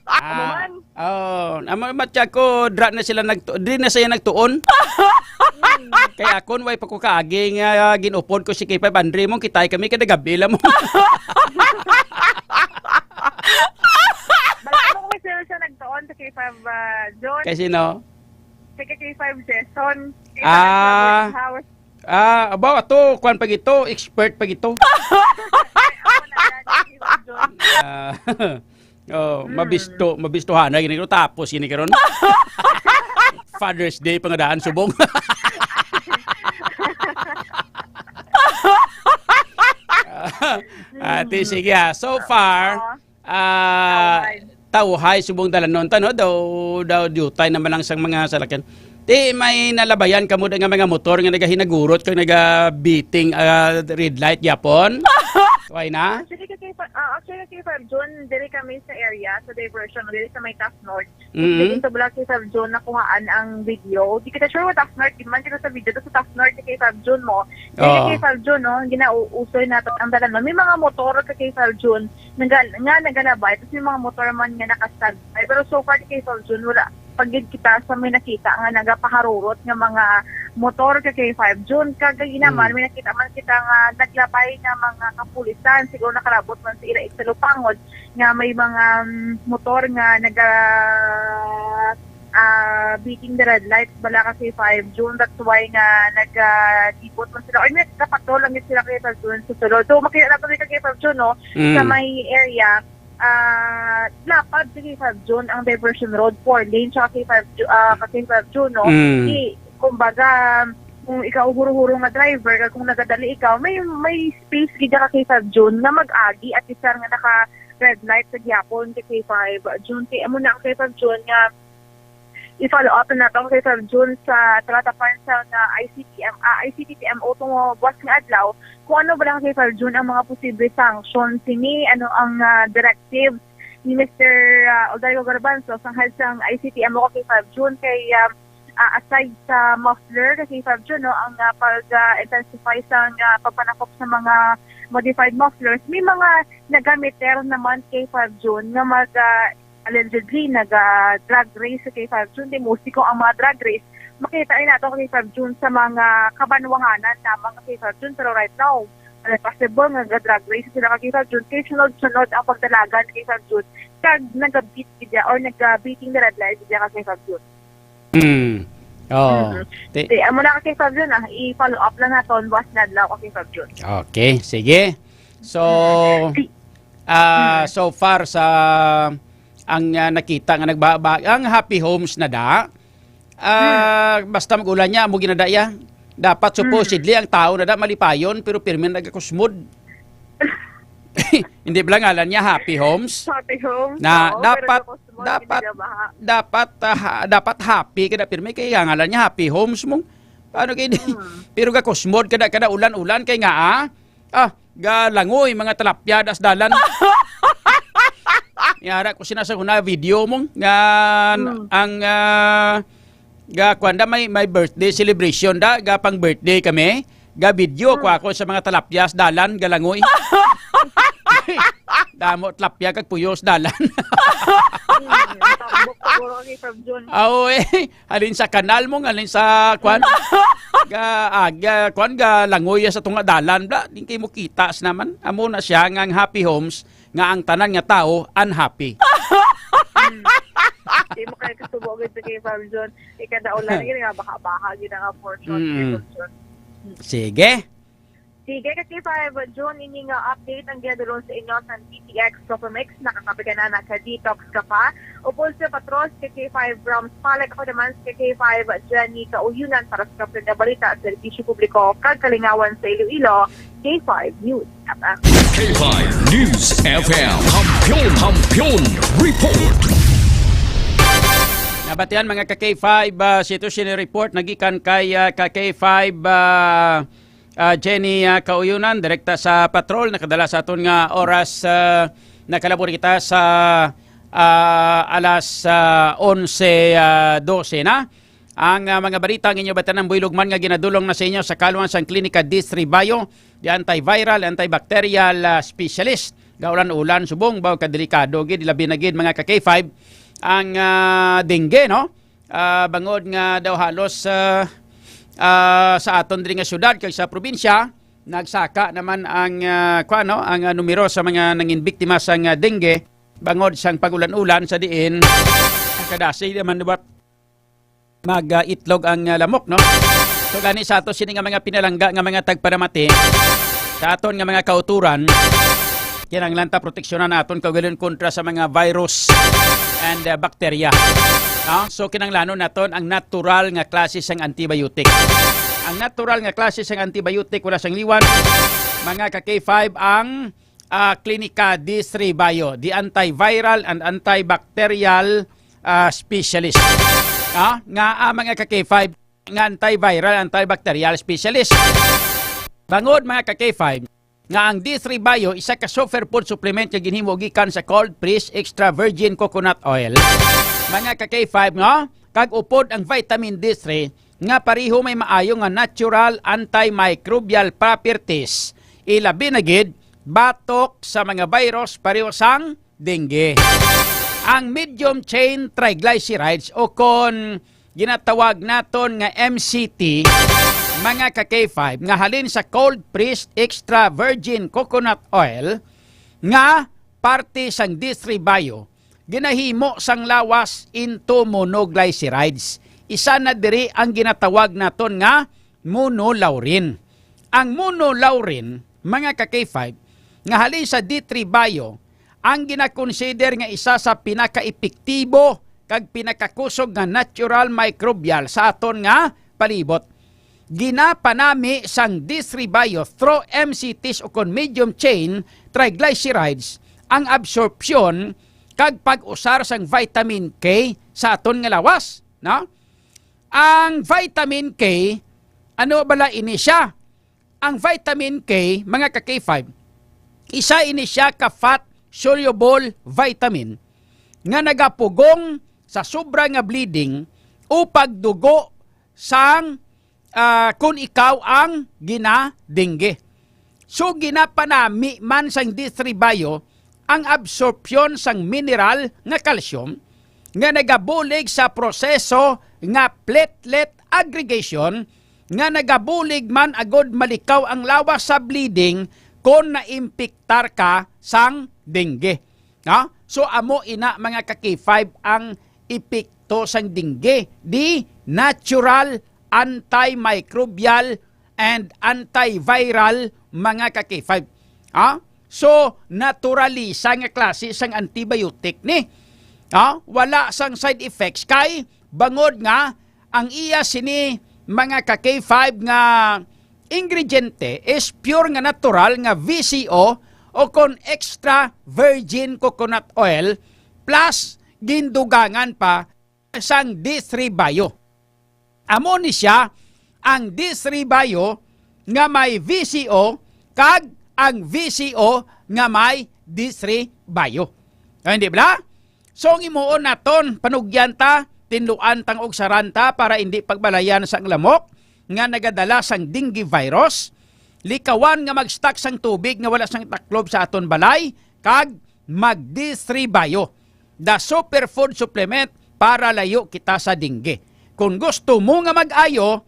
Ah, Amo man. oh, amo, matyag ko, dra na sila nagtu-, di na siya nagtuon. Mm. Kay akon, way pa ko kaagi nga ginupod ko si K five Andre mo, kitay kami kada gabi lang mo. Bala mo kung may sila siya nagtuon sa K five, ah, Jun. Kay sino? Sige, K five Jason. K five Ah. Jason House. Ah, abaw, ato, kwan pa gito, expert pa gito. Ay, ako na yan, K five Jason. Ah, oh, Mm. mabisto, mabistohan na gini ko, tapos gini karon. Father's Day, pangadaan, subong. Ate, Mm. sige, ah, so far, Oo. Ah, Tawhay. Tawhay, subong dalanon ta, no? Daw, daw diutay naman lang sang mga salakyan. Ti, may nalabayan kamo da nga mga motor nga nagahinagurot kag nagabiting, ah, red light gyapon? Why na? Actually, kasi pa, ah, actually, kasi pa, Jun, diri kami sa area, sa diversion, diri sa may Taft North. Mm. Diri sa Black K five Jun, nakuhaan ang video. Di kita sure what Taft North, di man kita sa video, to sa Taft North, K five Jun mo. Diri Oo. K five Jun, no? Ginauusoy nato ang dalanon. May mga motor ka K five Jun, naga-, nga nagalabay, tapos may mga motor man nga naka-standby. Pero so far, kay Sir Jun, wala pa gid kita sa may nakita nga nagapaharurot nga mga, motor ka K five June. Kag gani naman, Mm. may nakita man kita nga naglabay nga mga kapulisan. Siguro nakalabot man sa ila igsalupangod nga may mga, mm, motor nga naga, ah, beating the red lights bala ka K five June. That's why nga nagalibot man sila. Or may nagpatrol lang gid sila K five June sa sulod. So, makita nato dito K five June, no? Mm. Sa may area, ah, lapad sa K five June ang diversion road, four lane, tsaka K five Ju-, ah, ka K five June, no? Mm. Di, kumbaga, kung ikaw huro-huro nga driver, kag kung nagadali ikaw, may, may space gid ka K five June nga mag-agi at least nga naka red light sa gihapon ka K five June. Kay amo na ang K five June nga i-follow up na nato ang K five June sa talatapan sa nga I C T M, ah, I C T T M O tong buwas nga adlaw kung ano ba lang K five June ang mga posible sanction sini, ano ang, ah, directive ni Mister, ah, Odalio Garbanzo sang head sang I C T M O ka K five June kay, ah, ah, aside sa muffler ka K five June, no, ang, ah, pag, ah, intensify sang, ah, pagpanakop sa mga modified mufflers, may mga nagamiter naman ka K five June nga mag, ah, allegedly naga-drag race sa K five June. Di mostly kung ang mga drag race, makita rin nato ka K five June sa mga kabanwahanan lamang ka K five June. Pero right now, ano, possible nga ga-drag race sila ka K five June. Kay sunod-sunod ang pagdalagan ka K five June. Kag nagabit gid ya or nagabitting na red light gid ya ka K five June. Hmm. Oh. Mhm. Ti- Di, amo na ka K five June, ah. I-follow up lang naton buwas na adlaw ka K five June. Okay, sige. So, Si- ah, Mm. so far sa ang, ah, nakita nga nagbaba ang Happy Homes na da. Ah, Hmm. basta mag-ulan niya, amo ginada iya. Dapat Hmm. supposedly ang tao na da malipayon pero pirmi nagakusmod. Hindi ba ngalan niya Happy Homes? Happy Homes. Na Oo, pero dapat, sa Cosmo, dapat, hindi na baha. dapat, ah, ha- dapat happy kada pirmi kay ngalan niya Happy Homes mong. Paano kay di? Hmm. Pero gakusmod kada kada ulan-ulan kay nga ah, ah, galangoy mga talapyada sa dalan. Yara ko sina sa una video mo nga Hmm. ang ah, ga kuan da may may birthday celebration da ga pang birthday kami. Ga video ko Hmm. ako sa mga talapya sa dalan galangoy. Damo talapya kag puyo sa dalan. Hmm, tambok siguro kay Sir Jun. Aw, eh, halin sa kanal mo, halin sa kuan. Ga, ah, ga, kuan, ga langoy sa tunga dalan, bla, di kay mo kita sa naman. Amo na siya nga ang Happy Homes, nga ang tanan nga tao unhappy. Hmm. Di mo kay kasubo gid sa kay Sir Jun. Ikadaulan gid nga baha-baha gid ang portion Mm. kay Sir Jun. Sige. Sige, ka K five June, ini nga update ang ginadulong sa inyo sa D T X Coffee Mix. Nakakape ka na, naka-detox ka pa. Upod sa Patros, ka K five Rams Palek, ako naman si ka K five Jenny Kauyunan para sa Kape nga Balita, Serbisyo Publiko, kag Kalingawan sa Iloilo, K five News F M. K five News F M. Kampiyon, Kampiyon Report. Nabatian, mga ka K five, ah, sitwasyon report nagikan kay, ah, ka K five, ah, ah, Jenny, ah, Kauyunan, direkta sa patrol. Nakadala sa aton nga oras, ah, nakalabot kita sa, ah, alas, ah, onse, ah, dose na. Ang, ah, mga balita ang inyo batanan buylog man nga ginadulong na sa inyo sa kalwang sang Klinika Distri Bayo, di antiviral, antibacterial, ah, specialist. Gaulan-ulan, subong ba, kadelikado gid, labi na gid, mga ka K five, ang, ah, dengue, no? Ah, bangod nga daw halos, ah, ah, sa aton diri nga syudad kag sa probinsya, nagsaka naman ang, ah, kuwan, no, ang, ah, numero sa mga nangin biktima sang, ah, dengue bangod sang pag-ulan-ulan sa diin ang kadasig naman liwat mag, ah, itlog ang, ah, lamok, no? So, gani sa ato sini nga mga pinalangga nga mga tagparamati, sa aton nga mga kauturan, kinahanglan ta proteksyonan naton kaugalingon kontra sa mga virus and, uh, bacteria. No? So, kinahanglanon naton ang natural nga klase sang antibiotic. Ang natural nga klase sang antibiotic, wala sang liwan, mga ka K five, ang, ah, Klinika D three Bio, the antiviral and antibacterial, ah, specialist. Ah, nga, ah, mga ka K five, nga antiviral, antibacterial specialist. Bangod, mga ka K five, nga ang D three Bio isa ka superfood supplement nga ginhimo gikan sa cold press extra virgin coconut oil. Mga ka K five, no? Kag upod ang vitamin D three nga pareho may maayo nga natural antimicrobial properties. Ilabi na gid batok sa mga virus pareho sang dengue. Ang medium chain triglycerides o kon ginatawag naton nga M C T, mga ka-K five, nga halin sa cold pressed extra virgin coconut oil nga parte sang D three Bio, ginahimo sang lawas into monoglycerides. Isa na diri ang ginatawag naton nga monolaurin. Ang monolaurin, mga ka-K five, nga halin sa D three Bio, ang ginakonsider nga isa sa pinakaepektibo kag pinakakusog nga natural microbial sa aton nga palibot. Ginapanami sang D three Bio through M C Ts o kon medium chain triglycerides ang absorpsyon kag pag-usar sang vitamin K sa aton nga lawas, no? Ang vitamin K, ano bala ini siya? Ang vitamin K, mga ka-K five, isa ini siya ka fat soluble vitamin nga nagapugong sa sobra nga bleeding o pagdugo sang, ah, kun ikaw ang ginadengge. So, ginapanami man sang D three Bio ang absorpsyon sang mineral nga calcium nga nagabulig sa proseso nga platelet aggregation nga nagabulig man agud malikaw ang lawas sa bleeding kon naimpiktar ka sang dengue. No? So, amo ina, mga ka-K five, ang epekto sang dengue, the natural antimicrobial and antiviral, mga ka-K five. Ha? So, naturalisa nga klase sang antibiotic ni. Ha? Wala sang side effects kay bangod nga ang iya sini, mga ka-K five, nga ingrediente is pure nga natural nga V C O o kon extra virgin coconut oil plus gindugangan pa sang D three Bio. Amo ni sia ang D three Bio nga may V C O kag ang V C O nga may D three Bio. Ah, hindi bala? So, ang imuon naton, panugyan ta, tinluan tang og saranta para hindi pagbalayan sang lamok nga nagadala sang dengue virus. Likawan nga mag-stock sang tubig nga wala sang taklob sa aton balay, kag mag D three Bio, the superfood supplement para layo kita sa dengue. Kung gusto mo nga mag-ayo,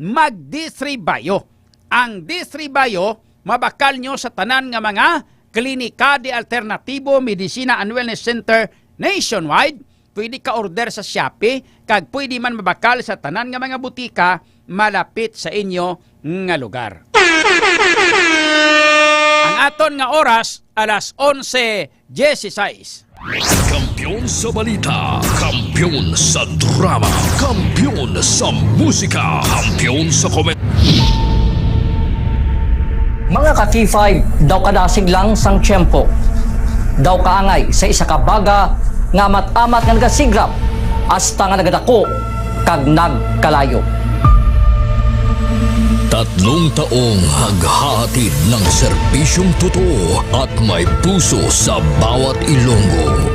mag D three Bio. Ang D three Bio mabakal nyo sa tanan nga mga Klinika de Alternatibo Medicina and Wellness Center nationwide. Pwede ka order sa Shopee, kag pwede man mabakal sa tanan nga mga butika malapit sa inyo nga lugar. Ang aton nga oras, alas onse dieciséis. Kampiyon sa balita, kampiyon sa drama, kampiyon sa musika, kampiyon sa komedya. Mga ka-K five, daw kadasig lang sang tiyempo, daw kaangay sa isa ka baga nga amat-amat nga nagasigrap hasta nga nagadako kag nagkalayo. Tatlong taong naghahatid ng serbisyong totoo at may puso sa bawat Ilonggo.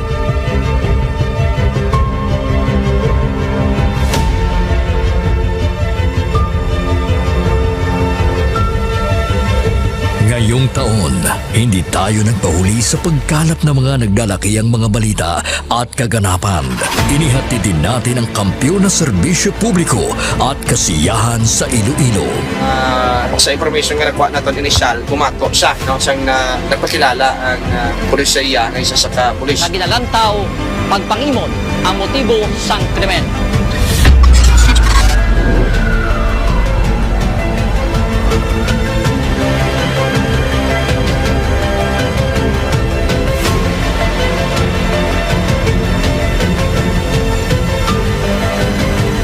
Ngayong taon, hindi tayo nagpahuli sa pagkalat ng mga naglalakihang mga balita at kaganapan. Inihatid din natin ang kampiyon na serbisyo publiko at kasiyahan sa Iloilo. Ah, sa information nga nakuha naton initial, bumato siya, no, sang na, nagpakilala ang, ah, pulis sa iya nga isa sa ka pulis. Nga ginalantaw pagpangimon ang motibo sang krimen.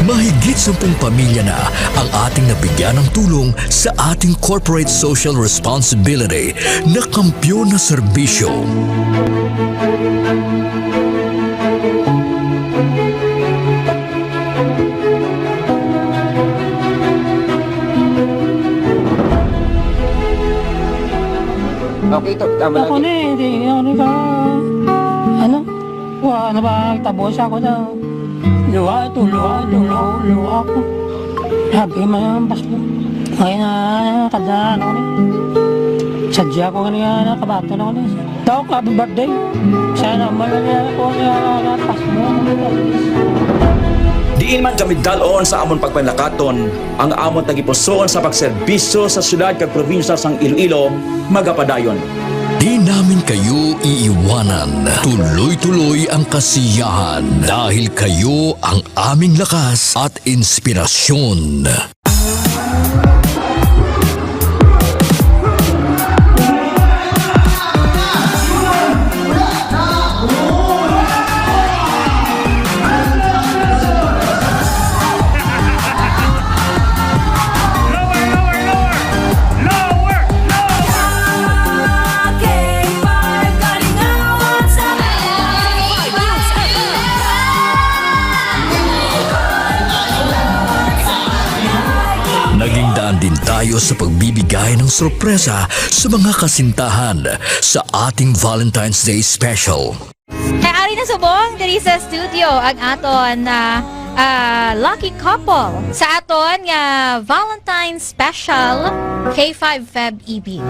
Mahigit sampung pamilya na ang ating nabigyan ng tulong sa ating corporate social responsibility na kampiyon na serbisyo. Okay, to. Tama lang. Ako ni, hindi, hindi ka, ano? Wa na ba, tabo siya ko daw. Luha ito, luha ito, luha, luha ko. Sabi man ang pastor. Ngayon na, kada ano ni. Sadya ko nga niya, nakabato na ko ni. Daw, happy birthday. Sana man niya ako niya, pastor. Di Diin man kami dal-on sa amon pagpanlakaton, ang amon tagipusoon sa pagserbisyo sa siyudad kag probinsya sang Iloilo magapadayon. Di namin kayo iiwanan. Tuloy-tuloy ang kasiyahan dahil kayo ang aming lakas at inspirasyon. Naging daan din tayo sa pagbibigay ng sorpresa sa mga kasintahan sa ating Valentine's Day special. Kay ari na subong diri sa studio ang aton na, ah, lucky couple sa aton nga Valentine's special, K five Feb Ibig.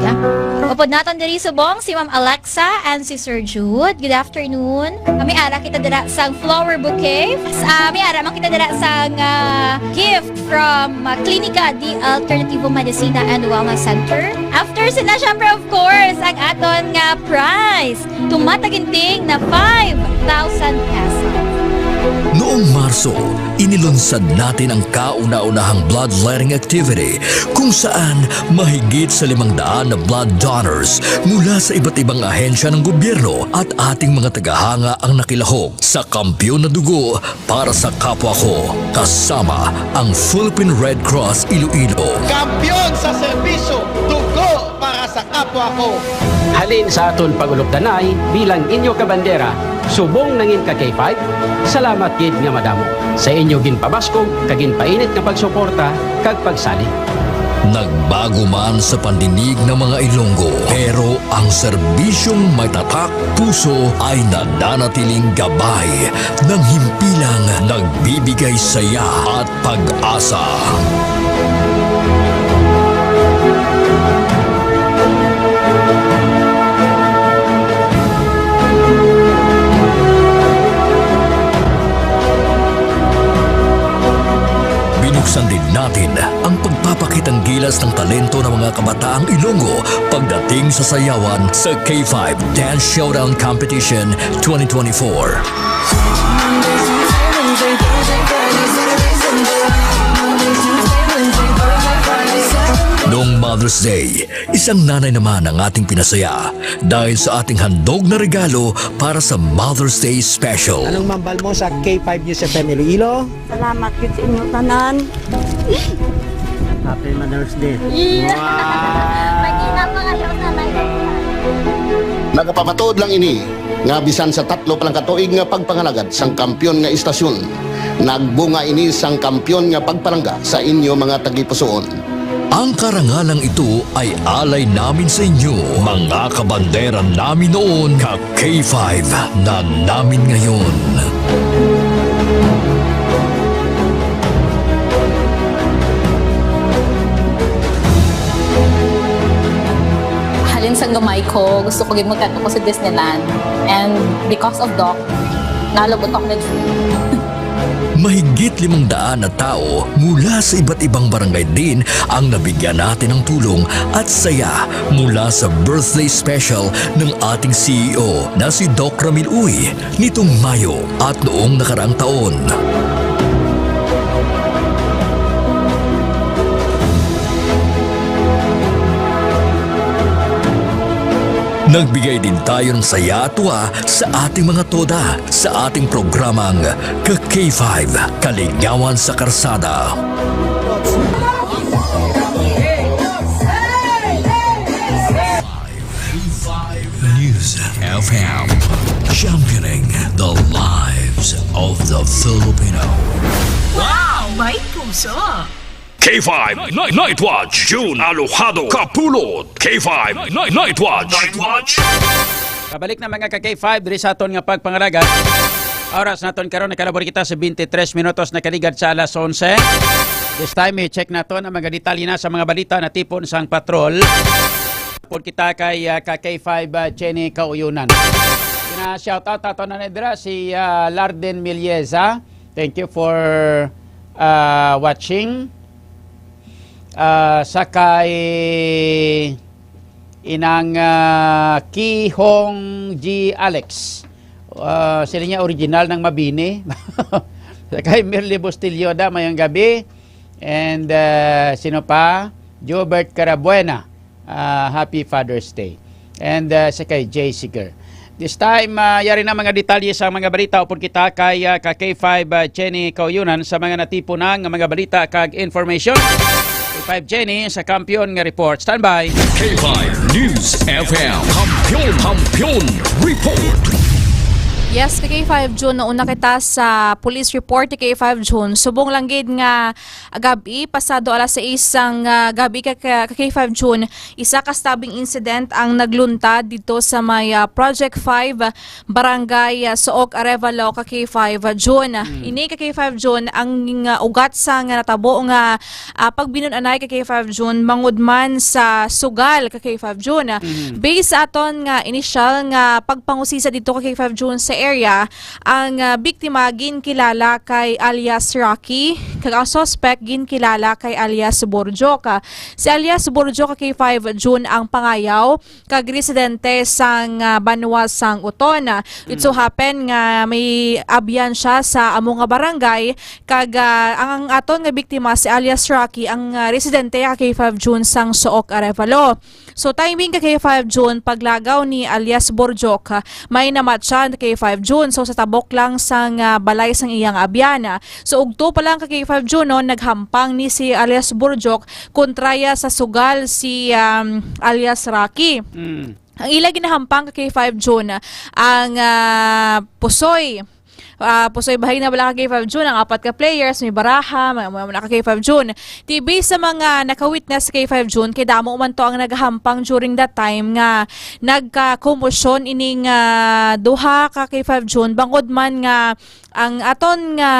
Upod naton diri subong si Ma'am Alexa and si Sir Jude. Good afternoon. Kami ara kita dira sang flower bouquet. Ah, may ara man kita dira sang, ah, gift from, ah, Klinika de Alternativo Medicina and Wellness Center. After sila, syempre, of course, ang aton nga prize. Tumataginting na five thousand pesos. Noong Marso, inilunsad natin ang kauna-unahang bloodletting activity kung saan mahigit sa limang daan na blood donors mula sa iba't ibang ahensya ng gobyerno at ating mga tagahanga ang nakilahok sa Kampiyon na Dugo para sa Kapwa Ko, kasama ang Philippine Red Cross Iloilo. Kampiyon sa serbisyo, dugo para sa kapwa ko. Halin sa aton pag-ulupdanay bilang inyo kabandera, subong nangin ka K five, salamat gid nga madamo sa inyo ginpabaskog kag ginpainit nga pagsuporta kag pagsalig. Nagbago man sa pandinig ng mga Ilonggo, pero ang serbisyong may tatak puso ay nananatiling gabay ng himpilang nagbibigay saya at pag-asa. Binuksan din natin ang pagpapakitang gilas ng talento ng mga kabataang Ilonggo pagdating sa sayawan sa K five Dance Showdown Competition twenty twenty-four. Noong Mother's Day, isang nanay naman ang ating pinasaya dahil sa ating handog na regalo para sa Mother's Day Special. Anong mambal mo sa K five News F M Iloilo? Salamat gid sa inyo tanan. Happy Mother's Day. Yeah. Wow. Magina pa kayo sa live. Nagapamatuod lang ini nga bisan sa tatlo pa lang ka tuig nga pagpangalagad sang kampiyon nga istasyon, nagbunga ini sang kampiyon nga pagpalangga sa inyo mga tagipusoon. Ang karangalang ito ay alay namin sa inyo, mga kabandera namin noon, ka K five na namin ngayon. Halin sang gamay ko, gusto ko gid magkadto ko sa Disneyland. And because of Doc, nalabot ako na dream. Mahigit limang daan na tao mula sa iba't ibang barangay din ang nabigyan natin ng tulong at saya mula sa birthday special ng ating C E O na si Doc Ramil Uy nitong Mayo at noong nakaraang taon. Nagbigay din tayo ng saya at tuwa sa ating mga toda sa ating programang Ka K five, Kalingawan sa Karsada. News F M, championing the lives of the Filipino. Wow! May puso! K five Night, Night Watch, June Alojado Kapulot. K five Night, Night Watch. Night Watch. Pabalik na, mga ka K five, diri sa aton nga pagpangalaga. Oras naton karon, nakalabor kita sa twenty-three minutos, nakaligad sa alas onse. This time, i-check naton ang mga detalye na sa mga balita na tipon sang patrol. Pud kita kay, ah, ka K five, ah, Jenny Kauyunan. Gina-shoutout ato na ni dira si, ah, Larden Milieza. Thank you for uh, watching. Uh, sa kay inang uh, Kihong G Alex. Uh, sila niya original ng Mabini. Sa kay Merly Bustillo da, mayang gabi. And uh, sino pa? Jobert Carabuena. Uh, happy Father's Day. And uh, sa kay Jay Seeger. This time, uh, yari na mga detalye sa mga balita. Upod kita kay uh, ka K five uh, Jenny Kauyunan sa mga natipon na nga mga balita kag information. K five Jenny sa Kampiyon nga report. Standby. K five News F M. Kampiyon, Kampiyon Report. Yes, ka K five June, nauna kita sa police report ni K five June. Subong lang gid nga gabi, pasado alas sais sang ah, gabi ka, ka, ka K five June, isa ka stabbing incident ang nagluntad dito sa may ah, Project five, Barangay ah, Sook, Arevalo, ka K five June. Ini ka K five June ang ah, ugat sang natabo nga ah, pagbinunan-ay ka K five June, mangud man sa sugal ka K five June. Based sa aton nga initial nga pagpangusisa dito ka K five June sa area, ang ah, biktima ginkilala kay alias Rocky, kag ang suspect ginkilala kay alias Burjok. Si alias Burjok ka K five June ang pangayaw, kag residente sang ah, banwa sang Uton. It so happen nga may abyan siya sa amo nga barangay, kag ah, ang, ang aton nga biktima si alias Rocky, ang ah, residente ka K five June sang Sook, Arevalo. So, timing ka K five June, paglagaw ni alias Burjok, ah, may namatyan ka K five June. So, sa tabok lang sang ah, balay sang iyang abyan. So, ugto pa lang ka K five June, no, naghampang ni si alias Burjok kontraya sa sugal si um, alias Rocky. Mm. Ang ila ginahampang ka K five June, ang ah, pusoy. Ah, pusoy bahin na bala ka K five June, ang apat ka players, may baraha, may, may, may ka K five June. T V sa mga naka-witness sa K five June, kay damo man to ang nagahampang during that time nga nagka-commotion ining ah, duha ka K five June, bangod man nga ang aton nga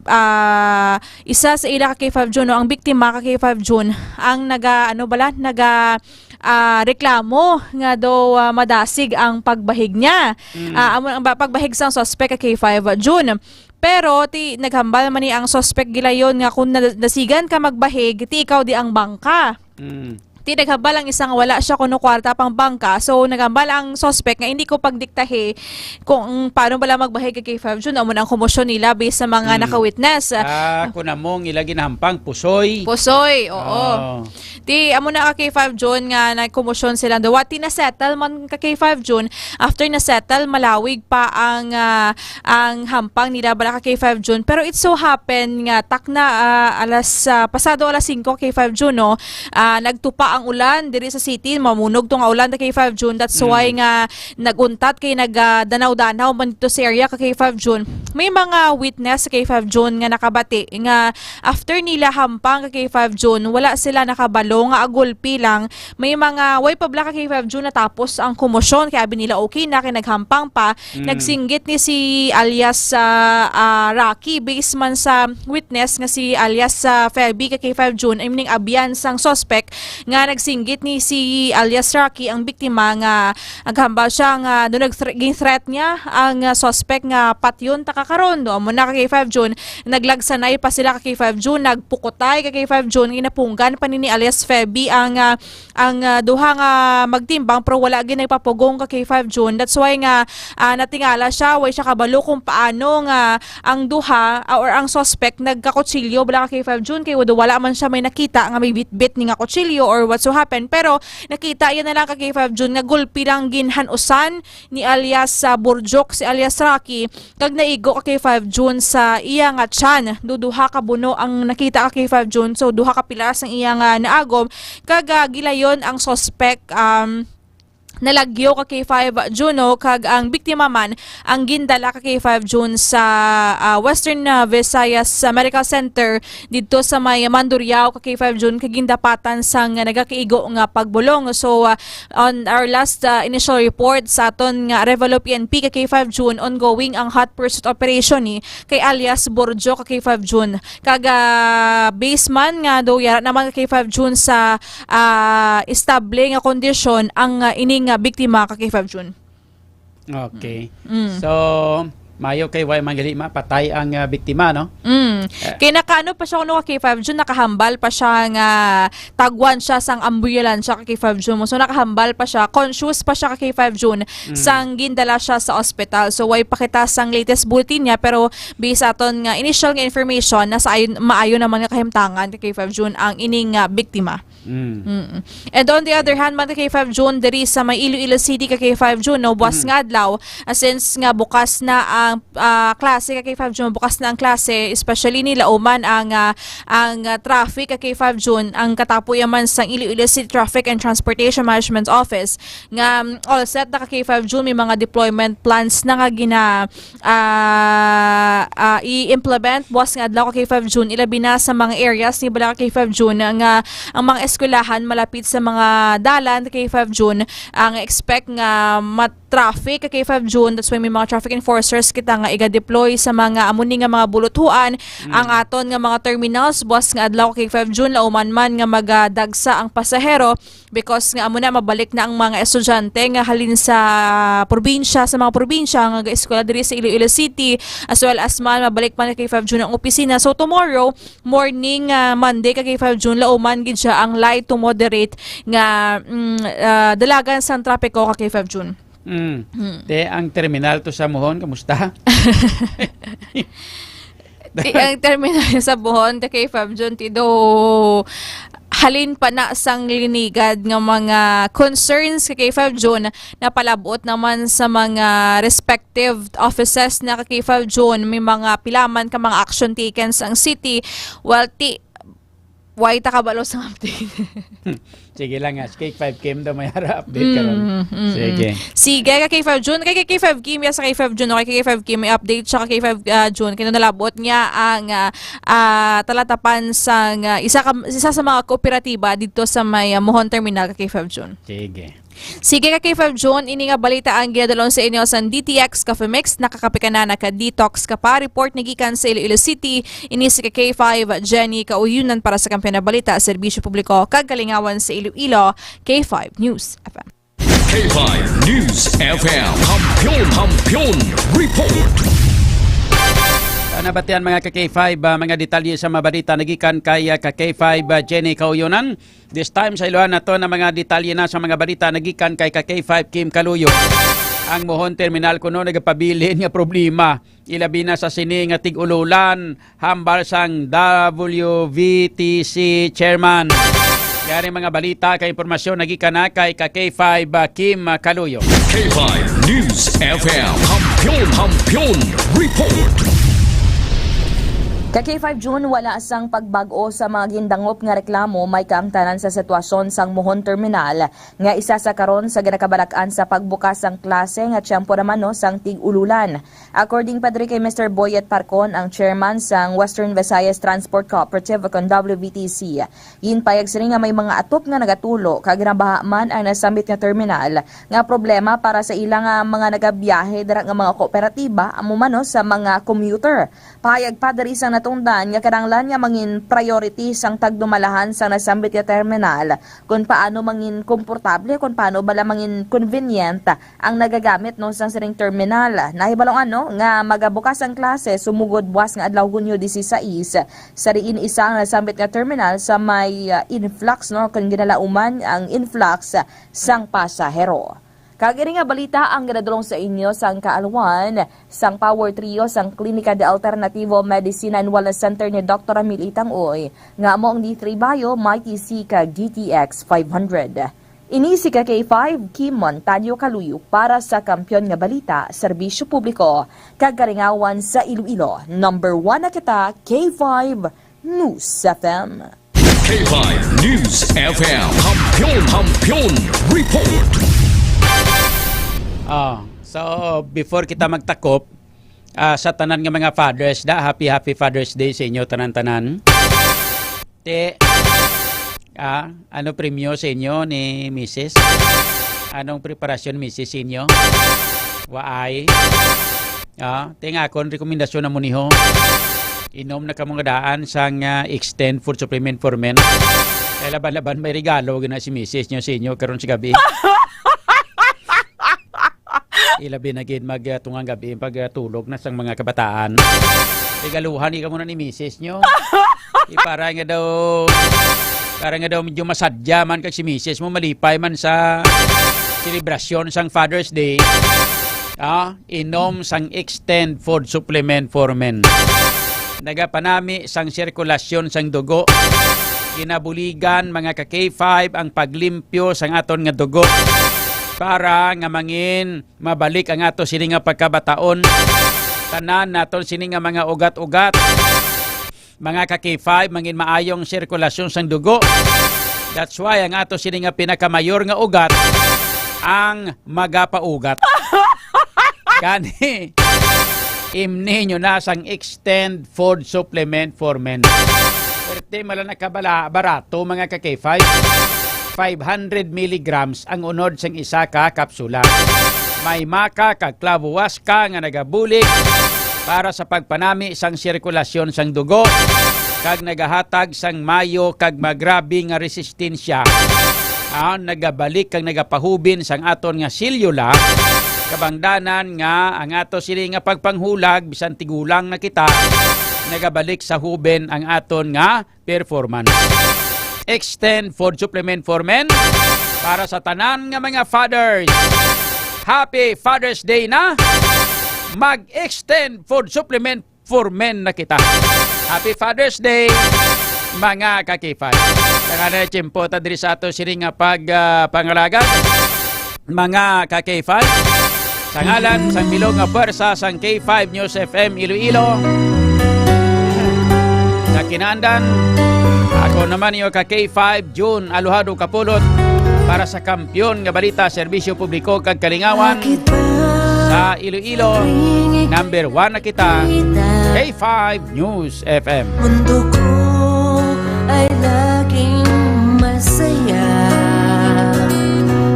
ah, isa sa ila ka K five June, no, ang biktima ka K five June, ang naga, ano bala, naga ah, reklamo nga daw ah, madasig ang pagbahig niya. Mm. Ah, amo ang ba- pagbahig sang suspect ka K five June. Pero ti naghambal man ni ang suspect gilayon nga kung na- nasigan ka magbahig, ti ikaw di ang bangka. Mm. Ti naghambal ang isa nga wala siya kuno kwarta pang bangka. So naghambal ang suspect nga hindi ko pagdiktahi kung paano bala magbahig ka K five June. Amo na ang komosyon nila based sa mga Mm. naka-witness. Ah, kung among ila ginahampang, pusoy. Pusoy, oo. Oh. Ti amo na ka K five June nga nagkomosyon silang duwa. Ti na-settle man ka K five June. After na-settle, malawig pa ang ah, ang hampang nila bala ka K five June. Pero it so happen nga takna ah, alas ah, pasado alas singko K five June, no. Ah, nagtupa ang ulan diri sa city, mamunog to nga ulan ka K five June. That's why Mm. nga naguntat kay nagdanaw-danaw man dito sa area ka K five June. May mga witness sa K five June nga nakabati nga after nila hampang ka K five June, wala sila nakabalo nga agulpi lang. May mga way pa bala ka K five June natapos ang komosyon, kay abi nila okay na kay naghampang pa. Mm. Nagsinggit ni si alias ah, ah, Rocky, based man sa witness nga si alias ah, Feby ka K five June, ay ning abyan sang suspect nga nagsinggit ni si alias Rocky ang biktima nga naghambal siya nga do nag-threat niya ang ah, suspect nga patyon ta ka karon. Do amo na ka K five June, naglagsanay pa sila ka K five June, nagpukutay ka K five June, ginapunggan pa ni, ni alias Feby ang ah, ang ah, duha nga magtimbang pero wala gid nagpapugong ka K five June. That's why nga ah, natingala siya, way siya kabalo kung paano nga ang duha ah, or ang suspect nagkakutsilyo bala ka K five June kay wala, wala man siya may nakita nga may bitbit ni nga kutsilyo or what so happen. Pero nakita yan na lang ka K five June nga gulpi lang ginhanusan ni alias sa Burjok si alias Rocky kag naigo ka K five June sa iya nga tiyan. Duduha ka buno ang nakita ka K five June. So duha ka pilas ang iya nga naagom kag ah, gilayon ang suspect um, nalagyo ka K five June, no, kag ang biktima man ang gindala ka K five June sa ah, Western ah, Visayas ah, Medical Center didto sa may Mandurriao ka K five June kag gindapatan sang nagakaigo nga pagbulong. So ah, on our last ah, initial report sa aton nga Arevalo P N P ka K five June, ongoing ang hot pursuit operation ni kay alias Borjo ka K five June. Kag ah, base man nga do yara naman ka K five June sa ah, estable nga kondisyon ang ah, ining ah, biktima ka K five June. Okay. Mm. So, Mayo kay way man gali mapatay ang, ah, biktima, no? Mm. Eh. Kay nakaano pa siya kuno ka K five June, nakahambal pa siya nga tagwan siya sang ambulansya ka K five June. So, nakahambal pa siya, conscious pa siya ka K five June, Mm. sang gindala siya sa ospital. So, way pa kita sang latest bulletin niya, pero based aton nga initial nga information, nasa ayon, maayo naman nga kahimtangan ka K five June ang ining, ah, biktima. Mm. Mm. And on the other hand, man ka K five June, diri sa may Iloilo City ka K five June, no, buwas Mm. nga adlaw, ah, since nga bukas na ang, ah, klase ka K five June, bukas na ang klase, especially nila uman ang, ah, ang, ah, traffic ka K five June, ang katapo yaman sang Iloilo City Traffic and Transportation Management Office nga, mm, all set na ka K five June, may mga deployment plans na nga gina, ah, ah, i-implement buwas nga adlaw ka K five June, ilabi na sa mga areas ni bala ka K five June nga ang mga eskwelahan malapit sa mga dalan ka K five June, ang expect nga mat-, traffic ka K five June. That's why may mga traffic enforcers kita nga iga-deploy sa mga amo ni nga mga buluthuan, Mm. ang aton nga mga terminals buwas nga adlaw ka K five June, lauman man nga magadagsa ang pasahero. Because nga amo na, mabalik na ang mga estudyante nga halin sa probinsya, sa mga probinsya nga ga-eskwela diri sa Iloilo City, as well as man mabalik man kay Fab June ang opisina. So tomorrow morning, ah, Monday, ka kay Fab June, lauman gid siya ang light to moderate nga, mm, ah, dalagan sang trapiko ka kay Fab June. Mm. Mm. Te, ang terminal to sa Mohon, kamusta? Ti ang terminal sa Bohon, ti kay Fab Jun, ti do halin pa na sang linigad nga mga concerns ka kay Fab Jun, napalabot naman sa mga respective offices na ka kay Fab Jun. May mga pilaman ka mga action taken sang city. Well, ti, why ta kabalo sa update? Sige lang, ah. Cake five Kim daw may ara update karon. Mm, mm, mm. Sige. Sige, ka K five June. Kay, kay K five Kim, ya sa K five June, okay, kay K five Kim, may update siya, ka K five, ah, June. Kaya nalabot niya ang, ah, ah, talatapan sa, ah, isa ka, isa sa mga kooperatiba dito sa may, ah, Mohon Terminal, ka K five June. Sige. Sige, ka K five June, ini nga balita ang ginadalon sa inyo sa D T X Cafe Mix, nakakape ka na, naka-detox ka pa. Report nagikan sa Iloilo City, ini si ka K five Jenny Kauyunan para sa Kampiyon na Balita, Serbisyo Publiko, kag Kalingawan sa Iloilo. K five News F M. K five News F M. Kampiyon, Kampiyon Report. Nabatian, mga ka K five, ah, mga detalye sa mga balita nagikan kay, ah, ka K five, ah, Jenny Kauyonan. This time, sa iluhan nato na mga detalye na sa mga balita nagikan kay ka K five Kim Kaluyo. Ang Mohon Terminal kuno nagapabilin nga problema. Ilabi na sa sini nga tig-ululan, hambal sang W V T C chairman. Yari mga balita kay impormasyon nagikan na kay ka K five, ah, Kim, ah, Kaluyo. K five News F M. Kampiyon, Kampiyon Report. Ka K five June, wala sang pagbag-o sa mga gindangop nga reklamo may kaangtanan sa sitwasyon sang Mohon Terminal, nga isa sa karon sa ginakabalak-an sa pagbukas sang klase nga tiyempo naman, no, sang tig-ululan. According pa diri kay Mister Boyet Parcon, ang chairman sang Western Visayas Transport Cooperative, kon W V T C, ginpayag sini nga may mga atop nga nagatulo kag ginabaha man ang nasambit nga terminal nga problema para sa ila nga mga nagabiyahe dira nga mga kooperatiba, amo man, no, sa mga commuter. Pahayag pa diri sang natungdan nga kinahanglan nga mangin priority sang tagdumalahan sang nasambit nga terminal, kung paano mangin komportable, kung paano bala mangin convenient ang nagagamit, no, sang sining terminal. Nahibaluan, no, nga magabukas ang klase sumugod buwas nga adlaw, Hunyo dieciséis. Sa diin isa ang nasambit nga terminal sa may, ah, influx, no, kung ginalauman ang influx sang pasahero. Kag ini nga balita ang ginadulong sa inyo sang kaalwan sang Power Trio sang Klinika de Alternativo Medicina and Wellness Center ni Doktor Ramil Itang Uy, nga amo ang D three Bio, Mighty C, kag D T X five hundred. Ini si ka K five, Kim Montaño Kaluyo para sa Kampiyon nga Balita, Serbisyo Publiko, kag Kalingawan sa Iloilo. Number one na kita, K five News F M. K five News F M. Kampiyon, Kampiyon Report. Ah, so, before kita magtakop, ah, sa tanan nga mga fathers da, happy, happy Father's Day sa inyo tanan-tanan. Te, ah, ano premyo sa inyo ni misis? Anong preparasyon, misis, sa inyo? Waay. Ah, te, nga akon rekomendasyon na mo niho. Inom na kamo nga daan sang, ah, Extend Food Supplement for Men. Kay laban-laban may regalo gina si misis nyo sa inyo karon sa gabi. Ilabi na gid mag, ah, tungang gabi pag, ah, tulog na sang mga kabataan. Regaluhan ikaw muna ni misis nyo. Di para nga daw, para nga daw medyo masadya man kag si misis mo, malipay man sa selebrasyon sang Father's Day. Ah, inom sang Extend Food Supplement for Men. Nagapanami sang sirkulasyon sang dugo. Ginabuligan, mga ka K five, ang paglimpyo sang aton nga dugo para nga mangin mabalik ang ato sini nga pagkabataon. Tanan naton sini nga mga ugat-ugat, mga ka K five, mangin maayong sirkulasyon sang dugo. That's why ang ato sini nga pinakamayor nga ugat ang magapaugat. Gani, imni nyo na sang Extend Food Supplement for Men. Perte mala nakabala, barato, mga ka K five. Five hundred milligrams ang unod sang isa ka kapsula. May maca kag clavo huasca nga nagabulig para sa pagpanami sang sirkulasyon sang dugo kag nagahatag sang mayo kag magrabe nga resistensya. Ah, nagabalik kag nagapahubin sang aton nga selyula, kabangdanan nga ang ato sini nga pagpanghulag, bisan tigulang na kita, nagabalik sa huben ang aton nga performance. Extend Food Supplement for Men para sa tanan nga mga fathers. Happy Father's Day na! Mag-Extend Food Supplement for Men na kita. Happy Father's Day, mga ka-K five. Saka na tiyempo ta diri sa ato sini nga pag, ah, pangalagad, mga ka-K five. Sa ngalan sang bilog nga pwersa sang K five News F M Iloilo, sa kinaandan, ako naman iyo ka K five, June Aluhado Kapulot, para sa Kampiyon nga Balita, Serbisyo Publiko kag Kalingawan. Sa Iloilo, number one na kita, K five News F M. Mundo ko ay laging masaya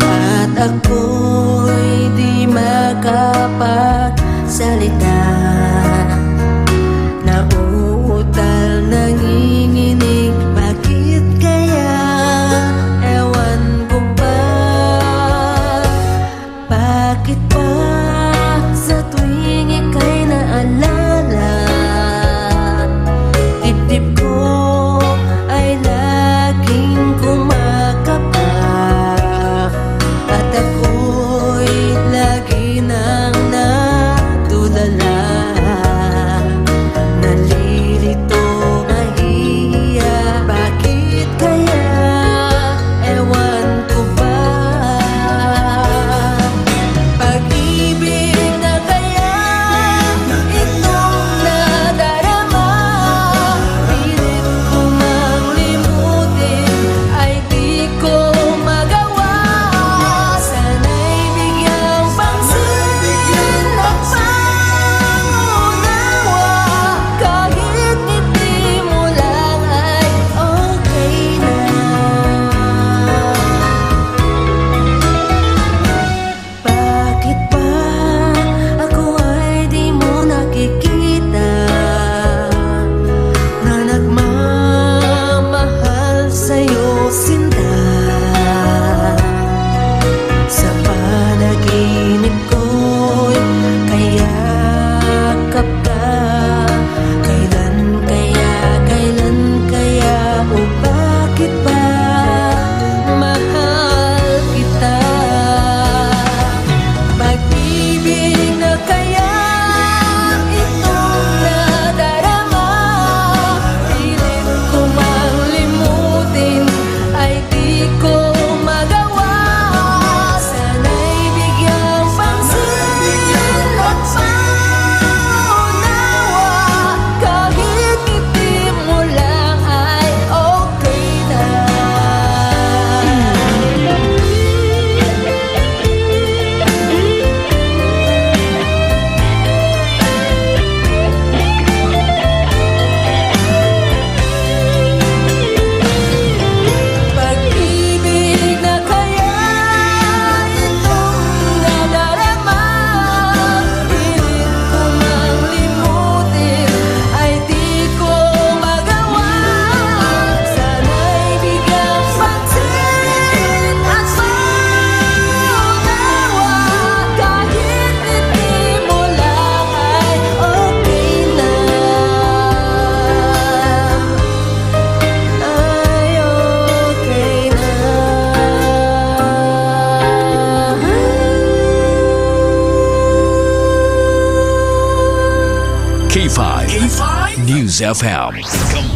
at ako'y di makapagsalita. Nauutal, nanginginig, bakit kaya? Ewan ko ba, bakit ba sa tuwing ika'y naalala, dibdib ko K five. K five News F M.